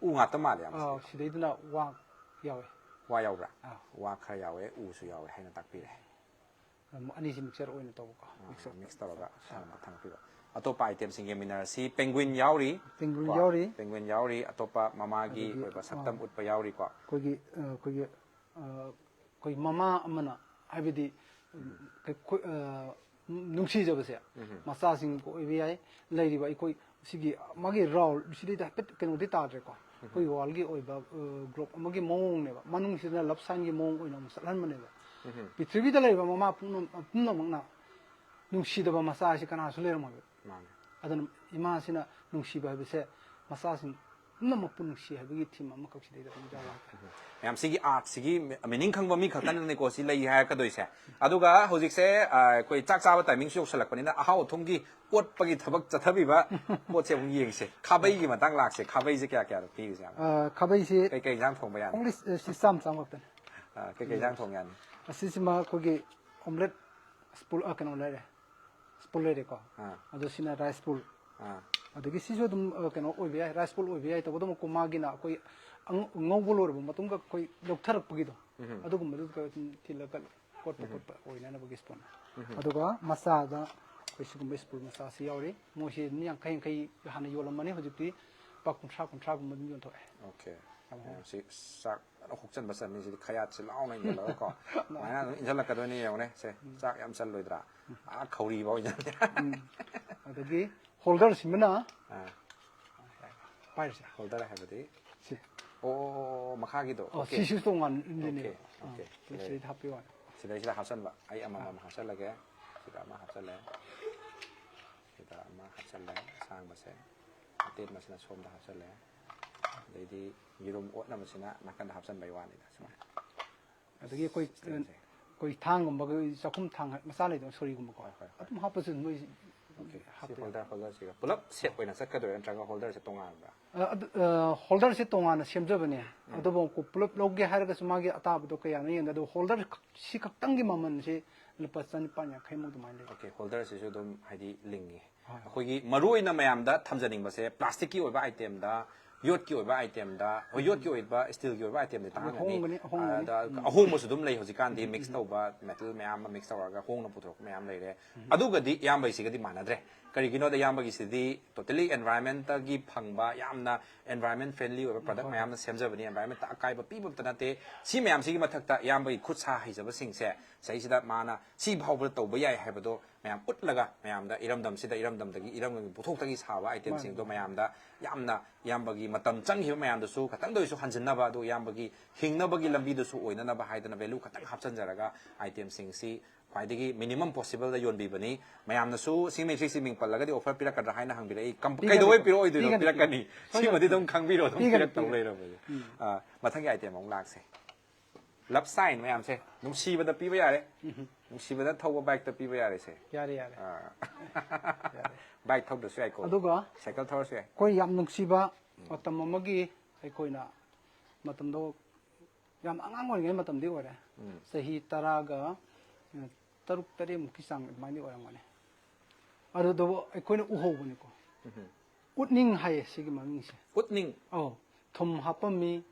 ꯎ ꯉꯥꯛꯇ ꯃꯥꯜꯂꯦ ꯌꯥꯝ꯫ ꯑꯥ, ꯁꯤꯗꯩꯗꯨꯅ ꯋꯥ ꯌꯥꯎꯋꯦ꯫ ꯋꯥ ꯌꯥꯎꯕ꯭ꯔꯥ? ꯑꯥ꯫ ꯋꯥ ꯈꯔ ꯌꯥꯎꯋꯦ, ꯎꯁꯨ ꯌꯥꯎꯋꯦ ꯍꯥꯏꯅ ꯇꯥꯛꯄꯤꯔꯦ꯫ ꯑꯅꯤꯁꯤ ꯃꯤꯛꯆꯔ ꯑꯣꯏꯅ ꯇꯧꯕꯀꯣ꯫ ꯃꯤꯛꯁ ꯃꯤꯛꯁ ꯇꯧꯔꯒ ꯊꯝꯕ, ꯊꯝꯕꯤꯕ꯫ ꯑꯇꯣꯞꯄ ꯑꯥꯏꯇꯦꯝꯁꯤꯡ ꯌꯦꯡꯃꯤꯟꯅꯔꯁꯤ꯫ ꯄꯦꯡꯒ꯭ꯋꯤꯟ ꯌꯥꯎꯔꯤ꯫ ꯄꯦꯡꯒ꯭ꯋꯤꯟ ꯀꯣ? ꯌꯥꯎꯔꯤ꯫ ꯄꯦꯡꯒ꯭ꯋꯤꯟ ꯌꯥꯎꯔꯤ꯫ ꯑꯇꯣꯞꯄ ꯃꯃꯥꯒꯤ ꯑꯗꯒꯤ, ꯑꯣꯏꯕ ꯑꯥ, ꯁꯛꯇꯝ ꯎꯠꯄ ꯌꯥꯎꯔꯤꯀꯣ꯫ ꯑꯩꯈꯣꯏꯒꯤ ꯑ, ꯑꯩꯈꯣꯏꯒꯤ ꯑ, ꯑꯩꯈꯣꯏ ꯃꯃꯥ ꯑꯃꯅ, ꯍꯥꯏꯕꯗꯤ, ꯑꯩꯈꯣꯏ, ꯑ, ꯅꯨꯡꯁꯤꯖꯕꯁꯦ ꯃꯆꯥꯁꯤꯡ ꯑꯣꯏꯕ ꯌꯥꯏ, ꯂꯩꯔꯤꯕ ꯑꯩꯈꯣꯏ ꯁꯤꯒꯤ ꯃꯥꯒꯤ ꯔꯥꯎꯜ ꯁꯤꯗꯩꯗ ꯍꯥꯏꯐꯦꯠ ꯀꯩꯅꯣꯗꯤ ꯇꯥꯗ꯭ꯔꯦꯀꯣ꯫ ꯑꯩꯈꯣꯏ ꯋꯥꯔꯜꯒꯤ ꯑꯣꯏꯕ, ꯑ, ꯒ꯭ꯂꯣꯞ ꯑꯃꯒꯤ ꯃꯑꯣꯡꯅꯦꯕ, ꯃꯅꯨꯡꯁꯤꯗꯅ ꯂꯞ ꯁꯥꯏꯟꯒꯤ ꯃꯑꯣꯡ ꯑꯣꯏꯅ ꯑꯃꯨꯛ ꯆꯠꯍꯟꯕꯅꯦꯕ꯫ ꯄ꯭ꯔꯤꯊꯤꯕꯤꯗ ꯂꯩꯔꯤꯕ ꯃꯃꯥ ꯄꯨꯝꯅ-, ꯄꯨꯝꯅꯃꯛꯅ ꯅꯨꯡꯁꯤꯗꯕ ꯃꯆꯥ ꯍꯥꯏꯁꯦ ꯀꯅꯥꯁꯨ ꯂꯩꯔꯝꯃꯣꯏꯕ꯫ ꯃꯥꯅꯦ꯫ ꯑꯗꯨꯅ ꯏꯃꯥꯁꯤꯅ ꯅꯨꯡꯁꯤꯕ ꯍꯥꯏꯕꯁꯦ ꯃꯆꯥꯁꯤꯡ ꯄꯨꯝꯅꯃꯛꯄꯨ ꯅꯨꯡꯁꯤ ꯍꯥꯏꯕꯒꯤ ꯊꯤꯝ ꯑꯃꯈꯛ ꯁꯤꯗꯩꯗ ꯑꯗꯨꯝ ꯌꯥꯎꯔꯦ ꯍꯥꯏꯇꯥꯔꯦ꯫ ꯃꯌꯥꯝ ꯁꯤꯒꯤ ꯑꯥꯔꯠꯁꯤꯒꯤ ꯃꯤꯅꯤꯡ ꯈꯪꯕ ꯃꯤ ꯈꯛꯇꯅꯅꯦꯀꯣ ꯁꯤ ꯂꯩ ꯍꯥꯏꯔꯛꯀꯗꯣꯏꯁꯦ꯫ ꯑꯗꯨꯒ ꯍꯧꯖꯤꯛꯁꯦ, ꯑ, ꯑꯩꯈꯣꯏ ꯆꯥꯛ ꯆꯥꯕ ꯇꯥꯏꯃꯤꯡꯁꯨ ꯌꯧꯁꯜꯂꯛꯄꯅꯤꯅ ꯑꯍꯥꯎ ꯑꯊꯨꯝꯒꯤ ꯑꯣꯠꯄꯒꯤ ꯊꯕꯛ ꯆꯠꯊꯕꯤꯕ ꯄꯣꯠꯁꯦ ꯑꯃꯨꯛ ꯌꯦꯡꯁꯦ꯫ ꯈꯥꯕꯩꯒꯤ ꯃꯇꯥꯡ ꯂꯥꯛꯁꯦ꯫ ꯈꯥꯕꯩꯁꯦ ꯀꯌꯥ ꯀꯌꯥꯗ ꯄꯤꯔꯤꯁꯦ ꯌꯥꯝ? ꯑ, ꯈꯥꯕꯩꯁꯤ ꯀꯩꯀꯩ ꯏꯟꯖꯥꯡ ꯊꯣꯡꯕ ꯌꯥꯅꯤ? ꯑꯣꯡꯂꯤ ꯁꯤ ꯆꯥꯝ ꯆꯥꯝ ꯈꯛꯇꯅꯤ꯫ ꯑ, ꯀꯩꯀꯩ ꯏꯟꯖꯥꯡ ꯊꯣꯡ ꯌꯥꯅꯤ? ꯑꯁꯤꯁꯤꯃ ꯑꯩꯈꯣꯏꯒꯤ ꯑꯣꯝꯂꯦꯠ ꯁ꯭ꯄꯨꯜ, ꯑ, ꯀꯩꯅꯣ ꯂꯩꯔꯦ, ꯁ꯭ꯄꯨꯜ ꯂꯩꯔꯦꯀꯣ꯫ ꯑꯥ꯫ ꯑꯗꯣ ꯁꯤꯅ ꯔꯥꯏꯁ ꯄꯨꯜ꯫ ꯑꯥ꯫ ꯑꯗꯒꯤ ꯁꯤꯁꯨ ꯑꯗꯨꯝ, ꯑ, ꯀꯩꯅꯣ ꯑꯣꯏꯕ ꯌꯥꯏ, ꯔꯥꯏꯁ ꯄꯨꯜ ꯑꯣꯏꯕ ꯌꯥꯏ꯫ ꯇꯧꯕꯇꯕꯨ ꯃꯥꯒꯤꯅ ꯑꯩꯈꯣꯏ ꯑꯉꯧ-, ꯉꯧꯕ ꯂꯣꯏꯔꯕ ꯃꯇꯨꯡꯗ ꯑꯩꯈꯣꯏ ꯂꯧꯊꯔꯛꯄꯒꯤꯗꯣ, ꯑꯗꯨꯒꯨꯝꯕꯗꯨ ꯈꯔ ꯑꯗꯨꯝ ꯊꯤꯜꯂꯒ ꯀꯣꯠꯄ ꯈꯣꯠꯄ ꯑꯣꯏꯅꯅꯕꯒꯤ ꯁ꯭ꯄꯨꯜ꯫ ꯑꯗꯨꯒ ꯃꯆꯥꯗ ꯑꯩꯈꯣꯏ ꯁꯤꯒꯨꯝꯕ ꯁ꯭ꯄꯨꯜ ꯃꯆꯥꯁꯤ ꯌꯥꯎꯔꯤ꯫ ꯃꯣꯏꯁꯤ ꯑꯗꯨꯝ ꯌꯥꯡꯈꯩ ꯌꯥꯡꯈꯩ ꯍꯥꯟꯅ ꯌꯣꯜꯂꯝꯕꯅꯤ, ꯍꯧꯖꯤꯛꯇꯤ ꯂꯨꯄꯥ ꯀꯨꯟꯊ꯭ꯔꯥ, ꯀꯨꯟꯊ꯭ꯔꯥꯒꯨꯝꯕ ꯑꯗꯨꯝ ꯌꯣꯟꯊꯣꯛꯑꯦ꯫ ꯑꯣꯀꯦ꯫ ꯃꯌꯥꯝꯁꯤ ꯆꯥꯛ ꯐꯖꯅ ꯍꯨꯛꯆꯟꯕ ꯆꯟꯅꯤ꯫ ꯁꯤꯗꯤ ꯈꯌꯥꯠꯁꯤ ꯂꯥꯎꯅ ꯏꯟꯁꯤꯜꯂꯒꯀꯣ꯫ ꯁꯨꯃꯥꯏꯅ ꯑꯗꯨꯝ ꯏꯟꯁꯤꯜꯂꯛꯀꯗꯣꯏꯅꯤ ꯌꯦꯡꯉꯨꯅꯦ꯫ ꯁꯦ, ꯆꯥꯛ ꯌꯥꯝ ꯆꯜꯂꯣꯏꯗ꯭ꯔꯥ? ꯑꯥ, ꯈꯧꯔꯤ ꯐꯥꯎ ꯏꯟꯁꯤꯜꯂꯦ꯫ ꯑꯗꯒꯤ ꯍꯣꯜꯗꯔꯁꯤꯃꯅ ꯑꯥ ꯄꯥꯏꯔꯤꯁꯦ꯫ ꯍꯣꯜꯗꯔ ꯍꯥꯏꯕꯗꯤ ꯁꯤ꯫ ꯑꯣ ꯑꯣ, ꯑꯣ, ꯃꯈꯥꯒꯤꯗꯣ꯫ ꯑꯣ, Okay. ꯁꯤꯁꯨ ꯇꯣꯉꯥꯟꯗꯣꯏꯅꯦꯕ꯫ Okay, okay. ꯑꯥ, ꯁꯤꯗꯩꯗ ꯍꯥꯞꯄꯤꯌꯨ ꯋꯥꯅꯤ꯫ ꯁꯤꯗꯩꯁꯤꯗ ꯍꯥꯞꯆꯟꯕ꯫ ꯑꯩ ꯑꯃꯃꯝ ꯍꯥꯞꯆꯜꯂꯒꯦ꯫ ꯁꯤꯗ ꯑꯃ ꯍꯥꯞꯆꯜꯂꯦ꯫ ꯁꯤꯗ ꯑꯃ ꯍꯥꯞꯆꯜꯂꯦ, ꯑꯁꯥꯡꯕꯁꯦ꯫ ꯑꯇꯦꯟꯕꯁꯤꯅ ꯁꯣꯝꯗ ꯍꯥꯞꯆꯜꯂꯦ꯫ ꯑꯗꯩꯗꯤ ꯌꯦꯔꯨꯝ ꯑꯣꯠꯅꯕꯁꯤꯅ ꯅꯥꯀꯟꯗ ꯍꯥꯞꯆꯟꯕꯩ ꯋꯥꯅꯤꯗ, ꯁꯨꯃꯥꯏꯅ꯫ ꯑꯗꯒꯤ ꯑꯩꯈꯣꯏ Systemꯁꯦ꯫ ꯑꯩꯈꯣꯏ ꯊꯥꯡꯒꯨꯝꯕ, ꯑꯩꯈꯣꯏ ꯆꯥꯛꯈꯨꯝ ꯊꯥꯡ ꯃꯆꯥ ꯂꯩꯗꯅ, ꯁꯣꯔꯤꯒꯨꯝꯕꯀꯣ꯫ ꯍꯣꯏ, ꯍꯣꯏ, ꯍꯣꯏ꯫ ꯑꯗꯨꯝ ꯍꯥꯞꯄꯁꯨ ꯅꯣꯏ Okay, ꯁꯤ ꯍꯥꯞꯄꯤꯔꯣ꯫ ꯍꯣꯜꯗꯔ, ꯍꯣꯜꯗꯔꯁꯤꯒ ꯄꯨꯂꯞ ꯁꯦꯠ ꯑꯣꯏꯅ ꯆꯠꯀꯗꯣꯏꯔꯥ, ꯅꯠꯇ꯭ꯔꯒ ꯍꯣꯜꯗꯔꯁꯦ ꯇꯣꯉꯥꯟꯕ꯭ꯔꯥ? ꯑ, ꯑꯗꯨ, ꯑ, ꯍꯣꯜꯗꯔꯁꯦ ꯇꯣꯉꯥꯟꯅ ꯁꯦꯝꯖꯕꯅꯦ꯫ ꯑꯗꯨꯕꯨ ꯄꯨꯂꯞ ꯂꯧꯒꯦ ꯍꯥꯏꯔꯒꯁꯨ ꯃꯥꯒꯤ ꯑꯇꯥꯕꯗꯣ ꯀꯌꯥꯅꯣ ꯌꯦꯡꯗ, ꯑꯗꯨ ꯍꯣꯜꯗꯔ ꯈꯛ-, ꯁꯤ ꯈꯛꯇꯪꯒꯤ ꯃꯃꯜꯁꯦ ꯂꯨꯄꯥ ꯆꯅꯤꯄꯥꯟ ꯌꯥꯡꯈꯩꯃꯨꯛ ꯑꯗꯨꯃꯥꯏꯅ ꯂꯩ꯫ Okay, ꯍꯣꯜꯗꯔꯁꯤꯁꯨ ꯑꯗꯨꯝ ꯍꯥꯏꯗꯤ ꯂꯤꯡꯉꯤ꯫ ꯍꯣꯏ꯫ ꯑꯩꯈꯣꯏꯒꯤ ꯃꯔꯨ ꯑꯣꯏꯅ ꯃꯌꯥꯝꯗ ꯊꯝꯖꯅꯤꯡꯕꯁꯦ, ꯄ꯭ꯂꯥꯁꯇꯤꯛꯀꯤ ꯑꯣꯏꯕ ꯑꯥꯏꯇꯦꯝꯗ, ꯌꯣꯠꯀꯤ ꯑꯣꯏꯕ ꯑꯥꯏꯇꯦꯝꯗ, ꯍꯣꯏ, ꯌꯣꯠꯀꯤ ꯑꯣꯏꯕ, ꯏꯁꯇꯤꯜꯒꯤ ꯑꯣꯏꯕ ꯑꯥꯏꯇꯦꯝꯗꯤ ꯇꯥꯡꯉꯝꯒꯅꯤ꯫ ꯑꯍꯣꯡꯕꯅꯤ, ꯑꯍꯣꯡꯕꯅꯤ꯫ ꯑꯗ ꯑꯍꯣꯡꯕꯁꯨ ꯑꯗꯨꯝ ꯂꯩ ꯍꯧꯖꯤꯛꯀꯥꯟꯗꯤ, ꯃꯤꯛꯁ ꯇꯧꯕ, ꯃꯦꯇꯜ ꯃꯌꯥꯝ ꯑꯃ ꯃꯤꯛꯁ ꯇꯧꯔꯒ ꯍꯣꯡꯅ ꯄꯨꯊꯣꯔꯛꯄ ꯃꯌꯥꯝ ꯂꯩꯔꯦ꯫ ꯑꯗꯨꯒꯗꯤ ꯏꯌꯥꯝꯕꯒꯤꯁꯤꯒꯗꯤ ꯃꯥꯟꯅꯗ꯭ꯔꯦ꯫ ꯀꯔꯤꯒꯤꯅꯣꯗ ꯏꯌꯥꯝꯕꯒꯤꯁꯤꯗꯤ ꯇꯣꯇꯦꯂꯤ ꯑꯦꯟꯚꯥꯏꯔꯟꯃꯦꯟꯇꯒꯤ ꯐꯪꯕ, ꯌꯥꯝꯅ ꯑꯦꯟꯚꯥꯏꯔꯟꯃꯦꯟ ꯐ꯭ꯔꯦꯟꯂꯤ ꯑꯣꯏꯕ ꯄ꯭ꯔꯗꯛ ꯃꯌꯥꯝꯅ ꯁꯦꯝꯖꯕꯅꯤ, ꯑꯦꯟꯚꯥꯏꯔꯟꯃꯦꯟꯇ ꯑꯀꯥꯏꯕ ꯄꯤꯕ ꯑꯝꯇ ꯅꯠꯇꯦ꯫ ꯁꯤ ꯃꯌꯥꯝꯁꯤꯒꯤ ꯃꯊꯛꯇ ꯏꯌꯥꯝꯕꯒꯤ ꯈꯨꯠ ꯁꯥ ꯍꯩꯖꯕꯁꯤꯡꯁꯦ ꯁꯤꯗꯩꯁꯤꯗ ꯃꯥꯅ ꯁꯤ ꯐꯥꯎꯕꯗ ꯇꯧꯕ ꯌꯥꯏ ꯍꯥꯏꯕꯗꯣ ꯃꯌꯥꯝ ꯎꯠꯂꯒ, ꯃꯌꯥꯝꯗ ꯏꯔꯝꯗꯝꯁꯤꯗ, ꯏꯔꯝꯗꯝꯗꯒꯤ, ꯏꯔꯝꯗꯝꯒꯤ ꯄꯣꯠꯊꯣꯛꯇꯒꯤ ꯁꯥꯕ ꯑꯥꯏꯇꯦꯝꯁꯤꯡꯗꯣ ꯃꯌꯥꯝꯗ ꯌꯥꯝꯅ ꯏꯌꯥꯝꯕꯒꯤ ꯃꯇꯝ ꯆꯪꯈꯤꯕ ꯃꯌꯥꯝꯗꯨꯁꯨ ꯈꯇꯪꯗ ꯑꯣꯏꯁꯨ ꯍꯟꯖꯤꯟꯅꯕ, ꯑꯗꯨ ꯏꯌꯥꯝꯕꯒꯤ ꯍꯤꯡꯅꯕꯒꯤ ꯂꯝꯕꯤꯗꯁꯨ ꯑꯣꯏꯅꯅꯕ ꯍꯥꯏꯗꯅ ꯚꯦꯂꯨ ꯈꯇꯪ ꯍꯥꯞꯆꯤꯟꯖꯔꯒ ꯑꯥꯏꯇꯦꯝꯁꯤꯡꯁꯤ ꯈ꯭ꯋꯥꯏꯗꯒꯤ ꯃꯤꯅꯤꯃꯝ ꯄꯣꯁꯤꯕꯜꯗ ꯌꯣꯟꯕꯤꯕꯅꯤ꯫ ꯃꯌꯥꯝꯅꯁꯨ ꯁꯤꯡ ꯃꯩ ꯁꯤꯡ ꯃꯤꯡ ꯄꯜꯂꯒꯗꯤ ꯑꯣꯐꯔ ꯄꯤꯔꯛꯀꯗ꯭ꯔꯥ ꯍꯥꯏꯅ ꯍꯪꯕꯤꯔꯛꯏ꯫ ꯀꯝ-, ꯄꯤꯒꯅꯤ, ꯀꯩꯗꯧꯕꯩ ꯄꯤꯒꯅꯤ꯫ ꯄꯤꯔꯛꯑꯣꯏꯗꯣꯏꯅꯣ? ꯄꯤꯒꯅꯤ, ꯄꯤꯔꯛꯀꯅꯤ꯫ ꯁꯣꯏꯗꯅ ꯁꯤꯃꯗꯤ ꯑꯗꯨꯝ ꯄꯤꯒꯅꯤ꯫ ꯈꯪꯕꯤꯔꯣ, ꯑꯗꯨꯝ ꯄꯤꯒꯅꯤ, ꯄꯤꯔꯛꯇꯧ ꯄꯤꯒꯅꯤ꯫ ꯂꯩꯔꯕꯅꯤ꯫ ꯑꯥ, ꯃꯊꯪꯒꯤ ꯑꯥꯏꯇꯦꯝ ꯑꯃꯨꯛ ꯂꯥꯛꯁꯦ꯫ ꯂꯞ ꯁꯥꯏꯟ ꯃꯌꯥꯝꯁꯦ ꯅꯨꯡꯁꯤꯕꯗ ꯄꯤꯕ ꯌꯥꯔꯦ꯫ ꯅꯨꯡꯁꯤꯕꯗ ꯊꯧꯕ ꯕꯥꯏꯛꯇ ꯄꯤꯕ ꯌꯥꯔꯦꯁꯦ꯫ ꯌꯥꯔꯦ, ꯌꯥꯔꯦ꯫ ꯑꯥ꯫ ꯕꯥꯏꯛ ꯊꯧꯗ꯭ꯔꯁꯨ ꯌꯥꯏꯀꯣ꯫ ꯑꯗꯨꯒ ꯁꯥꯏꯀꯜ ꯊꯧꯔꯁꯨ ꯌꯥꯏ꯫ ꯑꯩꯈꯣꯏ ꯌꯥꯝ ꯅꯨꯡꯁꯤꯕ ꯃꯇꯝ ꯑꯃꯒꯤ ꯑꯩꯈꯣꯏꯅ ꯃꯇꯝꯗꯣ ꯌꯥꯝ ꯑꯉꯥꯡ ꯑꯣꯏꯔꯤꯉꯩ ꯃꯇꯝꯗꯤ ꯑꯣꯏꯔꯦ꯫ ꯆꯍꯤ ꯇꯔꯥꯒ ꯇꯔꯨꯛ ꯇꯔꯦꯠꯃꯨꯛꯀꯤ ꯆꯥꯡ ꯑꯗꯨꯃꯥꯏꯅꯗꯤ ꯑꯣꯏꯔꯝꯒꯅꯤ꯫ ꯑꯗꯨꯗꯕꯨ ꯑꯩꯈꯣꯏꯅ ꯎꯍꯧꯕꯅꯤꯀꯣ꯫ ꯎꯠꯅꯤꯡ ꯍꯥꯏꯌꯦ ꯁꯤꯒꯤ ꯃꯃꯤꯡꯁꯦ꯫ ꯎꯠꯅꯤꯡ꯫ ꯑꯧ, ꯊꯨꯝ ꯍꯥꯞꯄꯝꯃꯤ,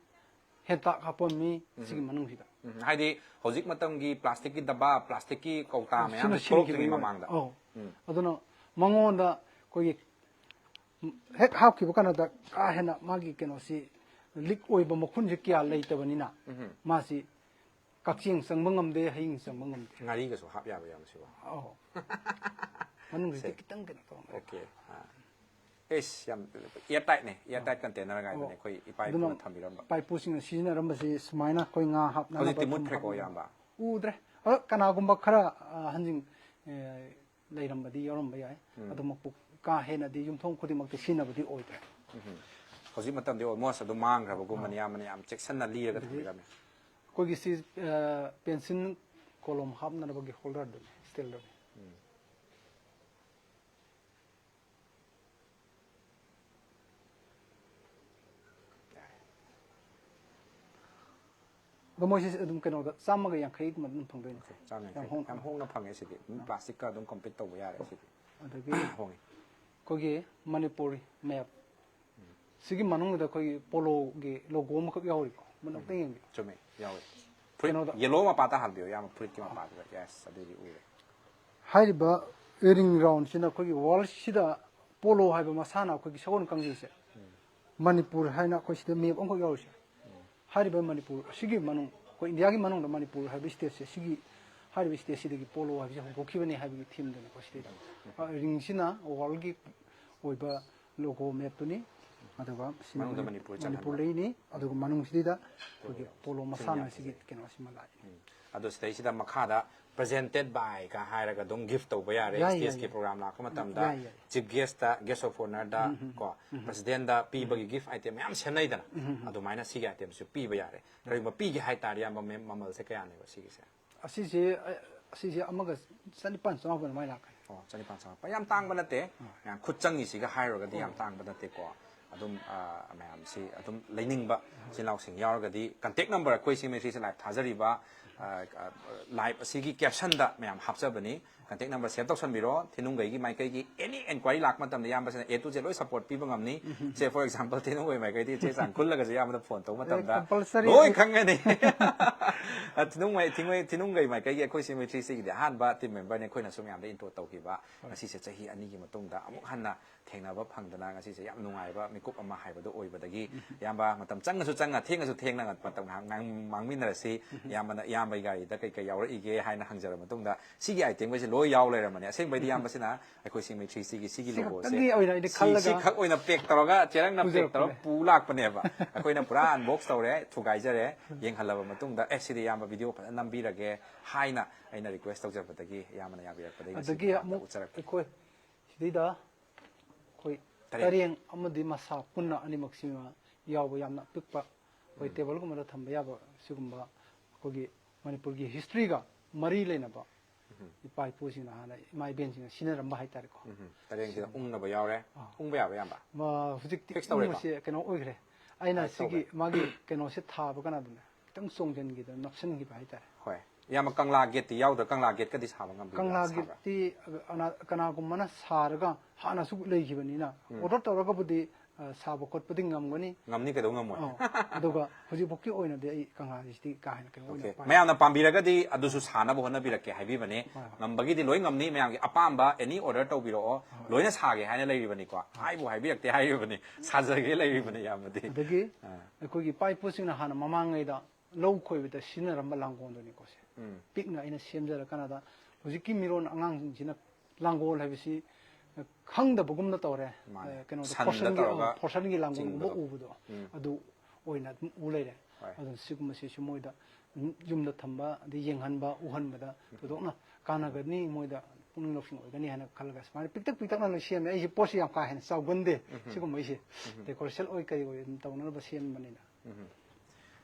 ꯍꯦꯟꯇꯥꯛ ꯍꯥꯞꯄꯝꯃꯤ ꯁꯤꯒꯤ ꯃꯅꯨꯡꯁꯤꯗ꯫ ꯎꯝ, ꯍꯥꯏꯗꯤ ꯍꯧꯖꯤꯛ ꯃꯇꯝꯒꯤ ꯄ꯭ꯂꯥꯁꯇꯤꯛꯀꯤ ꯗꯕꯥ, ꯄ꯭ꯂꯥꯁꯇꯤꯛꯀꯤ ꯀꯧꯇꯥ ꯃꯌꯥꯝ ꯁꯤꯅ ꯊꯣꯛꯂꯛꯇ꯭ꯔꯤꯉꯩ ꯁꯤꯟꯈꯤꯕꯒꯤ ꯃꯃꯥꯡꯗ꯫ ꯑꯧ꯫ ꯑꯗꯨꯅ ꯃꯉꯣꯟꯗ ꯑꯩꯈꯣꯏꯒꯤ ꯍꯦꯛ ꯍꯥꯞꯈꯤꯕ ꯀꯥꯟꯗ ꯀꯥ ꯍꯦꯟꯅ ꯃꯥꯒꯤ ꯀꯩꯅꯣꯁꯤ ꯂꯤꯛ ꯑꯣꯏꯕ ꯃꯈꯨꯟꯁꯤ ꯀꯌꯥ ꯂꯩꯇꯕꯅꯤꯅ ꯃꯥꯁꯤ ꯀꯛꯆꯦꯡ ꯆꯪꯕ ꯉꯝꯗꯦ, ꯍꯌꯤꯡ ꯆꯪꯕ ꯉꯝꯗꯦ꯫ ꯉꯥꯔꯤꯒꯁꯨ ꯍꯥꯞ ꯌꯥꯕ ꯌꯥꯝ ꯁꯤꯕꯣ꯫ ꯑꯧ꯫ ꯃꯅꯨꯡꯁꯤꯗꯤ ꯁꯦ꯫ ꯈꯤꯇꯪ ꯀꯩꯅꯣ ꯇꯧꯔꯝꯃꯦ꯫ Okay. ꯑꯥ. ꯑꯦꯁ, ꯌꯥꯝ air tightꯅꯦ, air tight container ꯍꯥꯏꯗꯨꯅꯦ ꯑꯩꯈꯣꯏ ꯏꯄꯥ ꯑꯗꯨꯅ ꯏꯄꯨꯅ ꯊꯝꯕꯤꯔꯝꯕ꯫ ꯏꯄꯥ ꯏꯄꯨꯁꯤꯡꯅ ꯁꯤꯖꯤꯟꯅꯔꯝꯕꯁꯤ ꯁꯨꯃꯥꯏꯅ ꯑꯩꯈꯣꯏ ꯉꯥ ꯍꯥꯞꯅꯅꯕ ꯍꯧꯖꯤꯛꯇꯤ ꯊꯨꯝ ꯃꯨꯠꯈ꯭ꯔꯦꯀꯣ, ꯍꯥꯞꯅꯅꯕ꯫ ꯏꯌꯥꯝꯕ? ꯎꯗ꯭ꯔꯦ꯫ ꯑꯗꯣ ꯀꯅꯥꯒꯨꯝꯕ ꯈꯔ ꯑ, ꯍꯟꯖꯤꯡ ꯑ, ꯂꯩꯔꯝꯕꯗꯤ ꯌꯥꯎꯔꯝꯕ ꯌꯥꯏ꯫ ꯑꯗꯨꯃꯛꯄꯨ ꯀꯥ ꯍꯦꯟꯅꯗꯤ ꯌꯨꯝꯊꯣꯡ ꯈꯨꯗꯤꯡꯃꯛꯇꯤ ꯁꯤꯖꯤꯟꯅꯕꯗꯤ ꯑꯣꯏꯗ꯭ꯔꯦ꯫ ꯍꯧꯖꯤꯛ ꯃꯇꯝꯗꯤ almost ꯑꯗꯨꯝ ꯃꯥꯡꯈ꯭ꯔꯕꯒꯨꯝꯕꯅꯤ, ꯏꯌꯥꯝꯕꯅ ꯌꯥꯝ ꯆꯦꯛꯁꯤꯟꯅ ꯂꯤꯔꯒ ꯊꯝꯕꯤꯔꯝꯃꯦ꯫ ꯑꯩꯈꯣꯏꯒꯤ ꯁꯤ ꯄꯦꯟꯁꯤꯜ ꯀꯣꯂꯣꯝ ꯍꯥꯞꯅꯅꯕꯒꯤ ꯍꯣꯜꯗꯔꯗꯨꯅꯤ, ꯁ꯭ꯇꯤꯜꯗꯨꯅꯤ꯫ ꯑꯗꯣ ꯃꯣꯏꯁꯤ ꯑꯗꯨꯝ ꯀꯩꯅꯣꯗ ꯆꯥꯝꯃꯒ ꯌꯥꯡꯈꯩꯒꯨꯝꯕ ꯑꯗꯨꯝ ꯐꯪꯗꯣꯏꯅꯤ꯫ ꯆꯥꯝ ꯌꯥꯡꯈꯩ꯫ ꯌꯥꯝ ꯍꯣꯡ- ꯌꯥꯝ ꯍꯣꯡꯅ ꯐꯪꯉꯦ ꯁꯤꯗꯤ꯫ ꯑꯗꯨꯝ plasticꯀ ꯑꯗꯨꯝ compete ꯇꯧꯕ ꯌꯥꯔꯦ ꯁꯤꯗꯤ꯫ ꯑꯗꯒꯤ ꯍꯣꯡꯉꯤ꯫ ꯑꯩꯈꯣꯏꯒꯤ ꯃꯅꯤꯄꯨꯔꯤ ꯃꯦꯞ, ꯁꯤꯒꯤ ꯃꯅꯨꯡꯗ ꯑꯩꯈꯣꯏꯒꯤ ꯄꯣꯂꯣꯒꯤ ꯂꯣꯒꯣ ꯑꯃꯈꯛ ꯌꯥꯎꯔꯤꯀꯣ, ꯃꯅꯨꯡꯗ ꯌꯦꯡꯕꯤꯌꯨ꯫ ꯆꯨꯝꯃꯦ, ꯌꯥꯎꯋꯦ꯫ ꯐꯨꯔꯤꯠ ꯀꯩꯅꯣꯗ- yellow ꯃꯄꯥꯗ ꯍꯥꯞꯄꯤꯌꯣ, ꯏꯌꯥꯝꯕ, ꯐꯨꯔꯤꯠꯀꯤ ꯃꯄꯥꯗꯨꯗ꯫ Yes, ꯑꯗꯨꯗꯤ ꯎꯔꯦ꯫ ꯍꯥꯏꯔꯤꯕ ring roundꯁꯤꯅ ꯑꯩꯈꯣꯏꯒꯤ worldꯁꯤꯗ ꯄꯣꯂꯣ ꯍꯥꯏꯕ ꯃꯁꯥꯟꯅ, ꯑꯩꯈꯣꯏꯒꯤ ꯁꯒꯣꯜ ꯀꯥꯡꯖꯩꯁꯦ, ꯃꯅꯤꯄꯨꯔ ꯍꯥꯏꯅ ꯑꯩꯈꯣꯏ ꯁꯤꯗ ꯃꯦꯞ ꯑꯃꯈꯛ ꯌꯥꯎꯔꯤꯁꯦ, ꯍꯥꯏꯔꯤꯕ ꯃꯅꯤꯄꯨꯔ ꯑꯁꯤꯒꯤ ꯃꯅꯨꯡ, ꯑꯩꯈꯣꯏ ꯏꯟꯗꯤꯌꯥꯒꯤ ꯃꯅꯨꯡꯗ ꯃꯅꯤꯄꯨꯔ ꯍꯥꯏꯕ stateꯁꯦ, ꯁꯤꯒꯤ ꯍꯥꯏꯔꯤꯕ stateꯁꯤꯗꯒꯤ ꯄꯣꯂꯣ ꯍꯥꯏꯕꯁꯦ ꯍꯧꯗꯣꯛꯈꯤꯕꯅꯤ ꯍꯥꯏꯕꯒꯤ themeꯗꯨꯅꯤꯀꯣ ꯁꯤꯗꯩꯗ꯫ ꯑ, ringꯁꯤꯅ worldꯒꯤ ꯑꯣꯏꯕ logo mapꯇꯨꯅꯤ꯫ ꯑꯗꯨꯒ ꯁꯤ ꯃꯅꯨꯡꯗ ꯃꯅꯤ- ꯃꯅꯤꯄꯨꯔ ꯆꯟꯍꯟꯕ꯫ ꯃꯅꯤꯄꯨꯔ ꯂꯩꯅꯤ꯫ ꯑꯗꯨꯒ ꯃꯅꯨꯡꯁꯤꯗ ꯑꯩꯈꯣꯏꯒꯤ ꯄꯣꯂꯣ ꯃꯁꯥꯟꯅ ꯌꯥꯝ ꯑꯁꯤꯒꯤ ꯐꯖꯩ꯫ ꯀꯩꯅꯣꯁꯤꯃ ꯂꯥꯛꯏ꯫ ꯑꯗꯣ ꯁꯤꯗꯩꯁꯤꯗ ꯃꯈꯥꯗ presented by ꯀ ꯍꯥꯏꯔꯒ ꯑꯗꯨꯝ gift ꯇꯧꯕ ꯌꯥꯔꯦ꯫ ꯌꯥꯏ, ꯌꯥꯏ, stageꯀꯤ ꯌꯥꯏ꯫ program ꯂꯥꯛꯄ ꯃꯇꯝꯗ ꯌꯥꯏ, ꯌꯥꯏ꯫ Chief guestꯇ, guest of honorꯗ ꯀꯣ, presidentꯗ ꯄꯤꯕꯒꯤ gift item ꯃꯌꯥꯝ ꯁꯦꯝꯅꯩꯗꯅ꯫ ꯑꯗꯨꯃꯥꯏꯅ ꯁꯤꯒꯤ itemꯁꯨ ꯄꯤꯕ ꯌꯥꯔꯦ꯫ ꯀꯔꯤꯒꯨꯝꯕ ꯄꯤꯒꯦ ꯍꯥꯏꯇꯥꯔꯗꯤ, ꯏꯌꯥꯝꯕ, ꯃꯦꯝ, ꯃꯃꯜꯁꯦ ꯀꯌꯥꯅꯦꯕ ꯁꯤꯒꯤꯁꯦ? ꯑꯁꯤꯁꯦ ꯑ, ꯑꯁꯤꯁꯦ ꯑꯃꯒ ꯆꯅꯤꯄꯥꯟ ꯆꯃꯥꯄꯟ ꯑꯗꯨꯃꯥꯏꯅ ꯂꯥꯛꯀꯅꯤ꯫ ꯑꯣ, ꯆꯅꯤꯄꯥꯟ ꯆꯃꯥꯄꯟ꯫ ꯌꯥꯝ ꯇꯥꯡꯕ ꯅꯠꯇꯦ꯫ ꯃꯌꯥꯝ ꯈꯨꯠ ꯆꯪꯉꯤꯁꯤꯒ ꯍꯥꯏꯔꯨꯔꯒꯗꯤ ꯌꯥꯝ ꯇꯥꯡꯕ ꯅꯠꯇꯦꯀꯣ꯫ ꯑꯗꯨꯝ, ꯑ, ꯃꯌꯥꯝꯁꯤ ꯑꯗꯨꯝ ꯂꯩꯅꯤꯡꯕ ꯏꯆꯤꯜ ꯏꯅꯥꯎꯁꯤꯡ ꯌꯥꯎꯔꯒꯗꯤ contact number ꯑꯩꯈꯣꯏ ꯁꯤ ꯃꯩꯇ꯭ꯔꯤꯁꯦ live ꯊꯥꯖꯔꯤꯕ, ꯑ, ꯑ, live ꯑꯁꯤꯒꯤ captionꯗ ꯃꯌꯥꯝ ꯍꯥꯞꯆꯕꯅꯤ꯫ Contact number save ꯇꯧꯁꯟꯕꯤꯔꯣ꯫ ꯊꯤꯅꯨꯡꯒꯩꯒꯤ ꯃꯥꯏꯀꯩꯒꯤ any enquiry ꯂꯥꯛꯄ ꯃꯇꯝꯗ ꯏꯌꯥꯝꯕꯁꯤꯅ A to Z ꯂꯣꯏ support ꯄꯤꯕ ꯉꯝꯅꯤ꯫ ꯁꯦ, for example, ꯊꯤꯅꯨꯡꯒꯩ ꯃꯥꯏꯀꯩꯗꯤ ꯆꯦ ꯆꯥꯡ ꯈꯨꯜꯂꯒꯁꯨ ꯏꯌꯥꯝꯕꯗ phone ꯇꯧꯕ ꯃꯇꯝꯗ compulsory ꯂꯣꯏ ꯑꯩ- ꯈꯪꯒꯅꯤ꯫ ꯑ, ꯊꯤꯅꯨꯡꯒꯩ, ꯊꯤꯅꯨꯡꯒꯩ, ꯊꯤꯅꯨꯡꯒꯩ ꯃꯥꯏꯀꯩꯒꯤ ꯑꯩꯈꯣꯏ ꯁꯤ ꯃꯩꯇ꯭ꯔꯤꯁꯤꯒꯤꯗꯤ ꯑꯍꯥꯟꯕ team memberꯅꯤ, ꯑꯩꯈꯣꯏꯅꯁꯨ ꯃꯌꯥꯝꯗ intro ꯇꯧꯈꯤꯕ꯫ ꯉꯁꯤꯁꯦ ꯆꯍꯤ ꯑꯅꯤꯒꯤ ꯃꯇꯨꯡꯗ ꯑꯃꯨꯛ ꯍꯟꯅ ꯊꯦꯡꯅꯕ ꯐꯪꯗꯅ ꯉꯁꯤꯁꯦ ꯌꯥꯝ ꯅꯨꯡꯉꯥꯏꯕ ꯃꯤꯀꯨꯞ ꯑꯃ ꯍꯥꯏꯕꯗꯨ ꯑꯣꯏꯕꯗꯒꯤ, ꯏꯌꯥꯝꯕ, ꯃꯇꯝ ꯆꯪꯉꯁꯨ ꯆꯪꯅ, ꯊꯦꯡꯉꯁꯨ ꯊꯦꯡꯅ ꯃꯇꯝ ꯉꯥꯏꯍꯥꯛ ꯉꯥꯡ-, ꯃꯥꯡꯃꯤꯟꯅꯔꯁꯤ꯫ ꯏꯌꯥꯝꯕꯅ, ꯏꯌꯥꯝꯕ ꯃꯩ ꯒꯥꯔꯤꯗ ꯀꯩ ꯀꯩ ꯌꯥꯎꯔꯛꯏꯒꯦ ꯍꯥꯏꯅ ꯍꯪꯖꯔꯕ ꯃꯇꯨꯡꯗ, ꯁꯤꯒꯤ item ꯒꯩꯁꯦ ꯂꯣꯏ ꯌꯥꯎ ꯂꯩꯔꯝꯕꯅꯦ꯫ ꯑꯁꯦꯡꯕꯩꯗꯤ ꯏꯌꯥꯝꯕꯁꯤꯅ ꯑꯩꯈꯣꯏ ꯁꯤꯡꯃꯩ ꯊ꯭ꯔꯤ ꯁꯤꯒꯤ ꯁꯤꯒꯤ ꯁꯤ logo ꯁꯦ ꯈꯛꯇꯪꯒꯤ ꯑꯣꯏꯅ ꯑꯩꯗꯤ ꯁꯤ, ꯁꯤ ꯈꯜꯂꯒ ꯈꯛ ꯑꯣꯏꯅ pack ꯇꯧꯔꯒ ꯆꯦꯔꯪꯅ pack ꯇꯧꯔ ꯄꯨꯖꯔꯛꯄꯅꯦ꯫ ꯄꯨ ꯂꯥꯛꯄꯅꯦꯕ꯫ ꯑꯩꯈꯣꯏꯅ ꯄꯨꯔꯥ unbox ꯇꯧꯔꯦ, ꯊꯨꯒꯥꯏꯖꯔꯦ, ꯌꯦꯡꯍꯜꯂꯕ ꯃꯇꯨꯡꯗ, "ꯑꯦ, ꯁꯤꯗꯤ ꯏꯌꯥꯝꯕ video ꯐꯖꯅ ꯅꯝꯕꯤꯔꯒꯦ" ꯍꯥꯏꯅ ꯑꯩꯅ request ꯇꯧꯖꯕꯗꯒꯤ ꯏꯌꯥꯝꯕꯅ ꯌꯥꯕꯤꯔꯛꯄꯗꯒꯤ ꯉꯁꯤ ꯑꯗꯒꯤ ꯃꯌꯥꯝꯗ ꯑꯃꯨꯛ ꯎꯠꯆꯔꯛꯄꯅꯤ꯫ ꯑꯩꯈꯣꯏ ꯁꯤꯗꯩꯗ ꯑꯩꯈꯣꯏ ꯇꯔꯦꯡ꯫ ꯇꯔꯦꯡ ꯑꯃꯗꯤ ꯃꯁꯥ ꯄꯨꯟꯅ ꯑꯅꯤꯃꯛꯁꯤꯃ ꯌꯥꯎꯕ ꯌꯥꯝꯅ ꯑꯄꯤꯛꯄ, ꯑꯩꯈꯣꯏ ꯎꯝ꯫ Table ꯒꯨꯝꯕꯗ ꯊꯝꯕ ꯌꯥꯕ ꯁꯤꯒꯨꯝꯕ ꯑꯩꯈꯣꯏꯒꯤ ꯃꯅꯤꯄꯨꯔꯒꯤ history ꯒ ꯃꯔꯤ ꯂꯩꯅꯕ ꯎꯝ꯫ ꯏꯄꯥ ꯏꯄꯨꯁꯤꯡꯅ ꯍꯥꯟꯅ ꯏꯃꯥ ꯏꯕꯦꯟꯁꯤꯡꯅ ꯁꯤꯖꯤꯟꯅꯔꯝꯕ ꯍꯥꯏꯇꯥꯔꯦꯀꯣ꯫ ꯎꯝ꯫ ꯇꯔꯦꯡꯁꯤꯗ ꯁꯤꯒꯨꯝꯕ꯫ ꯎꯪꯅꯕ ꯌꯥꯎꯔꯦ꯫ ꯑꯥ꯫ ꯎꯪꯕ ꯌꯥꯕ ꯏꯌꯥꯝꯕ? ꯃ-, ꯍꯧꯖꯤꯛꯇꯤ fix ꯇꯧꯔꯦꯀꯣ? ꯎꯪꯕꯁꯦ ꯀꯩꯅꯣ ꯑꯣꯏꯈ꯭ꯔꯦ꯫ ꯑꯩꯅ tight ꯇꯧꯔꯦ꯫ ꯁꯤꯒꯤ ꯃꯥꯒꯤ ꯀꯩꯅꯣꯁꯦ ꯊꯥꯕ ꯀꯥꯟꯗ ꯑꯗꯨꯝ ꯈꯤꯇꯪ ꯆꯣꯡꯁꯤꯟꯈꯤꯗꯅ ꯅꯞꯁꯤꯟꯈꯤꯕ ꯍꯥꯏꯇꯥꯔꯦ꯫ ꯍꯣꯏ꯫ ꯏꯌꯥꯝꯕ, ꯀꯪꯂꯥ gate ꯇꯤ ꯌꯥꯎꯗ꯭ꯔꯥ? ꯀꯪꯂꯥ gate ꯀꯗꯤ ꯁꯥꯕ ꯉꯝꯕꯤꯕ꯭ꯔꯥ? ꯀꯪꯂꯥ ꯁꯥꯕ꯭ꯔꯥ? Gate ꯇꯤ, ꯑ, ꯑꯅ-, ꯀꯅꯥꯒꯨꯝꯕꯅ ꯁꯥꯔꯒ ꯍꯥꯟꯅꯁꯨ ꯂꯩꯈꯤꯕꯅꯤꯅ, ꯎꯝ꯫ Order ꯇꯧꯔꯒꯕꯨꯗꯤ, ꯑ, ꯁꯥꯕ ꯈꯣꯠꯄꯗꯤ ꯉꯝꯒꯅꯤ꯫ ꯉꯝꯅꯤ, ꯀꯩꯗꯧ ꯉꯝꯃꯣꯏ? ꯑꯧ꯫ ꯑꯗꯨꯒ ꯍꯧꯖꯤꯛꯐꯥꯎꯒꯤ ꯑꯣꯏꯅꯗꯤ ꯑꯩ ꯀꯪꯂꯥꯁꯤꯗꯤ ꯀꯥ ꯍꯦꯟꯅ ꯀꯩꯅꯣ ꯑꯣꯏꯅ OK꯫ ꯄꯥꯏ-꯫ ꯃꯌꯥꯝꯅ ꯄꯥꯝꯕꯤꯔꯒꯗꯤ ꯑꯗꯨꯁꯨ ꯁꯥꯅꯕ ꯍꯣꯠꯅꯕꯤꯔꯛꯀꯦ ꯍꯥꯏꯕꯤꯕꯅꯦ꯫ ꯍꯣꯏ, ꯍꯣꯏ꯫ ꯉꯝꯕꯒꯤꯗꯤ ꯂꯣꯏ ꯉꯝꯅꯤ꯫ ꯃꯌꯥꯝꯒꯤ ꯑꯄꯥꯝꯕ any order ꯇꯧꯕꯤꯔꯛꯑꯣ꯫ ꯍꯣꯏ꯫ ꯂꯣꯏꯅ ꯁꯥꯒꯦ ꯍꯥꯏꯅ ꯂꯩꯔꯤꯕꯅꯤꯀꯣ꯫ ꯍꯣꯏ꯫ ꯍꯥꯏꯕꯨ ꯍꯥꯏꯕꯤꯔꯛꯇꯦ ꯍꯥꯏꯔꯤꯕꯅꯤ꯫ ꯁꯥꯖꯒꯦ ꯂꯩꯔꯤꯕꯅꯤ ꯏꯌꯥꯝꯕꯗꯤ꯫ ꯑꯗꯒꯤ ꯑꯥ꯫ ꯑꯩꯈꯣꯏꯒꯤ ꯏꯄꯥ ꯏꯄꯨꯁꯤꯡꯅ ꯍꯥꯟꯅ ꯃꯃꯥꯡꯉꯩꯗ ꯂꯧ ꯈꯣꯏꯕꯗ ꯁꯤꯖꯤꯟꯅꯔꯝꯕ ꯂꯥꯡꯒꯣꯜꯗꯨꯅꯤꯀꯣ ꯁꯦ꯫ ꯎꯝ꯫ ꯄꯤꯛꯅ ꯑꯩꯅ ꯁꯦꯝꯖꯔꯀꯥꯟꯗ ꯍꯧꯖꯤꯛꯀꯤ ꯃꯤꯔꯣꯟ ꯑꯉꯥꯡꯁꯤꯡꯁꯤꯅ ꯂꯥꯡꯒꯣꯜ ꯍꯥꯏꯕꯁꯤ ꯈꯪꯗꯕꯒꯨꯝꯅ ꯇꯧꯔꯦ꯫ ꯃꯥꯅꯦ꯫ ꯑꯦ, ꯀꯩꯅꯣꯗꯣ, ꯁꯟꯗ ꯐꯣꯔꯁꯟꯒꯤ, ꯇꯧꯔꯒ ꯑ, ꯐꯣꯔꯁꯟꯒꯤ ꯂꯥꯡꯒꯣꯜꯒꯨꯝꯕ ꯆꯤꯡꯕꯗꯣ꯫ ꯎꯕꯗꯣ, ꯎꯝ꯫ ꯑꯗꯨ ꯑꯣꯏꯅ ꯑꯗꯨꯝ ꯎ ꯂꯩꯔꯦ꯫ ꯍꯣꯏ꯫ ꯑꯗꯨꯅ ꯁꯤꯒꯨꯝꯕꯁꯤꯁꯨ ꯃꯣꯏꯗ ꯌꯨꯝꯗ ꯊꯝꯕ, ꯑꯗꯩ ꯌꯦꯡꯍꯟꯕ, ꯎꯍꯟꯕꯗ ꯎꯝ꯫ ꯊꯣꯏꯗꯣꯛꯅ ꯀꯥꯟꯅꯒꯅꯤ, ꯃꯣꯏꯗ ꯄꯨꯛꯅꯤꯡ ꯂꯧꯁꯤꯡ ꯑꯣꯏꯒꯅꯤ ꯍꯥꯏꯅ ꯈꯜꯂꯒ ꯁꯨꯃꯥꯏꯅ ꯄꯤꯛꯇꯛ ꯄꯤꯛꯇꯛꯅ ꯂꯣꯏ ꯁꯦꯝꯃꯦ꯫ ꯑꯩꯁꯦ ꯄꯣꯠꯁꯤ ꯌꯥꯝ ꯀꯥ ꯍꯦꯟꯅ ꯆꯥꯎꯒꯟꯗꯦ꯫ ꯎꯝ꯫ ꯁꯤꯒꯨꯝꯕꯩꯁꯦ ꯎꯝ꯫ Decoration ꯑꯣꯏ ꯀꯔꯤ ꯑꯣꯏ ꯑꯗꯨꯝ ꯇꯧꯅꯅꯕ ꯁꯦꯝꯕꯅꯤꯅ꯫ ꯎꯝ꯫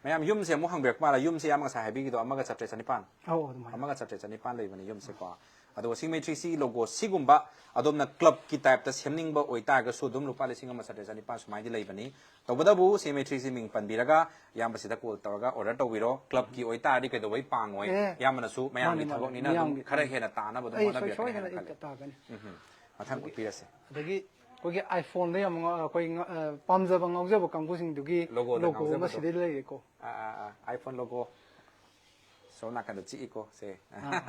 ꯃꯌꯥꯝ, ꯌꯨꯝꯁꯦ ꯑꯃꯨꯛ ꯍꯪꯕꯤꯔꯛꯄ ꯃꯥꯜꯂꯦ꯫ ꯌꯨꯝꯁꯦ ꯏꯌꯥꯝꯕ ꯉꯁꯥꯏ ꯍꯥꯏꯕꯤꯈꯤꯗꯣ ꯑꯃꯒ ꯆꯥꯇ꯭ꯔꯦꯠ ꯆꯅꯤꯄꯥꯟ? ꯑꯧ, ꯑꯗꯨꯃꯥꯏꯅ꯫ ꯑꯃꯒ ꯆꯥꯇ꯭ꯔꯦꯠ ꯆꯅꯤꯄꯥꯟ ꯂꯩꯕꯅꯦ ꯌꯨꯝꯁꯦꯀꯣ꯫ ꯑꯗꯨꯒ ꯁꯤꯡꯃꯩ ꯊ꯭ꯔꯤ ꯁꯤꯒꯤ logo ꯁꯤꯒꯨꯝꯕ ꯑꯗꯣꯝꯅ club ꯀꯤ type ꯇ ꯁꯦꯝꯅꯤꯡꯕ ꯑꯣꯏꯇꯥꯔꯒꯁꯨ ꯑꯗꯨꯝ ꯂꯨꯄꯥ ꯂꯤꯁꯤꯡ ꯑꯃ ꯆꯥꯇ꯭ꯔꯦꯠ ꯆꯅꯤꯄꯥꯟ ꯁꯨꯃꯥꯏꯅꯗꯤ ꯂꯩꯕꯅꯤ꯫ ꯇꯧꯕꯇꯕꯨ ꯁꯤꯡꯃꯩ ꯊ꯭ꯔꯤ ꯁꯤ ꯃꯤꯡ ꯄꯟꯕꯤꯔꯒ ꯏꯌꯥꯝꯕꯁꯤꯗ call ꯇꯧꯔꯒ order ꯇꯧꯕꯤꯔꯣ꯫ Club ꯀꯤ ꯑꯣꯏꯇꯥꯔꯗꯤ ꯀꯩꯗꯧꯕꯩ ꯄꯥꯡꯉꯣꯏ? ꯑꯦ꯫ ꯏꯌꯥꯝꯕꯅ ꯃꯥꯅꯦ, ꯃꯥꯅꯦ, ꯃꯌꯥꯝꯒꯤ ꯃꯌꯥꯝꯒꯤ ꯊꯕꯛꯅꯤꯅ ꯑꯗꯨꯝ ꯊꯕꯛꯅꯤ꯫ ꯈꯔ ꯍꯦꯟꯅ ꯇꯥꯅꯕ ꯑꯗꯨꯝ ꯑꯩ ꯁꯣꯏ-, ꯍꯣꯠꯅꯕꯤꯔꯛꯀꯅꯤ ꯁꯣꯏꯗꯅ ꯍꯥꯏꯅ ꯑꯩ ꯈꯜꯂꯦ꯫ ꯇꯥꯒꯅꯤ꯫ ꯎꯝ꯫ ꯃꯊꯪ ꯑꯗꯒꯤ, ꯎꯠꯄꯤꯔꯁꯦ꯫ ꯑꯗꯒꯤ ꯑꯩꯈꯣꯏꯒꯤ iPhone ꯗ ꯌꯥꯝ ꯉꯥꯎ-, ꯑꯩꯈꯣꯏ ꯉ-, ꯑ, ꯄꯥꯝꯖꯕ ꯉꯥꯎꯖꯕ ꯀꯥꯡꯕꯨꯁꯤꯡꯗꯨꯒꯤ logo ꯗ logo ꯑꯃ ꯉꯥꯎꯖꯕꯗꯣ꯫ ꯁꯤꯗꯩ ꯂꯩꯔꯦꯀꯣ꯫ ꯑꯥ, ꯑꯥ, ꯑꯥ, iPhone logo꯫ ꯁꯣꯝ ꯅꯥꯀꯟꯗ ꯆꯤꯛꯏꯀꯣ, ꯁꯦ꯫ ꯑꯥ꯫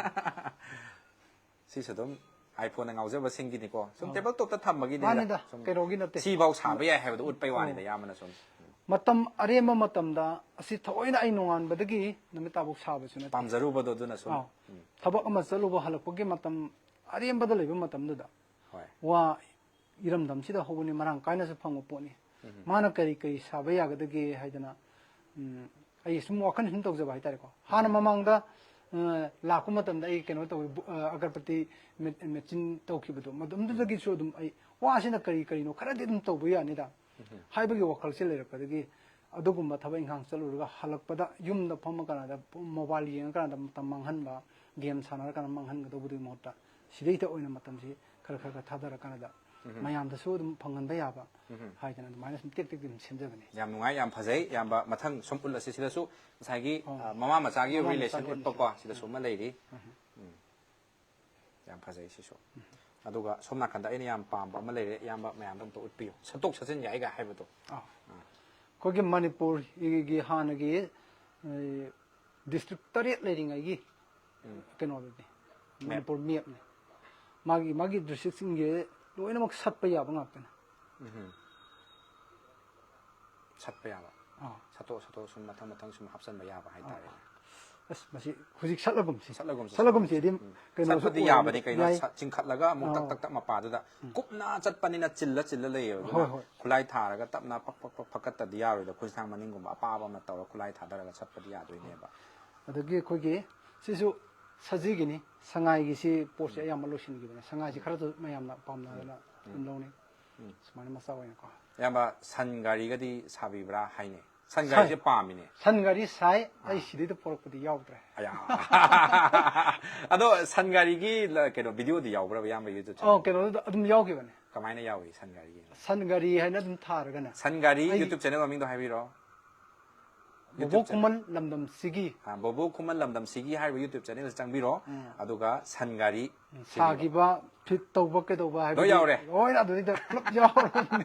ꯁꯤꯁꯨ ꯑꯗꯨꯝ iPhone ꯅ ꯉꯥꯎꯖꯕꯁꯤꯡꯒꯤꯅꯤꯀꯣ꯫ ꯁꯨꯝ ꯑꯥ꯫ Table top ꯇ ꯊꯝꯕꯒꯤꯅꯤꯗ꯫ ꯃꯥꯅꯤꯗ, ꯁꯨꯝ ꯀꯩꯅꯣꯒꯤ ꯅꯠꯇꯦ꯫ ꯁꯤꯐꯥꯎ ꯁꯥꯕ ꯌꯥꯏ ꯍꯥꯏꯕꯗꯣ ꯎꯠꯄꯩ ꯋꯥꯅꯤꯗ, ꯑꯥ꯫ ꯏꯌꯥꯝꯕꯅ ꯁꯨꯝ꯫ ꯃꯇꯝ ꯑꯔꯦꯝꯕ ꯃꯇꯝꯗ ꯑꯁꯤ ꯊꯑꯣꯏꯅ ꯑꯩ ꯅꯣꯡꯉꯥꯟꯕꯗꯒꯤ ꯅꯨꯃꯤꯠ ꯇꯥꯐꯥꯎ ꯁꯥꯕꯁꯨ ꯅꯠꯇꯦ꯫ ꯄꯥꯝꯖꯔꯨꯕꯗꯣ ꯑꯗꯨꯅꯁꯨ꯫ ꯑꯥꯎ꯫ ꯊꯕꯛ ꯑꯃ ꯆꯠꯂꯨꯕ ꯍꯜꯂꯛꯄꯒꯤ ꯃꯇꯝ ꯑꯔꯦꯝꯕꯗ ꯂꯩꯕ ꯃꯇꯝꯗꯨꯗ ꯍꯣꯏ꯫ ꯋꯥ ꯏꯔꯝꯗꯝꯁꯤꯗ ꯍꯧꯕꯅꯤ, ꯃꯔꯥꯡ ꯀꯥꯏꯅꯁꯨ ꯐꯪꯕ ꯄꯣꯠꯅꯤ꯫ ꯃꯥꯅ ꯀꯔꯤ ꯀꯔꯤ ꯁꯥꯕ ꯌꯥꯒꯗꯒꯦ ꯍꯥꯏꯗꯅ, ꯎꯝ, ꯑꯩ ꯁꯨꯝ ꯋꯥꯈꯜ ꯁꯨꯝ ꯇꯧꯖꯕ ꯍꯥꯏꯇꯥꯔꯦꯀꯣ꯫ ꯍꯥꯟꯅ ꯃꯃꯥꯡꯗ, ꯑ, ꯂꯥꯛꯄ ꯃꯇꯝꯗ ꯑꯩ ꯀꯩꯅꯣ ꯇꯧꯋꯤ, ꯕꯨ-, ꯑ, ꯑꯒꯔꯕꯇꯤ ꯃꯦ-, ꯃꯦꯆꯤꯟ ꯇꯧꯈꯤꯕꯗꯣ, ꯃꯗꯨꯝꯗꯨꯗꯒꯤꯁꯨ ꯑꯗꯨꯝ ꯑꯩ ꯋꯥꯁꯤꯅ ꯀꯔꯤ ꯀꯔꯤꯅꯣ ꯈꯔꯗꯤ ꯑꯗꯨꯝ ꯇꯧꯕ ꯌꯥꯅꯤꯗ ꯍꯥꯏꯕꯒꯤ ꯋꯥꯈꯜꯁꯦ ꯂꯩꯔꯛꯄꯗꯒꯤ ꯑꯗꯨꯒꯨꯝꯕ ꯊꯕꯛ ꯏꯪꯈꯥꯡ ꯆꯠꯂꯨꯔꯒ ꯍꯜꯂꯛꯄꯗ ꯌꯨꯝꯗ ꯐꯝꯃ ꯀꯥꯟꯗ ꯃꯣꯕꯥꯏꯜ ꯌꯦꯡꯉ ꯀꯥꯟꯗ ꯃꯇꯝ ꯃꯥꯡꯍꯟꯕ, ꯒꯦꯝ ꯁꯥꯟꯅꯔ ꯀꯥꯟꯗ ꯃꯥꯡꯍꯟꯒꯗꯧꯕꯗꯨꯒꯤ ꯃꯍꯨꯠꯇ ꯁꯤꯗꯩꯗ ꯑꯣꯏꯅ ꯃꯇꯝꯁꯤ ꯈꯔ ꯈꯔ ꯈꯔ ꯊꯥꯗꯔ ꯀꯥꯟꯗ ꯃꯌꯥꯝꯗꯁꯨ ꯑꯗꯨꯝ ꯐꯪꯍꯟꯕ ꯌꯥꯕ ꯍꯥꯏꯗꯅ ꯑꯗꯨꯃꯥꯏꯅ ꯁꯨꯝ ꯇꯦꯛ ꯇꯦꯛ ꯑꯗꯨꯝ ꯁꯦꯝꯖꯕꯅꯤ꯫ ꯌꯥꯝ ꯅꯨꯡꯉꯥꯏ, ꯌꯥꯝ ꯐꯖꯩ꯫ ꯏꯌꯥꯝꯕ ꯃꯊꯪ ꯁꯨꯝ ꯎꯠꯂꯁꯤ꯫ ꯁꯤꯗꯁꯨ ꯉꯁꯥꯏꯒꯤ, ꯑꯣ꯫ ꯑ, ꯃꯃꯥ ꯃꯆꯥꯒꯤ ꯃꯃꯥ ꯔꯤꯂꯦꯁꯟ ꯃꯆꯥꯒꯤ ꯎꯠꯄꯀꯣ, relation꯫ ꯁꯤꯗꯁꯨ ꯑꯃ ꯂꯩꯔꯤ꯫ ꯎꯝ꯫ ꯌꯥꯝ ꯐꯖꯩ ꯁꯤꯁꯨ꯫ ꯑꯗꯨꯒ ꯁꯣꯝ ꯅꯥꯀꯟꯗ ꯑꯩꯅ ꯌꯥꯝ ꯄꯥꯝꯕ ꯑꯃ ꯂꯩꯔꯦ, ꯏꯌꯥꯝꯕ ꯃꯌꯥꯝꯗ ꯑꯝꯇ ꯎꯠꯄꯤꯌꯨ꯫ ꯁꯠꯇꯣꯛ ꯁꯠꯆꯤꯟ ꯌꯥꯏꯒ ꯍꯥꯏꯕꯗꯣ꯫ ꯑꯥ꯫ ꯑꯩꯈꯣꯏꯒꯤ ꯃꯅꯤꯄꯨꯔꯒꯤ ꯍꯥꯟꯅꯒꯤ, ꯑꯦ, ꯗꯤꯁꯇ꯭ꯔꯤꯛ ꯇꯔꯦꯠ ꯂꯩꯔꯤꯉꯩꯒꯤ ꯀꯩꯅꯣꯗꯨꯗꯤ, ꯃꯅꯤꯄꯨꯔ ꯃꯦꯞꯅꯤ꯫ ꯃꯥꯒꯤ, ꯃꯥꯒꯤ ꯗꯤꯁꯇ꯭ꯔꯤꯛꯁꯤꯡꯁꯦ ꯂꯣꯏꯅꯃꯛ ꯁꯠꯄ ꯌꯥꯕ ꯉꯥꯛꯇꯅꯤ꯫ ꯁꯠꯄ ꯌꯥꯕ꯫ ꯑꯥ꯫ ꯁꯠꯇꯣꯛ ꯁꯠꯇꯣꯛ ꯁꯨꯝ ꯃꯊꯪ ꯃꯊꯪ ꯁꯨꯝ ꯍꯥꯞꯆꯟꯕ ꯌꯥꯕ ꯍꯥꯏꯇꯥꯔꯦ꯫ ꯑꯁ, ꯃꯁꯤ ꯍꯧꯖꯤꯛ ꯁꯠꯂꯒꯨꯝꯁꯤ꯫ ꯁꯠꯂꯒꯨꯝꯁꯤ, ꯁꯠꯂꯒꯨꯝꯁꯤ ꯁꯠꯂꯒꯨꯝꯁꯤ꯫ ꯑꯗꯨꯝ ꯎꯝ꯫ ꯀꯩꯅꯣꯁꯨ ꯁꯠꯄꯗꯤ ꯑꯣꯏꯔꯕꯅꯤ꯫ ꯌꯥꯕꯅꯤ, ꯀꯩꯅꯣ, ꯌꯥꯏ꯫ ꯁꯠ-, ꯆꯤꯡꯈꯠꯂꯒ ꯑꯃꯨꯛ ꯇꯛ ꯑꯥ꯫ ꯇꯛ ꯇꯛ ꯃꯄꯥꯗꯨꯗ ꯀꯨꯞꯅ ꯆꯠꯄꯅꯤꯅ ꯆꯤꯜꯂ ꯆꯤꯜꯂ ꯂꯩꯌꯦꯕ꯫ ꯑꯗꯨꯅ ꯍꯣꯏ, ꯍꯣꯏ꯫ ꯈꯨꯠꯂꯥꯏ ꯊꯥꯔꯒ ꯇꯞꯅ ꯄꯛ ꯄꯛ ꯄꯛ ꯐꯛꯀꯠꯇꯗꯤ ꯌꯥꯔꯣꯏꯗ꯫ ꯈꯨꯠꯁꯥꯡ ꯃꯅꯤꯡꯒꯨꯝꯕ ꯑꯄꯥꯕ ꯑꯃ ꯇꯧꯔꯒ ꯈꯨꯠꯂꯥꯏ ꯊꯥꯗꯔꯒ ꯁꯠꯄꯗꯤ ꯌꯥꯗꯣꯏꯅꯦꯕ꯫ ꯑꯗꯒꯤ ꯑꯩꯈꯣꯏꯒꯤ ꯁꯤꯁꯨ ꯁꯖꯤꯒꯤꯅꯤ, ꯁꯉꯥꯏꯒꯤꯁꯤ ꯄꯣꯠꯁꯦ ꯑꯌꯥꯝꯕ ꯂꯣꯏꯁꯤꯟꯈꯤꯕꯅꯦ꯫ ꯁꯉꯥꯏꯁꯤ ꯈꯔꯁꯨ ꯃꯌꯥꯝꯅ ꯄꯥꯝꯅꯗꯅ ꯑꯗꯨꯝ ꯂꯧꯅꯩ꯫ ꯁꯨꯃꯥꯏꯅ ꯃꯆꯥ ꯑꯣꯏꯅꯀꯣ꯫ ꯏꯌꯥꯝꯕ, ꯁꯟ ꯒꯥꯔꯤꯒꯗꯤ ꯁꯥꯕꯤꯕ꯭ꯔꯥ ꯍꯥꯏꯅꯦ? ꯁꯟ ꯒꯥꯔꯤꯁꯦ ꯄꯥꯝꯃꯤꯅꯦ꯫ ꯁꯟ ꯒꯥꯔꯤ ꯁꯥꯏ, ꯑꯩ ꯁꯤꯗꯩꯗ ꯄꯣꯔꯛꯄꯗꯤ ꯌꯥꯎꯗ꯭ꯔꯦ꯫ ꯑꯌꯥ꯫ ꯑꯗꯣ ꯁꯟ ꯒꯥꯔꯤꯒꯤ ꯂ-, ꯀꯩꯅꯣ, ꯚꯤꯗꯤꯑꯣꯗꯤ ꯌꯥꯎꯕ꯭ꯔꯕ ꯏꯌꯥꯝꯕ YouTube channel? ꯑꯧ, ꯀꯩꯅꯣꯗꯨꯗ ꯑꯗꯨꯝ ꯌꯥꯎꯈꯤꯕꯅꯦ꯫ ꯀꯃꯥꯏꯅ ꯌꯥꯎꯏ ꯁꯟ ꯒꯥꯔꯤꯒꯤ? ꯁꯟ ꯒꯥꯔꯤ ꯍꯥꯏꯅ ꯑꯗꯨꯝ ꯊꯥꯔꯒꯅꯦ꯫ ꯁꯟ ꯒꯥꯔꯤ ꯑꯩ YouTube channel ꯃꯃꯤꯡꯗꯣ ꯍꯥꯏꯕꯤꯔꯣ꯫ ꯕꯣꯕꯣꯛ ꯈꯨꯃꯟ ꯂꯝꯗꯝꯁꯤꯒꯤ꯫ ꯑ, ꯕꯣꯕꯣꯛ ꯈꯨꯃꯟ ꯂꯝꯗꯝꯁꯤꯒꯤ ꯍꯥꯏꯔꯤꯕ YouTube channelꯁꯤ ꯆꯪꯕꯤꯔꯣ꯫ ꯎꯝ꯫ ꯑꯗꯨꯒ ꯁꯟ ꯒꯥꯔꯤ ꯁꯥꯈꯤꯕ, ꯐꯤꯠ ꯇꯧꯕ, ꯀꯩꯗꯧꯕ ꯍꯥꯏꯕꯗꯤ ꯂꯣꯏ ꯌꯥꯎꯔꯦ꯫ ꯂꯣꯏꯅ ꯑꯗꯨꯗꯩꯗ ꯄꯨꯂꯞ ꯌꯥꯎꯔꯕꯅꯦ꯫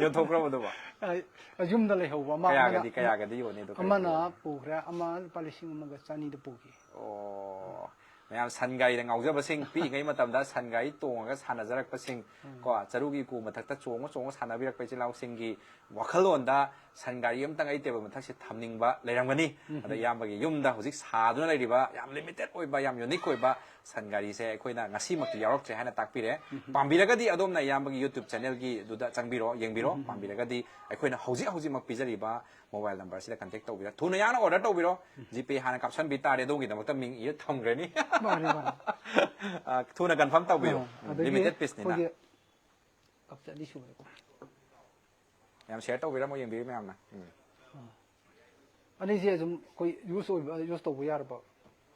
ꯌꯣꯟꯊꯣꯛꯈ꯭ꯔꯕ ꯑꯗꯨꯕꯣ? ꯑꯩ ꯌꯨꯝꯗ ꯂꯩꯍꯧꯕ ꯑꯃ, ꯀꯌꯥꯒꯗꯤ, ꯑꯃꯅ, ꯀꯌꯥꯒꯗꯤ ꯌꯣꯟꯅꯤ ꯑꯗꯣ? ꯑꯃꯅ ꯄꯨꯈ꯭ꯔꯦ, ꯑꯃ ꯂꯨꯄꯥ ꯂꯤꯁꯤꯡ ꯑꯃꯒ ꯆꯅꯤꯗ ꯄꯨꯈꯤ꯫ ꯑꯣ꯫ ꯃꯌꯥꯝ ꯁꯟ ꯒꯥꯔꯤꯗ ꯉꯥꯎꯖꯕꯁꯤꯡ, ꯄꯤꯛꯏꯉꯩ ꯃꯇꯝꯗ ꯁꯟ ꯒꯥꯔꯤ ꯇꯣꯡꯉꯒ ꯁꯥꯟꯅꯖꯔꯛꯄꯁꯤꯡ, ꯀꯣ, ꯆꯔꯨꯒꯤ ꯎꯀꯨ ꯃꯊꯛꯇ ꯆꯣꯡꯉ ꯆꯣꯡꯉ ꯁꯥꯟꯅꯕꯤꯔꯛꯄ ꯏꯆꯤꯜ ꯏꯅꯥꯎꯁꯤꯡꯒꯤ ꯋꯥꯈꯜꯂꯣꯟꯗ ꯁꯟ ꯒꯥꯔꯤ ꯑꯃꯇꯪ ꯑꯩ ꯇꯦꯕꯜ ꯃꯊꯛꯁꯤꯗ ꯊꯝꯅꯤꯡꯕ ꯂꯩꯔꯝꯒꯅꯤ꯫ ꯑꯗ ꯏꯌꯥꯝꯕꯒꯤ ꯌꯨꯝꯗ ꯍꯧꯖꯤꯛ ꯁꯥꯗꯨꯅ ꯂꯩꯔꯤꯕ ꯌꯥꯝ limited ꯑꯣꯏꯕ, ꯌꯥꯝ unique ꯑꯣꯏꯕ ꯁꯟ ꯒꯥꯔꯤꯁꯦ ꯑꯩꯈꯣꯏꯅ ꯉꯁꯤꯃꯛꯇꯤ ꯌꯥꯎꯔꯛꯇ꯭ꯔꯦ ꯍꯥꯏꯅ ꯇꯥꯛꯄꯤꯔꯦ꯫ ꯄꯥꯝꯕꯤꯔꯒꯗꯤ ꯑꯗꯣꯝꯅ ꯏꯌꯥꯝꯕꯒꯤ YouTube channelꯒꯤ ꯑꯗꯨꯗ ꯆꯪꯕꯤꯔꯣ, ꯌꯦꯡꯕꯤꯔꯣ꯫ ꯄꯥꯝꯕꯤꯔꯒꯗꯤ ꯑꯩꯈꯣꯏꯅ ꯍꯧꯖꯤꯛ ꯍꯧꯖꯤꯛꯃꯛ ꯄꯤꯖꯔꯤꯕ mobile numberꯁꯤꯗ contact ꯇꯧꯕꯤꯔ ꯊꯨꯅ ꯌꯥꯅ order ꯇꯧꯕꯤꯔꯣ꯫ GPay ꯍꯥꯟꯅ ꯀꯥꯞꯁꯟꯕꯤ ꯇꯥꯔꯦ, ꯑꯗꯣꯝꯒꯤꯗꯃꯛꯇ ꯃꯤꯡ ꯏꯔ ꯊꯝꯈ꯭ꯔꯅꯤ꯫ ꯃꯥꯅꯦ, ꯃꯥꯅꯦ꯫ ꯑ, ꯊꯨꯅ confirm ꯇꯧꯕꯤꯌꯨ꯫ ꯑ, ꯎꯝ, ꯑꯗꯒꯤ limited pieceꯅꯤꯅ꯫ ꯑꯩꯈꯣꯏꯒꯤ cup ꯑꯅꯤ ꯁꯨꯕꯅꯦꯀꯣ꯫ ꯌꯥꯝ share ꯇꯧꯕꯤꯔꯝꯃꯣ, ꯌꯦꯡꯕꯤꯌꯨ ꯃꯌꯥꯝꯅ꯫ ꯎꯝ꯫ ꯑ꯫ ꯑꯅꯤꯁꯦ ꯑꯗꯨꯝ ꯑꯩꯈꯣꯏ use ꯑꯣꯏꯕ, use ꯇꯧꯕ ꯌꯥꯔꯕ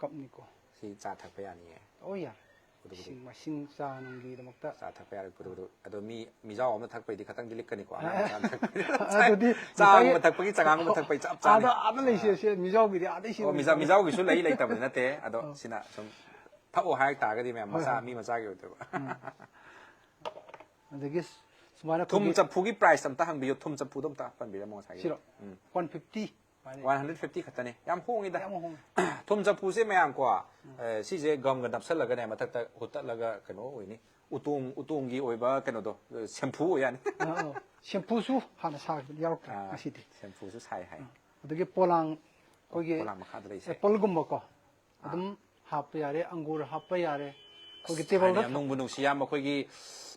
cupꯅꯤꯀꯣ꯫ ꯁꯤ ꯆꯥ ꯊꯛꯄ ꯌꯥꯅꯤꯌꯦ꯫ ꯑꯣ, ꯌꯥꯔꯦ꯫ ꯄꯨꯗꯨ ꯄꯨꯗꯨ꯫ ꯏꯁꯤꯡ ꯃꯥꯏꯁꯤꯡ ꯆꯥ ꯅꯨꯡꯒꯤꯗꯃꯛꯇ꯫ ꯆꯥ ꯊꯛꯄ ꯌꯥꯔꯦ, ꯄꯨꯗꯨ ꯄꯨꯗꯨ꯫ ꯑꯗꯣ ꯃꯤ ꯃꯤꯖꯥꯎ ꯑꯃ ꯊꯛꯄꯩꯗꯤ ꯈꯇꯪꯗꯤ ꯂꯤꯛꯀꯅꯤꯀꯣ, ꯑꯉꯥꯡ ꯃꯆꯥ ꯑꯃ ꯊꯛꯄꯩꯗꯤ꯫ ꯑꯗꯨꯗꯤ ꯆꯥꯒꯨꯝꯕ ꯉꯁꯥꯏꯒꯤ ꯊꯛꯄꯒꯤ ꯆꯉꯥꯡꯒꯨꯝꯕ ꯊꯛꯄꯩ ꯆꯞ ꯆꯥꯅꯤ꯫ ꯑꯥꯗ, ꯑꯥꯗ ꯂꯩꯁꯦ, ꯑꯥ꯫ ꯁꯦ, ꯃꯤꯖꯥꯎꯒꯤꯗꯤ ꯑꯥꯗꯩ ꯑꯣ, ꯁꯤꯗ ꯃꯤꯖꯥ-, ꯃꯤꯖꯥꯎꯒꯤꯁꯨ ꯂꯩ, ꯂꯩꯇꯕꯗꯤ ꯅꯠꯇꯦ꯫ ꯑꯗꯣ ꯑꯥ꯫ ꯁꯤꯅ ꯁꯨꯝ ꯊꯛꯑꯣ ꯍꯥꯏ ꯇꯥꯔꯒꯗꯤ ꯃꯌꯥꯝ ꯍꯣꯏ, ꯃꯆꯥ, ꯍꯣꯏ, ꯃꯤ ꯍꯣꯏ꯫ ꯃꯆꯥꯒꯤ ꯑꯣꯏꯗꯣꯏꯕ꯫ ꯎꯝ꯫ ꯑꯗꯒꯤ ꯁꯨꯃꯥꯏꯅ ꯊꯨꯝ ꯑꯩꯈꯣꯏꯒꯤ ꯆꯐꯨꯒꯤ price ꯑꯝꯇ ꯍꯪꯕꯤꯌꯨ꯫ ꯊꯨꯝ ꯆꯐꯨꯗꯣ ꯑꯝꯇ ꯄꯟꯕꯤꯔꯝꯃꯣ ꯉꯁꯥꯏꯒꯤ꯫ ꯁꯤꯔꯣ? ꯎꯝ꯫ One fifty꯫ One hundred fifty ꯈꯛꯇꯅꯦ꯫ ꯌꯥꯝ ꯍꯣꯡꯉꯤꯗ꯫ ꯌꯥꯝ ꯍꯣꯡꯉꯦ꯫ ꯊꯨꯝ ꯆꯐꯨꯁꯦ ꯃꯌꯥꯝ ꯀꯣ, ꯎꯝ꯫ ꯑꯦ, ꯁꯤꯁꯦ ꯒꯝꯒ ꯅꯞꯁꯜꯂꯒꯅꯦ, ꯃꯊꯛꯇ ꯍꯨꯠꯇꯠꯂꯒ ꯀꯩꯅꯣ ꯑꯣꯏꯅꯤ꯫ ꯎꯇꯣꯡ, ꯎꯇꯣꯡꯒꯤ ꯑꯣꯏꯕ ꯀꯩꯅꯣꯗꯣ, ꯑꯦ, shampoo ꯑꯣꯏ ꯌꯥꯅꯤ꯫ ꯑꯥ, ꯑꯥ꯫ Shampoosꯁꯨ ꯍꯥꯟꯅ ꯁꯥꯈꯤꯕ ꯌꯥꯎꯔꯛꯇ꯭ꯔꯦ ꯑꯥ, ꯉꯁꯤꯗꯤ꯫ Shampooꯁꯨ ꯁꯥꯏ ꯍꯥꯏ꯫ ꯑꯥ꯫ ꯑꯗꯒꯤ ꯄꯣꯂꯥꯡ, ꯑꯩꯈꯣꯏꯒꯤ ꯄꯣꯂꯥꯡ ꯃꯈꯥꯗ ꯂꯩꯁꯦ꯫ Appleꯒꯨꯝꯕꯀꯣ꯫ ꯑꯥ꯫ ꯑꯗꯨꯝ ꯍꯥꯞꯄ ꯌꯥꯔꯦ, ꯑꯪꯒꯨꯔ ꯍꯥꯞꯄ ꯌꯥꯔꯦ꯫ ꯑꯩꯈꯣꯏꯒꯤ ꯑꯁ, ꯇꯦꯕꯜꯗ ꯊꯥꯏꯅ ꯌꯥꯝ ꯊꯝ- ꯅꯨꯡꯕꯨ ꯅꯨꯡꯁꯤ, ꯌꯥꯝ ꯑꯩꯈꯣꯏꯒꯤ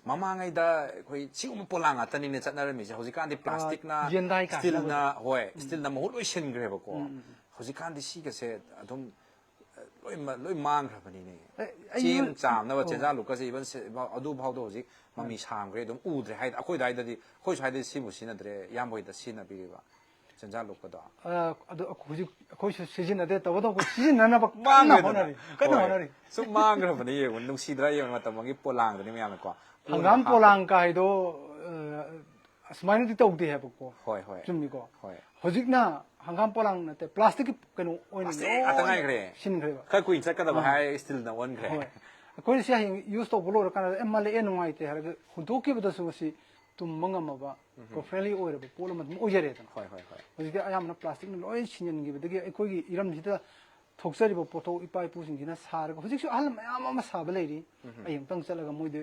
ꯃꯃꯥꯡꯉꯩꯗ ꯑꯩꯈꯣꯏ ꯁꯤꯒꯨꯝꯕ ꯄꯣꯂꯥꯡ ꯉꯥꯛꯇꯅꯤꯅꯦ ꯆꯠꯅꯔꯝꯃꯤꯁꯦ꯫ ꯍꯧꯖꯤꯛꯀꯥꯟꯗꯤ ꯑꯥ, ꯄ꯭ꯂꯥꯁꯇꯤꯛꯅ, ꯌꯦꯟꯗꯥꯏ ꯀꯥꯏꯅ ꯁ꯭ꯇꯤꯜꯅ, ꯍꯥꯏꯕꯗꯣ꯫ ꯍꯣꯏ, ꯎꯝ꯫ ꯁ꯭ꯇꯤꯜꯅ ꯃꯍꯨꯠ ꯂꯣꯏ ꯁꯤꯟꯈ꯭ꯔꯦꯕꯀꯣ꯫ ꯎꯝ, ꯎꯝ, ꯎꯝ꯫ ꯍꯧꯖꯤꯛꯀꯥꯟꯗꯤ ꯁꯤꯒꯁꯦ ꯑꯗꯨꯝ, ꯑ, ꯂꯣꯏ ꯃ-, ꯂꯣꯏ ꯃꯥꯡꯈ꯭ꯔꯕꯅꯤꯅꯦ꯫ ꯑꯦ, ꯑꯩ ꯆꯦꯡ ꯌꯨꯝ-, ꯆꯥꯝꯅꯕ ꯑꯣ꯫ ꯆꯦꯟꯖꯥꯡ ꯂꯨꯈꯥꯛꯁꯦ even ꯁꯦ-, ꯑꯗꯨ ꯐꯥꯎꯗ ꯍꯧꯖꯤꯛ ꯃꯃꯤ ꯍꯣꯏ꯫ ꯁꯥꯡꯈ꯭ꯔꯦ, ꯑꯗꯨꯝ ꯎꯗ꯭ꯔꯦ ꯍꯥꯏ-, ꯑꯩꯈꯣꯏ ꯑꯗꯨꯋꯥꯏꯗꯗꯤ, ꯑꯩꯈꯣꯏ ꯁ꯭ꯋꯥꯏꯗꯗꯤ ꯁꯤꯕꯨ ꯁꯤꯖꯤꯟꯅꯗ꯭ꯔꯦ, ꯏꯌꯥꯝꯕ ꯍꯣꯏꯗ ꯁꯤꯖꯤꯟꯅꯕꯤꯔꯤꯕ꯫ ꯆꯦꯟꯖꯥ ꯂꯨꯞꯄꯗꯣ꯫ ꯑ, ꯑꯗꯨ ꯍꯧꯖꯤꯛ ꯑꯩꯈꯣꯏꯁꯨ ꯁꯤꯖꯤꯟꯅꯗꯦ, ꯇꯧꯕꯇꯕꯨ ꯁꯤꯖꯤꯟꯅꯅꯕ ꯀꯟꯅ ꯃꯥꯡꯉꯦꯗꯅ꯫ ꯍꯣꯠꯅꯔꯤ, ꯀꯟꯅ ꯍꯣꯏ꯫ ꯍꯣꯠꯅꯔꯤ꯫ ꯁꯨꯝ ꯃꯥꯡꯈ꯭ꯔꯕꯅꯦ, ꯌꯦꯡꯉꯨ, ꯅꯨꯡꯁꯤꯗ꯭ꯔꯥ ꯌꯦꯡꯉꯨ, ꯃꯇꯝ ꯑꯃꯒꯤ ꯄꯣꯂꯥꯡꯗꯨꯅꯤ ꯃꯌꯥꯝꯅꯀꯣ꯫ ꯀꯣꯟꯅ ꯍꯪꯒꯥꯝ ꯍꯥꯞꯄ-, ꯄꯣꯂꯥꯡ ꯀꯥꯏꯗꯣ, ꯑ, ꯑꯁꯨꯃꯥꯏꯅꯗꯤ ꯇꯧꯗꯦ ꯍꯥꯏꯕꯀꯣ꯫ ꯍꯣꯏ, ꯍꯣꯏ꯫ ꯆꯨꯝꯃꯤꯀꯣ? ꯍꯣꯏ꯫ ꯍꯧꯖꯤꯛꯅ ꯍꯪꯒꯥꯝ ꯄꯣꯂꯥꯡ ꯅꯠꯇꯦ, ꯄ꯭ꯂꯥꯁꯇꯤꯛꯀꯤ ꯀꯩꯅꯣ ꯑꯣꯏꯅ ꯄ꯭ꯂꯥꯁꯇꯤꯛ ꯉꯥꯛꯇ ꯂꯣꯏ ꯉꯥꯏꯈ꯭ꯔꯦ꯫ ꯁꯤꯟꯈ꯭ꯔꯦꯕ꯫ ꯈꯔ ꯀꯨꯏꯅ ꯆꯠꯀꯗꯕ ꯑꯥ꯫ ꯍꯥꯏꯔꯒ ꯁ꯭ꯇꯤꯜꯅ ꯑꯣꯟꯈ꯭ꯔꯦ꯫ ꯍꯣꯏ꯫ ꯑꯩꯈꯣꯏꯅ ꯁꯤ ꯍꯌꯦꯡ use ꯇꯧꯕ ꯂꯣꯏꯔꯀꯥꯟꯗ, "ꯑꯦ, ꯃꯥꯜꯂꯛꯑꯦ, ꯅꯨꯡꯉꯥꯏꯇꯦ" ꯍꯥꯏꯔꯒ ꯍꯨꯟꯗꯣꯛꯈꯤꯕꯗꯁꯨ ꯃꯁꯤ ꯇꯨꯝꯕ ꯉꯝꯃꯕ, ꯎꯝ꯫ Eco-friendly ꯑꯣꯏꯔꯕ ꯄꯣꯠ ꯑꯃ ꯑꯗꯨꯝ ꯑꯣꯏꯖꯔꯦꯗꯅ꯫ ꯍꯣꯏ, ꯍꯣꯏ, ꯍꯣꯏ꯫ ꯍꯧꯖꯤꯛꯇꯤ ꯑꯌꯥꯝꯕꯅ ꯄ꯭ꯂꯥꯁꯇꯤꯛꯅ ꯂꯣꯏ ꯁꯤꯟꯖꯤꯟꯈꯤꯕꯗꯒꯤ ꯑꯩꯈꯣꯏꯒꯤ ꯏꯔꯝꯁꯤꯗ ꯊꯣꯛꯆꯔꯤꯕ ꯄꯣꯠꯊꯣꯛ ꯏꯄꯥ ꯏꯄꯨꯁꯤꯡꯁꯤꯅ ꯁꯥꯔꯒ, ꯍꯧꯖꯤꯛꯁꯨ ꯑꯍꯜ ꯃꯌꯥꯝ ꯑꯃ ꯁꯥꯕ ꯂꯩꯔꯤ꯫ ꯑꯩ ꯑꯃꯨꯛꯇꯪ ꯆꯠꯂꯒ ꯃꯣꯏꯗ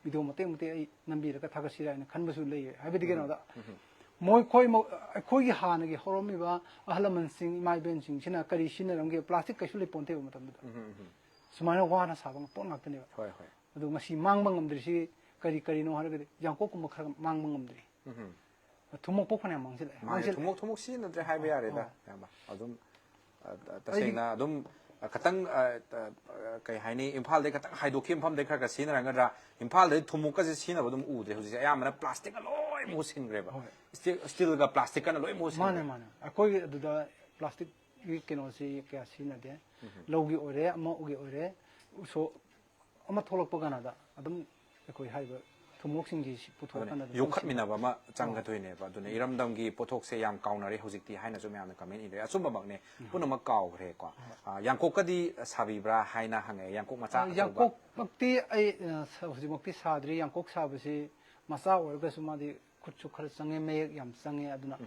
ꯚꯤꯗꯤꯑꯣ ꯃꯇꯦꯛ ꯃꯇꯦꯛ ꯑꯩ ꯅꯝꯕꯤꯔꯒ ꯊꯥꯒꯠꯁꯤꯔꯥ ꯍꯥꯏꯅ ꯈꯟꯕꯁꯨ ꯂꯩꯌꯦ꯫ ꯍꯥꯏꯕꯗꯤ ꯀꯩꯅꯣꯗ, ꯃꯣꯏ ꯑꯩꯈꯣꯏ ꯃ- ꯑꯩꯈꯣꯏꯒꯤ ꯍꯥꯟꯅꯒꯤ ꯍꯧꯔꯝꯃꯤꯕ ꯑꯍꯜ ꯂꯃꯟꯁꯤꯡ, ꯏꯃꯥ ꯏꯕꯦꯟꯁꯤꯡꯁꯤꯅ ꯀꯔꯤ ꯁꯤꯖꯤꯟꯅꯔꯝꯒꯦ? ꯄ꯭ꯂꯥꯁꯇꯤꯛ ꯀꯩꯁꯨ ꯂꯩꯄꯣꯟꯇꯦꯕ ꯃꯇꯝꯗꯨꯗ꯫ ꯁꯨꯃꯥꯏꯅ ꯋꯥꯅ ꯁꯥꯕ ꯄꯣꯠ ꯉꯥꯛꯇꯅꯦꯕ꯫ ꯍꯣꯏ ꯍꯣꯏ꯫ ꯑꯗꯣ ꯉꯁꯤ ꯃꯥꯡꯕ ꯉꯝꯗ꯭ꯔꯤꯁꯤ ꯀꯔꯤ ꯀꯔꯤꯅꯣ ꯍꯥꯏꯔꯒꯗꯤ, ꯌꯥꯡꯀꯣꯛꯀꯨꯝꯕ ꯈꯔ ꯃꯥꯡꯕ ꯉꯝꯗ꯭ꯔꯤ꯫ ꯊꯨꯝꯃꯣꯛꯄ ꯐꯅꯌꯥꯝ ꯃꯥꯡꯁꯤꯜꯂꯛꯑꯦ꯫ ꯃꯥꯅꯦ, ꯃꯥꯡꯁꯤꯜ- ꯊꯨꯝꯃꯣꯛ ꯊꯨꯝꯃꯣꯛ ꯁꯤꯖꯤꯟꯅꯗ꯭ꯔꯦ ꯍꯥꯏꯕ ꯌꯥꯔꯦꯗ, ꯑꯣ꯫ ꯏꯌꯥꯝꯕ꯫ ꯑꯗꯨꯝ ꯑ, ꯇ- ꯇꯁꯦꯡꯅ ꯑꯗꯨꯝ ꯑ, ꯈꯇꯪ ꯑ, ꯑ, ꯀꯩ ꯍꯥꯏꯅꯤ, ꯏꯝꯐꯥꯜꯗꯩ ꯈꯇꯪ ꯍꯥꯏꯗꯣꯛꯈꯤꯕ ꯃꯐꯝꯗꯩ ꯈꯔ ꯈꯔ ꯁꯤꯖꯤꯟꯅꯔꯝꯒꯗ꯭ꯔꯥ? ꯏꯝꯐꯥꯜꯗꯩ ꯊꯨꯝꯃꯣꯛꯀꯁꯦ ꯁꯤꯖꯤꯟꯅꯕ ꯑꯗꯨꯝ ꯎꯗ꯭ꯔꯦ ꯍꯧꯖꯤꯛꯁꯦ꯫ ꯑꯌꯥꯝꯕꯅ ꯄ꯭ꯂꯥꯁꯇꯤꯛꯅ ꯂꯣꯏ ꯃꯍꯨꯠ ꯁꯤꯟꯈ꯭ꯔꯦꯕ꯫ ꯍꯣꯏ꯫ ꯏꯁꯇꯤꯜ ꯏꯁꯇꯤꯜꯒ ꯄ꯭ꯂꯥꯁꯇꯤꯛꯀꯅ ꯂꯣꯏ ꯃꯍꯨꯠ ꯃꯥꯅꯦ ꯁꯤꯟꯈ꯭ꯔꯦ꯫ ꯃꯥꯅꯦ꯫ ꯑꯩꯈꯣꯏꯒꯤ ꯑꯗꯨꯗ ꯄ꯭ꯂꯥꯁꯇꯤꯛꯀꯤ ꯀꯩꯅꯣꯁꯤ ꯀꯌꯥ ꯁꯤꯖꯤꯟꯅꯗꯦ꯫ ꯂꯧꯒꯤ ꯑꯣꯏꯔꯦ, ꯑꯃꯒꯤ ꯑꯣꯏꯔꯦ, ꯎꯁꯣ ꯑꯃ ꯊꯣꯛꯂꯛꯄ ꯀꯥꯟꯗ ꯑꯗꯨꯝ ꯑꯩꯈꯣꯏ ꯍꯥꯏꯔꯤꯕ ꯊꯨꯝꯃꯣꯛꯁꯤꯡꯁꯤ ꯄꯨꯊꯣꯛꯑꯀꯥꯟꯗ ꯑꯗꯨꯅꯦ, ꯌꯣꯛꯈꯠꯃꯤꯟꯅꯕ ꯑꯃ ꯆꯪꯒꯗꯣꯏꯅꯦꯕ꯫ ꯑꯗꯨꯅ ꯏꯔꯝꯗꯝꯒꯤ ꯄꯣꯠꯊꯣꯛꯁꯦ ꯌꯥꯝ ꯀꯥꯎꯅꯔꯦ ꯍꯧꯖꯤꯛꯇꯤ ꯍꯥꯏꯅꯁꯨ ꯃꯌꯥꯝꯅ ꯀꯃꯦꯟ ꯏꯅꯔꯦ꯫ ꯑꯆꯨꯝꯕꯃꯛꯅꯦ, ꯄꯨꯝꯅꯃꯛ ꯀꯥꯎꯈ꯭ꯔꯦꯀꯣ꯫ ꯑ, ꯌꯥꯡꯀꯣꯛꯀꯗꯤ ꯁꯥꯕꯤꯕ꯭ꯔꯥ ꯍꯥꯏꯅ ꯍꯪꯉꯛꯑꯦ, ꯌꯥꯡꯀꯣꯛ ꯃꯆꯥ ꯑꯆꯧꯕ꯫ ꯌꯥꯡꯀꯣꯛꯃꯛꯇꯤ ꯑꯩ ꯑ, ꯁ- ꯍꯧꯖꯤꯛꯃꯛꯇꯤ ꯁꯥꯗ꯭ꯔꯤ꯫ ꯌꯥꯡꯀꯣꯛ ꯁꯥꯕꯁꯤ ꯃꯆꯥ ꯑꯣꯏꯔꯒꯁꯨ ꯃꯥꯗꯤ ꯈꯨꯠꯁꯨ ꯈꯔ ꯆꯪꯉꯦ, ꯃꯌꯦꯛ ꯌꯥꯝ ꯆꯪꯉꯦ, ꯑꯗꯨꯅ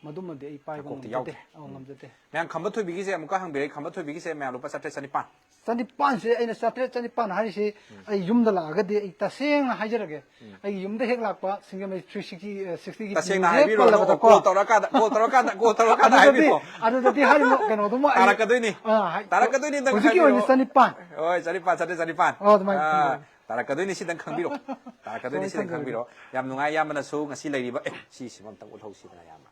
ꯃꯗꯨꯃꯗꯤ ꯑꯩ ꯄꯥꯏꯕ ꯌꯥꯡꯀꯣꯛꯇꯤ ꯉꯝꯖꯗꯦ꯫ ꯌꯥꯎꯗꯦ꯫ ꯑꯧ, ꯉꯝꯖꯗꯦ꯫ ꯃꯌꯥꯝ ꯈꯝꯕ ꯊꯣꯏꯕꯤꯒꯤꯁꯦ ꯑꯃꯨꯛꯀ ꯍꯪꯕꯤꯔꯛꯑꯦ, ꯈꯝꯕ ꯊꯣꯏꯕꯤꯒꯤꯁꯦ ꯃꯌꯥꯝ ꯂꯨꯄꯥ ꯆꯥꯇ꯭ꯔꯦꯠ ꯆꯅꯤꯄꯥꯟ꯫ ꯆꯅꯤꯄꯥꯟꯁꯦ ꯑꯩꯅ ꯆꯥꯇ꯭ꯔꯦꯠ ꯆꯅꯤꯄꯥꯟ ꯍꯥꯏꯔꯤꯁꯤ ꯑꯩ ꯌꯨꯝꯗ ꯂꯥꯛꯑꯒꯗꯤ ꯑꯩ ꯇꯁꯦꯡꯅ ꯍꯥꯏꯖꯔꯒꯦ, ꯑꯩꯒꯤ ꯌꯨꯝꯗ ꯍꯦꯛ ꯂꯥꯛꯄ ꯁꯤꯡꯖꯃꯩ ꯊ꯭ꯔꯤ ꯁꯤꯛꯁꯇꯤ, ꯑ, ꯁꯤꯛꯁꯇꯤꯒꯤ ꯇꯁꯦꯡꯅ ꯇꯤꯝꯁꯦ ꯍꯦꯛ ꯍꯥꯏꯕꯤꯔꯣ, ꯄꯜꯂꯕꯗꯀꯣ, ꯀꯣꯜ ꯇꯧꯔꯀꯥꯟꯗ, ꯀꯣꯜ ꯇꯧꯔꯀꯥꯟꯗ, ꯀꯣꯜ ꯇꯧꯔꯀꯥꯟꯗ ꯑꯗꯨꯗꯗꯤ, ꯍꯥꯏꯕꯤꯔꯣ꯫ ꯑꯗꯨꯗꯗꯤ ꯍꯥꯏꯔꯤꯕ ꯀꯩꯅꯣꯗꯨꯃ ꯑꯩ, ꯇꯥꯔꯛꯀꯗꯣꯏꯅꯤ꯫ ꯑ, ꯍꯥꯏ-, ꯇꯥꯔꯛꯀꯗꯣꯏꯅꯤ, ꯅꯪ ꯍꯧꯖꯤꯛꯀꯤ ꯍꯥꯏꯕꯤꯔꯣ꯫ ꯑꯣꯏꯅ ꯆꯅꯤꯄꯥꯟ꯫ ꯍꯣꯏ, ꯆꯅꯤꯄꯥꯟ, ꯆꯅꯤꯄꯥꯟ꯫ ꯑꯣ, ꯑꯗꯨꯃꯥꯏꯅ ꯑ, ꯈꯟꯕꯤꯔꯣ꯫ ꯇꯥꯔꯛꯀꯗꯣꯏꯅꯤ, ꯁꯤꯗꯪ ꯈꯪꯕꯤꯔꯣ꯫ ꯇꯥꯔꯛꯀꯗꯣꯏꯅꯤ, ꯁꯨꯃꯥꯏꯅ ꯁꯤꯗꯪ ꯈꯪꯕꯤꯔꯣ꯫ ꯈꯪꯕꯤꯔꯣ꯫ ꯌꯥꯝ ꯅꯨꯡꯉꯥꯏ, ꯏꯌꯥꯝꯕꯅꯁꯨ ꯉꯁꯤ ꯂꯩꯔꯤꯕ, ꯑꯦ, ꯁꯤꯁꯤꯃ ꯑꯝꯇꯪ ꯎꯠꯍꯧꯁꯤꯗꯅ, ꯏꯌꯥꯝꯕ꯫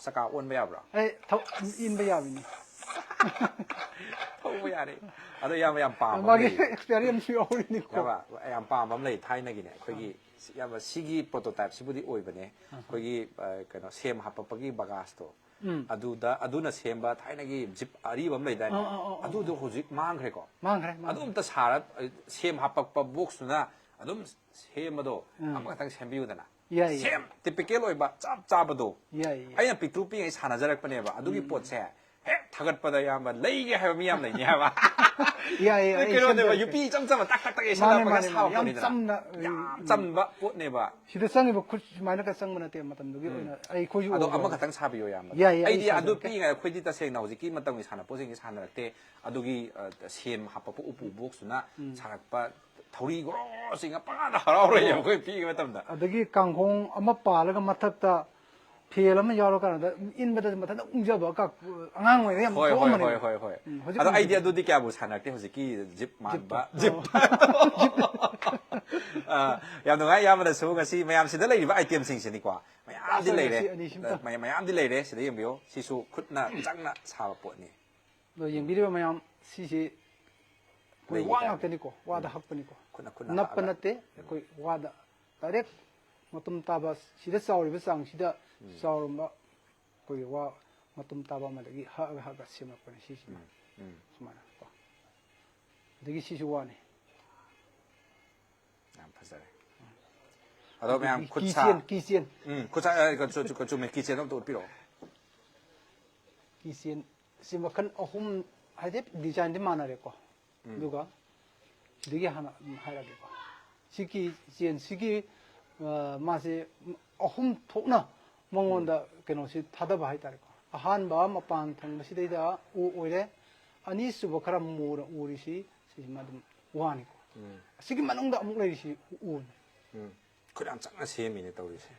ꯆꯀꯥ ꯑꯣꯟꯕ ꯌꯥꯕ꯭ꯔꯣ? ꯑꯩ ꯊꯧ-, ꯏꯟꯕ ꯌꯥꯕꯅꯤ꯫ ꯊꯧꯕ ꯌꯥꯔꯦ꯫ ꯑꯗꯣ ꯏꯌꯥꯝꯕ ꯌꯥꯝ ꯄꯥꯝꯕ ꯑꯃ ꯃꯥꯒꯤ ꯂꯩꯌꯦ꯫ ꯑꯦꯛꯁꯄꯤꯔꯤꯌꯦꯟꯁꯁꯨ ꯌꯥꯎꯔꯤꯅꯤꯀꯣ꯫ ꯏꯌꯥꯝꯕ ꯌꯥꯝ ꯄꯥꯝꯕ ꯑꯃ ꯂꯩ, ꯊꯥꯏꯅꯒꯤꯅꯦ꯫ ꯑꯩꯈꯣꯏꯒꯤ, ꯏꯌꯥꯝꯕ, ꯁꯤꯒꯤ ꯄ꯭ꯔꯣꯇꯣꯇꯥꯏꯞꯁꯤꯕꯨꯗꯤ ꯑꯣꯏꯕꯅꯦ꯫ ꯑꯩꯈꯣꯏꯒꯤ, ꯑ, ꯀꯩꯅꯣ, ꯁꯦꯝ ꯍꯥꯞꯄꯛꯄꯒꯤ ꯕꯒꯥꯁꯇꯣ꯫ ꯎꯝ꯫ ꯑꯗꯨꯗ, ꯑꯗꯨꯅ ꯁꯦꯝꯕ ꯊꯥꯏꯅꯒꯤ ꯖꯤꯞ ꯑꯔꯤꯕ ꯑꯃ ꯂꯩꯗꯥꯏꯅꯦ? ꯑꯥ, ꯑꯥ, ꯑꯥ, ꯑꯥ꯫ ꯑꯗꯨꯗꯣ ꯍꯧꯖꯤꯛ ꯃꯥꯡꯈ꯭ꯔꯦꯀꯣ꯫ ꯃꯥꯡꯈ꯭ꯔꯦ, ꯃꯥꯡꯈ꯭ꯔꯦ꯫ ꯑꯗꯨ ꯑꯝꯇ ꯁꯥꯔ, ꯑ, ꯁꯦꯝ ꯍꯥꯞꯄꯛꯄ ꯕꯣꯛꯁꯇꯨꯅ ꯑꯗꯨꯝ ꯁꯦꯝꯕꯗꯣ ꯎꯝ꯫ ꯑꯃꯈꯛꯇꯪ ꯁꯦꯝꯕꯤꯌꯨꯗꯅ꯫ ꯌꯥꯏ, ꯌꯥꯏ꯫ ꯁꯦꯝ ꯇꯤꯄꯤꯀꯦꯜ ꯑꯣꯏꯕ ꯆꯞ ꯆꯥꯕꯗꯣ꯫ ꯌꯥꯏ, ꯌꯥꯏ꯫ ꯑꯩꯅ ꯄꯤꯛꯇ꯭ꯔꯨ ꯄꯤꯛꯏꯉꯩ ꯁꯥꯟꯅꯖꯔꯛꯄꯅꯦꯕ꯫ ꯑꯗꯨꯒꯤ ꯄꯣꯠꯁꯦ ꯍꯦꯛ ꯊꯥꯒꯠꯄꯗ ꯑꯌꯥꯝꯕ ꯂꯩꯒꯦ ꯍꯥꯏꯕ ꯃꯤ ꯌꯥꯝ ꯂꯩꯅꯤ ꯍꯥꯏꯕ꯫ ꯌꯥꯏꯌꯦ, ꯑꯩ ꯀꯩꯅꯣꯅꯦꯕ, ꯁꯦꯝꯖꯔꯛꯀꯦ꯫ ꯌꯨꯄꯤ ꯏꯆꯝ ꯆꯝꯕ ꯇꯥꯛ ꯇꯥꯛ ꯇꯥꯛ ꯃꯥꯅꯦ, ꯌꯩꯁꯜꯂꯛꯄꯒ ꯃꯥꯅꯦ, ꯁꯥꯕ ꯃꯥꯅꯦ꯫ ꯌꯥꯝ ꯄꯣꯠꯅꯤꯗꯅ꯫ ꯆꯝꯅ, ꯌꯥꯝ ꯎꯝ, ꯆꯝꯕ ꯄꯣꯠꯅꯦꯕ꯫ ꯁꯤꯗ ꯆꯪꯉꯤꯕ ꯈꯨꯠ ꯁꯨꯃꯥꯏꯅꯒ ꯆꯪꯕ ꯅꯠꯇꯦ ꯃꯇꯝꯗꯨꯒꯤ ꯑꯣꯏꯅ ꯑꯩꯈꯣꯏꯁꯨ ꯑꯗꯣ ꯎꯕ ꯑꯃꯈꯛꯇꯪ ꯁꯥꯕꯤꯌꯣ, ꯏꯌꯥꯝꯕ꯫ ꯌꯥꯏꯌꯦ, ꯑꯩ ꯑꯩꯗꯤ ꯑꯗꯨ ꯁꯥꯖꯔꯛꯀꯦ꯫ ꯄꯤꯛꯏꯉꯩ ꯑꯩꯈꯣꯏꯗꯤ ꯇꯁꯦꯡꯅ ꯍꯧꯖꯤꯛꯀꯤ ꯃꯇꯝꯒꯤ ꯁꯥꯟꯅꯄꯣꯠꯁꯤꯡꯁꯦ ꯁꯥꯟꯅꯔꯛꯇꯦ꯫ ꯑꯗꯨꯒꯤ, ꯑ, ꯁꯦꯝ ꯍꯥꯞꯄꯛꯄ ꯎꯄꯨ ꯕꯣꯛꯁꯇꯨꯅ ꯁꯥꯔꯛꯄ ꯊꯧꯔꯤ ꯒꯣꯔꯣ ꯆꯤꯡꯉ ꯄꯪꯍꯥꯗ ꯍꯔꯥꯎꯔꯛꯑꯦ ꯑꯩꯈꯣꯏ ꯄꯤꯛꯏꯉꯩ ꯃꯇꯝꯗ꯫ ꯑꯗꯒꯤ ꯀꯥꯡꯈꯣꯡ ꯑꯃ ꯄꯥꯜꯂꯒ ꯃꯊꯛꯇ ꯐꯦꯜ ꯑꯃ ꯌꯥꯎꯔꯀꯥꯟꯗ ꯏꯟꯕꯗ ꯃꯊꯟꯇ ꯎꯪꯖꯕ ꯀꯥ-, ꯑꯉꯥꯡ ꯑꯣꯏꯔꯤꯉꯩ ꯌꯥꯝ ꯍꯣꯏ, ꯍꯣꯏ, ꯊꯣꯛꯑꯝꯕꯅꯦꯕ꯫ ꯍꯣꯏ, ꯍꯣꯏ, ꯍꯣꯏ꯫ ꯎꯝ, ꯍꯧꯖꯤꯛ ꯑꯗꯣ ꯑꯩꯗꯤ ꯍꯧꯖꯤꯛ ꯑꯗꯨꯗꯤ ꯀꯌꯥꯕꯨ ꯁꯥꯟꯅꯔꯛꯇꯦ, ꯍꯧꯖꯤꯛꯀꯤ ꯖꯤꯞ ꯃꯥꯟꯕ꯫ ꯖꯤꯞꯇꯣ꯫ ꯖꯤꯞ꯫ ꯑ, ꯌꯥꯝ ꯅꯨꯡꯉꯥꯏ, ꯏꯌꯥꯝꯕꯅꯁꯨ ꯉꯁꯤ ꯃꯌꯥꯝꯁꯤꯗ ꯂꯩꯔꯤꯕ ꯏꯇꯦꯝꯁꯤꯡꯁꯤꯅꯤꯀꯣ꯫ ꯃꯌꯥꯝꯗꯤ ꯑꯁ, ꯂꯩꯔꯦ꯫ ꯑꯁꯤ ꯑꯅꯤꯁꯤꯝꯇ꯫ ꯃꯌꯥꯝ, ꯃꯌꯥꯝꯗꯤ ꯂꯩꯔꯦ꯫ ꯁꯤꯗ ꯌꯦꯡꯕꯤꯌꯨ꯫ ꯁꯤꯁꯨ ꯈꯨꯠꯅ ꯆꯪꯅ ꯁꯥꯕ ꯄꯣꯠꯅꯤ꯫ ꯑꯗꯣ ꯌꯦꯡꯕꯤꯔꯤꯕ ꯃꯌꯥꯝ, ꯁꯤꯁꯤ ꯑꯩꯈꯣꯏ ꯂꯩꯒꯤ ꯋꯥ ꯇꯥꯏꯞꯇ꯫ ꯉꯥꯛꯇꯅꯤꯀꯣ, ꯋꯥꯗ ꯍꯛꯄꯅꯤꯀꯣ꯫ ꯈꯨꯠꯅ, ꯈꯨꯠꯅ ꯅꯞꯄ ꯍꯛꯑꯒ꯫ ꯅꯠꯇꯦ, ꯑꯩꯈꯣꯏ ꯋꯥꯗ ꯗꯥꯏꯔꯦꯛ ꯃꯇꯨꯝ ꯇꯥꯕ, ꯁꯤꯗ ꯆꯥꯎꯔꯤꯕ ꯆꯥꯡꯁꯤꯗ ꯆꯥꯎꯔꯝꯕ ꯑꯩꯈꯣꯏꯒꯤ ꯋꯥ ꯃꯇꯨꯝ ꯇꯥꯕ ꯑꯃꯗꯒꯤ ꯍꯛꯑꯒ ꯍꯛꯑꯒ ꯁꯦꯝꯃꯛꯄꯅꯦ ꯁꯤꯁꯤꯅ꯫ ꯎꯝ, ꯁꯨꯃꯥꯏꯅ ꯀꯣ꯫ ꯑꯗꯒꯤ ꯁꯤꯁꯨ ꯋꯥꯅꯤ꯫ ꯌꯥꯝ ꯐꯖꯔꯦ꯫ ꯑꯗꯣ ꯃꯌꯥꯝ ꯈꯨꯠ ꯁꯥ, ꯀꯤꯆꯦꯟ, ꯀꯤꯆꯦꯟ꯫ ꯎꯝ, ꯈꯨꯠ ꯁꯥ, ꯑ, ꯆꯨ-, ꯆꯨ-, ꯆꯨꯝꯃꯦ, ꯀꯤꯆꯦꯟ ꯑꯝꯇ ꯎꯠꯄꯤꯔꯛꯑꯣ꯫ ꯀꯤꯆꯦꯟ ꯁꯤ ꯃꯈꯜ ꯑꯍꯨꯝ, ꯍꯥꯏꯗꯤ ꯗꯤꯖꯥꯏꯟꯗꯤ ꯃꯥꯟꯅꯔꯦꯀꯣ꯫ ꯑꯗꯨꯒ ꯁꯤꯗꯒꯤ ꯍꯥꯟꯅ ꯑꯗꯨꯝ ꯍꯥꯏꯔꯛꯑꯒꯦꯀꯣ꯫ ꯁꯤꯒꯤ ꯆꯦꯟꯁꯤꯒꯤ, ꯑ, ꯃꯥꯁꯦ ꯑꯍꯨꯝ ꯊꯣꯛꯅ ꯃꯉꯣꯟꯗ ꯀꯩꯅꯣꯁꯤ ꯊꯥꯗꯕ ꯍꯥꯏꯇꯥꯔꯦꯀꯣ꯫ ꯑꯍꯥꯟꯕ ꯃꯄꯥꯟ ꯊꯪꯕꯁꯤꯗꯩꯗ ꯎ ꯑꯣꯏꯔꯦ꯫ ꯑꯅꯤꯁꯨꯕ ꯈꯔ ꯃꯨꯅ ꯎꯔꯤꯁꯤ ꯁꯤꯁꯤꯃ ꯑꯗꯨꯝ ꯋꯥꯅꯤꯀꯣ꯫ ꯑꯁꯤꯒꯤ ꯃꯅꯨꯡꯗ ꯑꯃꯨꯛ ꯂꯩꯔꯤꯁꯤ ꯎꯅꯤ꯫ ꯎꯝ꯫ ꯈꯨꯠ ꯌꯥꯝ ꯆꯪꯅ ꯁꯦꯝꯃꯤꯅꯦ ꯇꯧꯔꯤꯁꯦ꯫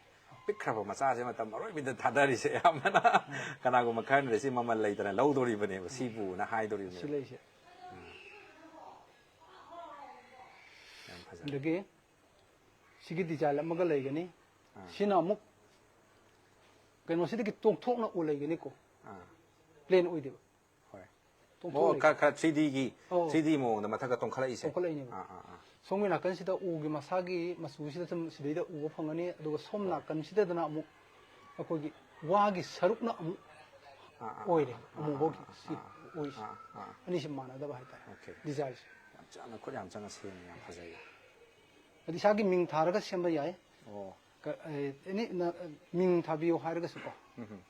ꯄꯤꯛꯈ꯭ꯔꯕ ꯃꯆꯥꯁꯦ ꯃꯇꯝ ꯑꯔꯣꯏꯕꯤꯗ ꯊꯥꯗꯔꯤꯁꯦ ꯑꯌꯥꯝꯕꯅ꯫ ꯀꯅꯥꯒꯨꯝꯕ ꯈꯔꯅꯗꯤ ꯁꯤ ꯃꯃꯜ ꯂꯩꯇꯅ ꯂꯧꯗꯣꯔꯤꯕꯅꯦꯕ, ꯁꯤꯕꯨꯅ ꯁꯤ ꯍꯥꯏꯗꯣꯔꯤꯕꯅꯦꯕ꯫ ꯂꯩꯁꯦ꯫ ꯌꯥꯝ ꯐꯖꯔꯦ꯫ ꯑꯗꯒꯤ ꯁꯤꯒꯤ ꯗꯤꯖꯥꯏꯟ ꯑꯃꯒ ꯂꯩꯒꯅꯤ꯫ ꯁꯤꯅ ꯑꯃꯨꯛ ꯀꯩꯅꯣꯁꯤꯗꯒꯤ ꯇꯣꯡꯊꯣꯛꯅ ꯎ ꯂꯩꯒꯅꯤꯀꯣ꯫ ꯑꯥ꯫ ꯄ꯭ꯂꯦꯟ ꯑꯣꯏꯗꯦꯕ꯫ ꯍꯣꯏ꯫ ꯇꯣꯡꯊꯣꯛ ꯑꯣ, ꯂꯩ꯫ ꯈꯔ, ꯈꯔ ꯊ꯭ꯔꯤ ꯗꯤꯒꯤ, ꯑꯧ꯫ ꯊ꯭ꯔꯤ ꯗꯤ ꯃꯑꯣꯡꯗ ꯃꯊꯛꯇ ꯇꯣꯡꯈꯠꯂꯛꯏꯁꯦ꯫ ꯇꯣꯡꯈꯠꯂꯛꯏꯅꯦꯕ꯫ ꯑꯥ, ꯑꯥ, ꯑꯥ꯫ ꯁꯣꯝꯒꯤ ꯅꯥꯀꯟꯁꯤꯗ ꯎꯒꯤ ꯃꯁꯥꯒꯤ ꯃꯆꯨꯁꯤꯗ ꯁꯨꯝ ꯁꯤꯗꯩꯗ ꯎꯕ ꯐꯪꯒꯅꯤ, ꯑꯗꯨꯒ ꯁꯣꯝ ꯅꯥꯀꯟꯁꯤꯗꯗꯅ ꯑꯃꯨꯛ ꯑꯩꯈꯣꯏꯒꯤ ꯋꯥꯒꯤ ꯁꯔꯨꯛꯅ ꯑꯃꯨꯛ ꯑꯥ, ꯑꯥ, ꯑꯣꯏꯔꯦ, ꯑꯥ, ꯑꯃꯨꯕꯒꯤ ꯑꯥ, ꯁꯤ ꯑꯥ, ꯑꯣꯏꯁꯦ꯫ ꯑꯥ, ꯑꯥ꯫ ꯑꯅꯤꯁꯤ ꯃꯥꯟꯅꯗꯕ ꯍꯥꯏꯇꯥꯔꯦ꯫ ꯑꯣꯀꯦ꯫ ꯗꯤꯖꯥꯏꯟꯁꯦ꯫ ꯌꯥꯝ ꯆꯥꯅ, ꯈꯨꯠ ꯌꯥꯝ ꯆꯪꯅ ꯁꯦꯝꯃꯦ, ꯌꯥꯝ ꯐꯖꯩ꯫ ꯑꯗꯨ ꯏꯁꯥꯒꯤ ꯃꯤꯡ ꯊꯥꯔꯒ ꯁꯦꯝꯕ ꯌꯥꯏ꯫ ꯑꯣ꯫ ꯀ-, ꯑꯦ, ꯑꯦꯅꯤ ꯅ-, ꯃꯤꯡ ꯊꯥꯕꯤꯌꯨ ꯍꯥꯏꯔꯒꯁꯨꯀꯣ꯫ ꯎꯝ, ꯎꯝ꯫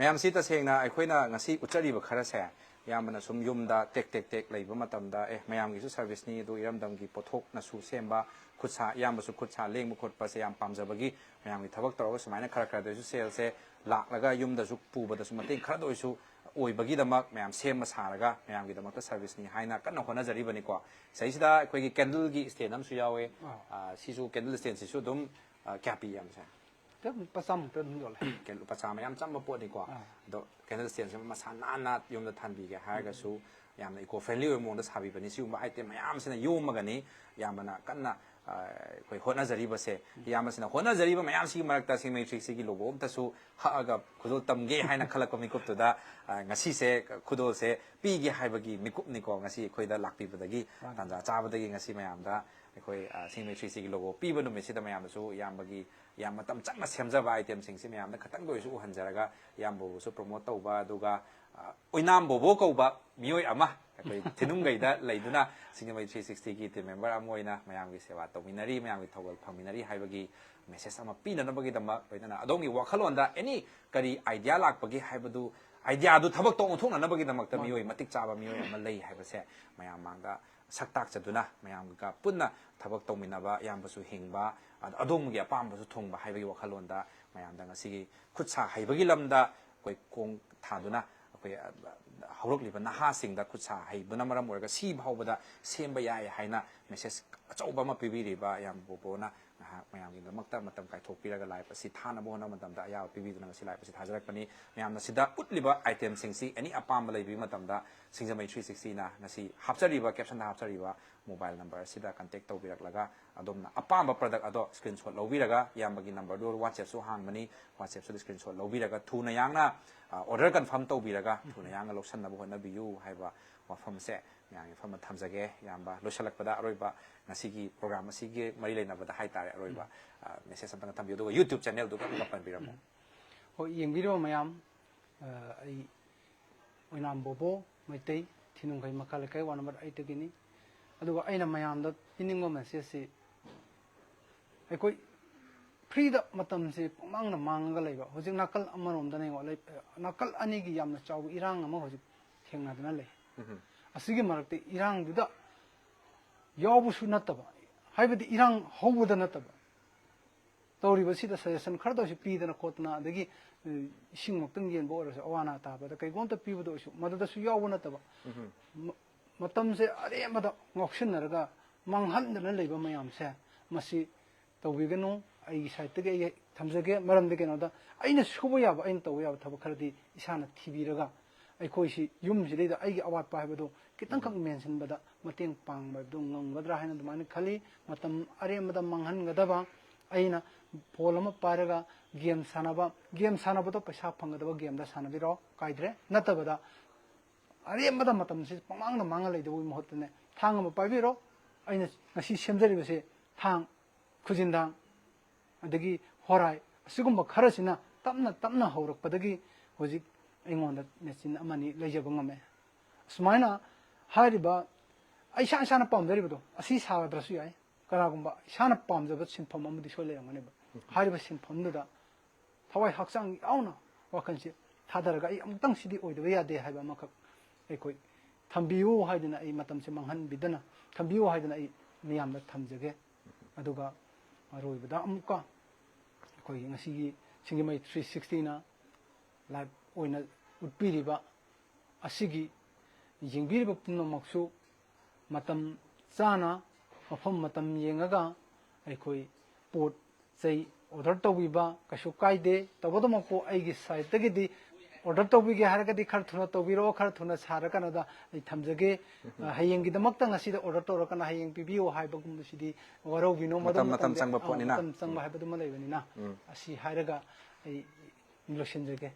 ꯃꯌꯥꯝꯁꯤ ꯇꯁꯦꯡꯅ ꯑꯩꯈꯣꯏꯅ ꯉꯁꯤ ꯎꯠꯆꯔꯤꯕ ꯈꯔꯁꯦ, ꯑꯌꯥꯝꯕꯅ ꯁꯨꯝ ꯌꯨꯝꯗ ꯇꯦꯛ ꯇꯦꯛ ꯇꯦꯛ ꯂꯩꯕ ꯃꯇꯝꯗ, ꯑꯦ, ꯃꯌꯥꯝꯒꯤꯁꯨ ꯁꯔꯚꯤꯁꯅꯤ, ꯑꯗꯨ ꯏꯔꯝꯗꯝꯒꯤ ꯄꯣꯠꯊꯣꯛꯅꯁꯨ ꯁꯦꯝꯕ, ꯈꯨꯠꯁꯥ, ꯏꯌꯥꯝꯕꯁꯨ ꯈꯨꯠꯁꯥ ꯂꯦꯡꯕ ꯈꯣꯠꯄꯁꯦ ꯌꯥꯝ ꯄꯥꯝꯖꯕꯒꯤ, ꯃꯌꯥꯝꯒꯤ ꯊꯕꯛ ꯇꯧꯔꯒ ꯁꯨꯃꯥꯏꯅ ꯈꯔ ꯈꯔꯗ ꯑꯣꯏꯁꯨ ꯁꯦꯜꯁꯦ ꯂꯥꯛꯂꯒ ꯌꯨꯝꯗꯁꯨ ꯄꯨꯕꯗꯁꯨ ꯃꯇꯦꯡ ꯈꯔꯗ ꯑꯣꯏꯁꯨ ꯑꯣꯏꯕꯒꯤꯗꯃꯛ ꯃꯌꯥꯝ ꯁꯦꯝꯕ ꯁꯥꯔꯒ ꯃꯌꯥꯝꯒꯤꯗꯃꯛꯇ ꯁꯔꯚꯤꯁꯅꯤ ꯍꯥꯏꯅ ꯀꯟꯅ ꯍꯣꯠꯅꯖꯔꯤꯕꯅꯤꯀꯣ꯫ ꯁꯤꯗꯩꯁꯤꯗ ꯑꯩꯈꯣꯏꯒꯤ ꯀꯦꯟꯗꯜꯒꯤ ꯁ꯭ꯇꯦꯟ ꯑꯃꯁꯨ ꯌꯥꯎꯋꯦ꯫ ꯑꯥ꯫ ꯑꯥ, ꯁꯤꯁꯨ ꯀꯦꯟꯗꯜ ꯁ꯭ꯇꯦꯟꯁꯤꯁꯨ ꯑꯗꯨꯝ, ꯑꯥ, ꯀꯌꯥ ꯄꯤ, ꯌꯥꯝꯁꯦ? ꯑꯗꯨꯝ ꯂꯨꯄꯥ ꯆꯥꯝꯃꯨꯛꯇ ꯑꯗꯨꯝ ꯌꯣꯜꯂꯦ꯫ ꯀꯦꯟ-, ꯂꯨꯄꯥ ꯆꯥꯝꯃ ꯌꯥꯝ ꯆꯝꯕ ꯄꯣꯠꯅꯤꯀꯣ꯫ ꯑꯥ꯫ ꯑꯗꯣ ꯀꯦꯟꯗꯜ ꯁ꯭ꯇꯦꯟꯁꯦ ꯃꯁꯥ ꯅꯥꯟꯅ ꯌꯨꯝꯗ ꯊꯥꯟꯕꯤꯒꯦ ꯍꯥꯏꯔꯒꯁꯨ ꯌꯥꯝꯅ ꯏꯀꯣ ꯐ꯭ꯔꯦꯟꯂꯤ ꯑꯣꯏꯕ ꯃꯑꯣꯡꯗ ꯁꯥꯕꯤꯕꯅꯤ꯫ ꯁꯤꯒꯨꯝꯕ ꯑꯥꯏꯇꯦꯝ ꯃꯌꯥꯝꯁꯤꯅ ꯌꯣꯝꯃꯒꯅꯤ ꯌꯥꯝꯕꯅ ꯀꯟꯅ, ꯑ, ꯑꯩꯈꯣꯏ ꯍꯣꯠꯅꯖꯔꯤꯕꯁꯦ꯫ ꯏꯌꯥꯝꯕꯁꯤꯅ ꯍꯣꯠꯅꯖꯔꯤꯕ ꯃꯌꯥꯝꯁꯤꯒꯤ ꯃꯔꯛꯇ ꯁꯤꯡꯃꯩ ꯊ꯭ꯔꯤ ꯁꯤꯛꯁꯇꯤꯒꯤ ꯂꯣꯒꯣ ꯑꯝꯇꯁꯨ ꯍꯛꯑꯒ ꯈꯨꯗꯣꯜ ꯇꯝꯒꯦ ꯍꯥꯏꯅ ꯈꯜꯂꯛꯄ ꯃꯤꯀꯨꯞꯇꯨꯗ, ꯑ, ꯉꯁꯤꯁꯦ ꯈꯨꯗꯣꯜꯁꯦ ꯄꯤꯒꯦ ꯍꯥꯏꯕꯒꯤ ꯃꯤꯀꯨꯞꯅꯤꯀꯣ ꯉꯁꯤ ꯑꯩꯈꯣꯏꯗ ꯂꯥꯛꯄꯤꯕꯗꯒꯤ, ꯃꯥꯅꯤ꯫ ꯇꯥꯟꯖꯥ ꯆꯥꯕꯗꯒꯤ ꯉꯁꯤ ꯃꯌꯥꯝꯗ ꯑꯩꯈꯣꯏ, ꯑ, ꯁꯤꯡꯃꯩ ꯊ꯭ꯔꯤ ꯁꯤꯛꯁꯇꯤꯒꯤ ꯂꯣꯒꯣ ꯄꯤꯕ ꯅꯨꯃꯤꯠꯁꯤꯗ ꯃꯌꯥꯝꯗꯁꯨ ꯏꯌꯥꯝꯕꯒꯤ ꯌꯥꯝ ꯃꯇꯝ ꯆꯪꯅ ꯁꯦꯝꯖꯕ ꯑꯥꯏꯇꯦꯝꯁꯤꯡꯁꯤ ꯃꯌꯥꯝꯗ ꯈꯇꯪꯗ ꯑꯣꯏꯔꯁꯨ ꯎꯍꯟꯖꯔꯒ, ꯏꯌꯥꯝꯕꯕꯨꯁꯨ ꯄ꯭ꯔꯣꯃꯣꯠ ꯇꯧꯕ, ꯑꯗꯨꯒ, ꯑ, ꯑꯣꯏꯅꯥꯝ ꯕꯣꯕꯣ ꯀꯧꯕ ꯃꯤꯑꯣꯏ ꯑꯃ ꯑꯩꯈꯣꯏ ꯊꯤꯅꯨꯡꯒꯩꯗ ꯂꯩꯗꯨꯅ ꯁꯤꯡꯖꯃꯩ ꯊ꯭ꯔꯤ ꯁꯤꯛꯁꯇꯤꯒꯤ ꯇꯤꯝ ꯃꯦꯝꯕꯔ ꯑꯃ ꯑꯣꯏꯅ ꯃꯌꯥꯝꯒꯤ ꯁꯦꯕꯥ ꯇꯧꯃꯤꯟꯅꯔꯤ, ꯃꯌꯥꯝꯒꯤ ꯊꯧꯒꯜ ꯐꯪꯃꯤꯟꯅꯔꯤ ꯍꯥꯏꯕꯒꯤ ꯃꯦꯁꯦꯖ ꯑꯃ ꯄꯤꯅꯅꯕꯒꯤꯗꯃꯛ, ꯂꯣꯏꯅꯅ ꯑꯗꯣꯝꯒꯤ ꯋꯥꯈꯜꯂꯣꯟꯗ ꯑꯦꯅꯤ ꯀꯔꯤ ꯑꯥꯏꯗꯤꯌꯥ ꯂꯥꯛꯄꯒꯤ ꯍꯥꯏꯕꯗꯨ, ꯑꯥꯏꯗꯤꯌꯥꯗꯨ ꯊꯕꯛꯇ ꯑꯣꯟꯊꯣꯛꯅꯅꯕꯒꯤꯗꯃꯛꯇ ꯃꯥꯅꯤ꯫ ꯃꯤꯑꯣꯏ ꯃꯇꯤꯛ ꯆꯥꯕ ꯃꯤꯑꯣꯏ ꯑꯃ ꯂꯩ ꯍꯥꯏꯕꯁꯦ ꯃꯌꯥꯝ ꯃꯥꯡꯗ ꯁꯛ ꯇꯥꯛꯆꯗꯨꯅ ꯃꯌꯥꯝꯒ ꯄꯨꯟꯅ ꯊꯕꯛ ꯇꯧꯃꯤꯟꯅꯕ, ꯑꯌꯥꯝꯕꯁꯨ ꯍꯤꯡꯕ, ꯑꯗ-, ꯑꯗꯣꯝꯒꯤ ꯑꯄꯥꯝꯕꯁꯨ ꯊꯨꯡꯕ ꯍꯥꯏꯕꯒꯤ ꯋꯥꯈꯜꯂꯣꯟꯗ ꯃꯌꯥꯝꯗ ꯉꯁꯤꯒꯤ ꯈꯨꯠ ꯁꯥ ꯍꯩꯕꯒꯤ ꯂꯝꯗ ꯑꯩꯈꯣꯏ ꯈꯣꯡ ꯊꯥꯗꯨꯅ ꯑꯩꯈꯣꯏ, ꯑ, ꯍꯧꯔꯛꯂꯤꯕ ꯅꯍꯥꯁꯤꯡꯗ ꯈꯨꯠ ꯁꯥ ꯍꯩꯕꯅ ꯃꯔꯝ ꯑꯣꯏꯔꯒ ꯁꯤ ꯐꯥꯎꯕꯗ ꯁꯦꯝꯕ ꯌꯥꯏ ꯍꯥꯏꯅ ꯃꯦꯁꯦꯖ ꯑꯆꯧꯕ ꯑꯃ ꯄꯤꯕꯤꯔꯤꯕ ꯏꯌꯥꯝꯕ ꯕꯣꯕꯣꯅ ꯉꯥꯏꯍꯥꯛ ꯃꯌꯥꯝꯒꯤꯗꯃꯛꯇ ꯃꯇꯝ ꯀꯥꯏꯊꯣꯛꯄꯤꯔꯒ ꯂꯥꯏꯞ ꯑꯁꯤ ꯊꯥꯅꯕ ꯍꯣꯠꯅꯕ ꯃꯇꯝꯗ ꯑꯌꯥꯕ ꯄꯤꯕꯤꯗꯨꯅ ꯉꯁꯤ ꯂꯥꯏꯞ ꯑꯁꯤ ꯊꯥꯖꯔꯛꯄꯅꯤ꯫ ꯃꯌꯥꯝꯅ ꯁꯤꯗ ꯎꯠꯂꯤꯕ ꯑꯥꯏꯇꯦꯝꯁꯤꯡꯁꯤ ꯑꯦꯅꯤ ꯑꯄꯥꯝꯕ ꯂꯩꯕꯤꯕ ꯃꯇꯝꯗ ꯁꯤꯡꯖꯃꯩ ꯊ꯭ꯔꯤ ꯁꯤꯛꯁꯇꯤꯅ ꯉꯁꯤ ꯍꯥꯞꯆꯔꯤꯕ, ꯀꯦꯞꯁꯟꯗ ꯍꯥꯞꯆꯔꯤꯕ ꯃꯣꯕꯥꯏꯜ ꯅꯝꯕꯔ ꯑꯁꯤꯗ ꯀꯟꯇꯦꯛ ꯇꯧꯕꯤꯔꯛꯂꯒ ꯑꯗꯣꯝꯅ ꯑꯄꯥꯝꯕ ꯄ꯭ꯔꯗꯛ ꯑꯗꯣ ꯁ꯭ꯀ꯭ꯔꯤꯟꯁꯣꯠ ꯂꯧꯕꯤꯔꯒ, ꯏꯌꯥꯝꯕꯒꯤ ꯅꯝꯕꯔꯗꯨ ꯋꯥꯆꯦꯞꯁꯨ ꯍꯥꯡꯕꯅꯤ, ꯋꯥꯆꯦꯞꯁꯤꯗ ꯁ꯭ꯀ꯭ꯔꯤꯟꯁꯣꯠ ꯂꯧꯕꯤꯔꯒ ꯊꯨꯅ ꯌꯥꯡꯅ, ꯑ, ꯑꯣꯔꯗꯔ ꯀꯟꯐꯥꯔꯝ ꯇꯧꯕꯤꯔꯒ ꯊꯨꯅ ꯌꯥꯡꯅ ꯂꯧꯁꯤꯟꯅꯕ ꯍꯣꯠꯅꯕꯤꯌꯨ ꯍꯥꯏꯕ ꯋꯥꯐꯝꯁꯦ ꯃꯌꯥꯝꯒꯤ ꯃꯐꯝꯗ ꯊꯝꯖꯒꯦ꯫ ꯏꯌꯥꯝꯕ, ꯂꯣꯏꯁꯤꯜꯂꯛꯄꯗ ꯑꯔꯣꯏꯕ ꯉꯁꯤꯒꯤ ꯄ꯭ꯔꯣꯒ꯭ꯔꯥꯝ ꯑꯁꯤꯒꯤ ꯃꯔꯤ ꯂꯩꯅꯕꯗ ꯍꯥꯏꯇꯥꯔꯦ, ꯑꯔꯣꯏꯕ, ꯎꯝ꯫ ꯑ, ꯃꯦꯁꯦꯖ ꯑꯝꯇꯪ ꯊꯝꯕꯤꯌꯨ, ꯑꯗꯨꯒ YouTube ꯆꯦꯅꯦꯜꯗꯨꯒ ꯑꯃꯨꯛꯀ ꯄꯟꯕꯤꯔꯝꯃꯨ꯫ ꯎꯝ꯫ ꯍꯣꯏ, ꯌꯦꯡꯕꯤꯔꯤꯕ ꯃꯌꯥꯝ, ꯑ, ꯑꯩ ꯑꯣꯏꯅꯥꯝ ꯕꯣꯕꯣ ꯃꯩꯇꯩ, ꯊꯤꯅꯨꯡꯈꯩ ꯃꯈꯥ ꯂꯩꯀꯥꯏ, ꯋꯥꯔꯗ ꯅꯝꯕꯔ ꯑꯩꯠꯇꯒꯤꯅꯤ꯫ ꯑꯗꯨꯒ ꯑꯩꯅ ꯃꯌꯥꯝꯗ ꯄꯤꯅꯤꯡꯕ ꯃꯦꯁꯦꯖꯁꯤ, ꯑꯩꯈꯣꯏ ꯐ꯭ꯔꯤꯗ ꯃꯇꯝꯁꯦ ꯄꯨꯡꯃꯥꯡꯗ ꯃꯥꯡꯉꯒ ꯂꯩꯕ꯫ ꯍꯧꯖꯤꯛ ꯅꯥꯀꯜ ꯑꯃꯔꯣꯝꯗꯅ ꯌꯦꯡꯉꯣ, ꯂꯩ-, ꯅꯥꯀꯜ ꯑꯅꯤꯒꯤ ꯌꯥꯝꯅ ꯆꯥꯎꯕ ꯏꯔꯥꯡ ꯑꯃ ꯍꯧꯖꯤꯛ ꯊꯦꯡꯅꯗꯅ ꯂꯩ꯫ ꯎꯝ꯫ ꯑꯁꯤꯒꯤ ꯃꯔꯛꯇ ꯏꯔꯥꯡꯗꯨꯗ ꯌꯥꯎꯕꯁꯨ ꯅꯠꯇꯕ, ꯍꯥꯏꯕꯗꯤ ꯏꯔꯥꯡ ꯍꯧꯕꯗ ꯅꯠꯇꯕ, ꯇꯧꯔꯤꯕꯁꯤꯗ ꯁꯖꯦꯁꯟ ꯈꯔꯗ ꯑꯣꯏꯔꯁꯨ ꯄꯤꯗꯅ ꯈꯣꯠꯇꯅ, ꯑꯗꯒꯤ, ꯑ, ꯏꯁꯤꯡꯃꯛꯇꯪ ꯌꯦꯟꯕ ꯑꯣꯏꯔꯁꯨ ꯑꯋꯥ ꯑꯅꯥ ꯇꯥꯕꯗ ꯀꯩꯒꯨꯝꯕ ꯑꯝꯇ ꯄꯤꯕꯗ ꯑꯣꯏꯔꯁꯨ ꯃꯗꯨꯗꯁꯨ ꯌꯥꯎꯕ ꯅꯠꯇꯕ, ꯎꯝ꯫ ꯃ-, ꯃꯇꯝꯁꯦ ꯑꯔꯦꯝꯕꯗ ꯉꯥꯎꯁꯤꯟꯅꯔꯒ ꯃꯥꯡꯍꯟꯗꯅ ꯂꯩꯕ ꯃꯌꯥꯝꯁꯦ ꯃꯁꯤ ꯇꯧꯕꯤꯒꯅꯨ꯫ ꯑꯩꯒꯤ ꯁꯥꯏꯠꯇꯒꯤ ꯑꯩ ꯊꯝꯖꯒꯦ꯫ ꯃꯔꯝꯗꯤ ꯀꯩꯅꯣꯗ, ꯑꯩꯅ ꯁꯨꯕ ꯌꯥꯕ, ꯑꯩꯅ ꯇꯧꯕ ꯌꯥꯕ ꯊꯕꯛ ꯈꯔꯗꯤ ꯏꯁꯥꯅ ꯊꯤꯕꯤꯔꯒ, ꯑꯩꯈꯣꯏꯁꯤ ꯌꯨꯝꯁꯤꯗꯩꯗ ꯑꯩꯒꯤ ꯑꯋꯥꯠꯄ ꯍꯥꯏꯕꯗꯣ ꯈꯤꯇꯪꯈꯛ ꯎꯝ꯫ ꯃꯦꯟꯁꯤꯟꯕꯗ ꯃꯇꯦꯡ ꯄꯥꯡꯕ ꯍꯥꯏꯕꯗꯣ ꯉꯝꯒꯗ꯭ꯔꯥ ꯍꯥꯏꯅ ꯑꯗꯨꯃꯥꯏꯅ ꯈꯜꯂꯤ꯫ ꯃꯇꯝ ꯑꯔꯦꯝꯕꯗ ꯃꯥꯡꯍꯟꯒꯗꯕ, ꯑꯩꯅ ꯐꯣꯟ ꯑꯃ ꯄꯥꯏꯔꯒ ꯒꯦꯝ ꯁꯥꯟꯅꯕ, ꯒꯦꯝ ꯁꯥꯟꯅꯕꯗꯣ ꯄꯩꯁꯥ ꯐꯪꯒꯗꯕ ꯒꯦꯝꯗ ꯁꯥꯟꯅꯕꯤꯔꯣ, ꯀꯥꯏꯗ꯭ꯔꯦ꯫ ꯅꯠꯇꯕꯗ ꯑꯔꯦꯝꯕꯗ ꯃꯇꯝꯁꯤ ꯄꯪꯃꯥꯡꯗ ꯃꯥꯡꯍꯜ ꯂꯩꯗꯧꯕꯒꯤ ꯃꯍꯨꯠꯇꯅꯦ, ꯊꯥꯡ ꯑꯃ ꯄꯥꯏꯕꯤꯔꯣ꯫ ꯑꯩꯅ ꯉꯁꯤ ꯁꯦꯝꯖꯔꯤꯕꯁꯦ ꯊꯥꯡ, ꯈꯨꯖꯤꯟꯗꯥꯡ, ꯑꯗꯒꯤ ꯍꯣꯔꯥꯏ, ꯑꯁꯤꯒꯨꯝꯕ ꯈꯔꯁꯤꯅ ꯇꯞꯅ ꯇꯞꯅ ꯍꯧꯔꯛꯄꯗꯒꯤ ꯍꯧꯖꯤꯛ ꯑꯩꯉꯣꯟꯗ ꯃꯦꯆꯤꯟ ꯑꯃꯅꯤ ꯂꯩꯖꯕ ꯉꯝꯃꯦ꯫ ꯑꯁꯨꯃꯥꯏꯅ ꯍꯥꯏꯔꯤꯕ, ꯑꯩ ꯏꯁꯥ ꯏꯁꯥꯅ ꯄꯥꯝꯖꯔꯤꯕꯗꯣ ꯑꯁꯤ ꯁꯥꯒꯗ꯭ꯔꯁꯨ ꯌꯥꯏ, ꯀꯅꯥꯒꯨꯝꯕ ꯏꯁꯥꯅ ꯄꯥꯝꯖꯕ ꯁꯤꯟꯐꯝ ꯑꯃꯗꯤ ꯁꯣꯏ ꯂꯩꯔꯝꯒꯅꯦꯕ꯫ ꯍꯥꯏꯔꯤꯕ ꯁꯤꯟꯐꯝꯗꯨꯗ ꯊꯋꯥꯏ ꯍꯛꯆꯥꯡ ꯌꯥꯎꯅ ꯋꯥꯈꯜꯁꯦ ꯊꯥꯗꯔꯒ ꯑꯩ ꯑꯃꯨꯛꯇꯪ ꯁꯤꯗꯤ ꯑꯣꯏꯗꯕ ꯌꯥꯗꯦ ꯍꯥꯏꯕ ꯑꯃꯈꯛ ꯑꯩꯈꯣꯏ ꯊꯝꯕꯤꯌꯨ ꯍꯥꯏꯗꯅ, ꯑꯩ ꯃꯇꯝꯁꯦ ꯃꯥꯡꯍꯟꯕꯤꯗꯅ ꯊꯝꯕꯤꯌꯨ ꯍꯥꯏꯗꯅ ꯑꯩ ꯃꯤꯌꯥꯝꯗ ꯊꯝꯖꯒꯦ꯫ ꯑꯗꯨꯒ ꯑꯔꯣꯏꯕꯗ ꯑꯃꯨꯛꯀ ꯑꯩꯈꯣꯏꯒꯤ ꯉꯁꯤꯒꯤ ꯁꯤꯡꯖꯃꯩ ꯊ꯭ꯔꯤ ꯁꯤꯛꯁꯇꯤꯅ ꯂꯥꯏꯚ ꯑꯣꯏꯅ ꯎꯠꯄꯤꯔꯤꯕ ꯑꯁꯤꯒꯤ ꯌꯦꯡꯕꯤꯔꯤꯕ ꯄꯨꯝꯅꯃꯛꯁꯨ ꯃꯇꯝ ꯆꯥꯅ, ꯃꯐꯝ ꯃꯇꯝ ꯌꯦꯡꯉꯒ ꯑꯩꯈꯣꯏ ꯄꯣꯠ ꯆꯩ ꯑꯣꯔꯗꯔ ꯇꯧꯕꯤꯕ ꯀꯩꯁꯨ ꯀꯥꯏꯗꯦ꯫ ꯇꯧꯕꯇꯕꯨ ꯑꯩꯒꯤ ꯁꯥꯏꯠꯇꯒꯤꯗꯤ ꯑꯣꯔꯗꯔ ꯇꯧꯕꯤꯒꯦ ꯍꯥꯏꯔꯒꯗꯤ ꯈꯔ ꯊꯨꯅ ꯇꯧꯕꯤꯔꯛꯑꯣ, ꯈꯔ ꯊꯨꯅ ꯁꯥꯔꯀꯥꯟꯗ ꯑꯩ ꯊꯝꯖꯒꯦ꯫ ꯎꯝ꯫ ꯑ, ꯍꯌꯦꯡꯒꯤꯗꯃꯛꯇ ꯉꯁꯤꯗ ꯑꯣꯔꯗꯔ ꯇꯧꯔꯀꯥꯟꯗ ꯍꯌꯦꯡ ꯄꯤꯕꯤꯌꯨ ꯍꯥꯏꯕꯒꯨꯝꯕꯁꯤꯗꯤ ꯋꯥꯔꯧꯕꯤꯅꯣ꯫ ꯃꯗꯨ ꯃꯇꯝ, ꯃꯇꯝ ꯃꯇꯝꯗꯤ, ꯆꯪꯕ ꯑ, ꯄꯣꯠꯅꯤꯅ꯫ ꯃꯇꯝ ꯆꯪꯕ ꯎꯝ꯫ ꯍꯥꯏꯕꯗꯨꯃ ꯂꯩꯕꯅꯤꯅ꯫ ꯎꯝ꯫ ꯑꯁꯤ ꯍꯥꯏꯔꯒ ꯑꯩ ꯂꯣꯏꯁꯤꯟꯖꯒꯦ꯫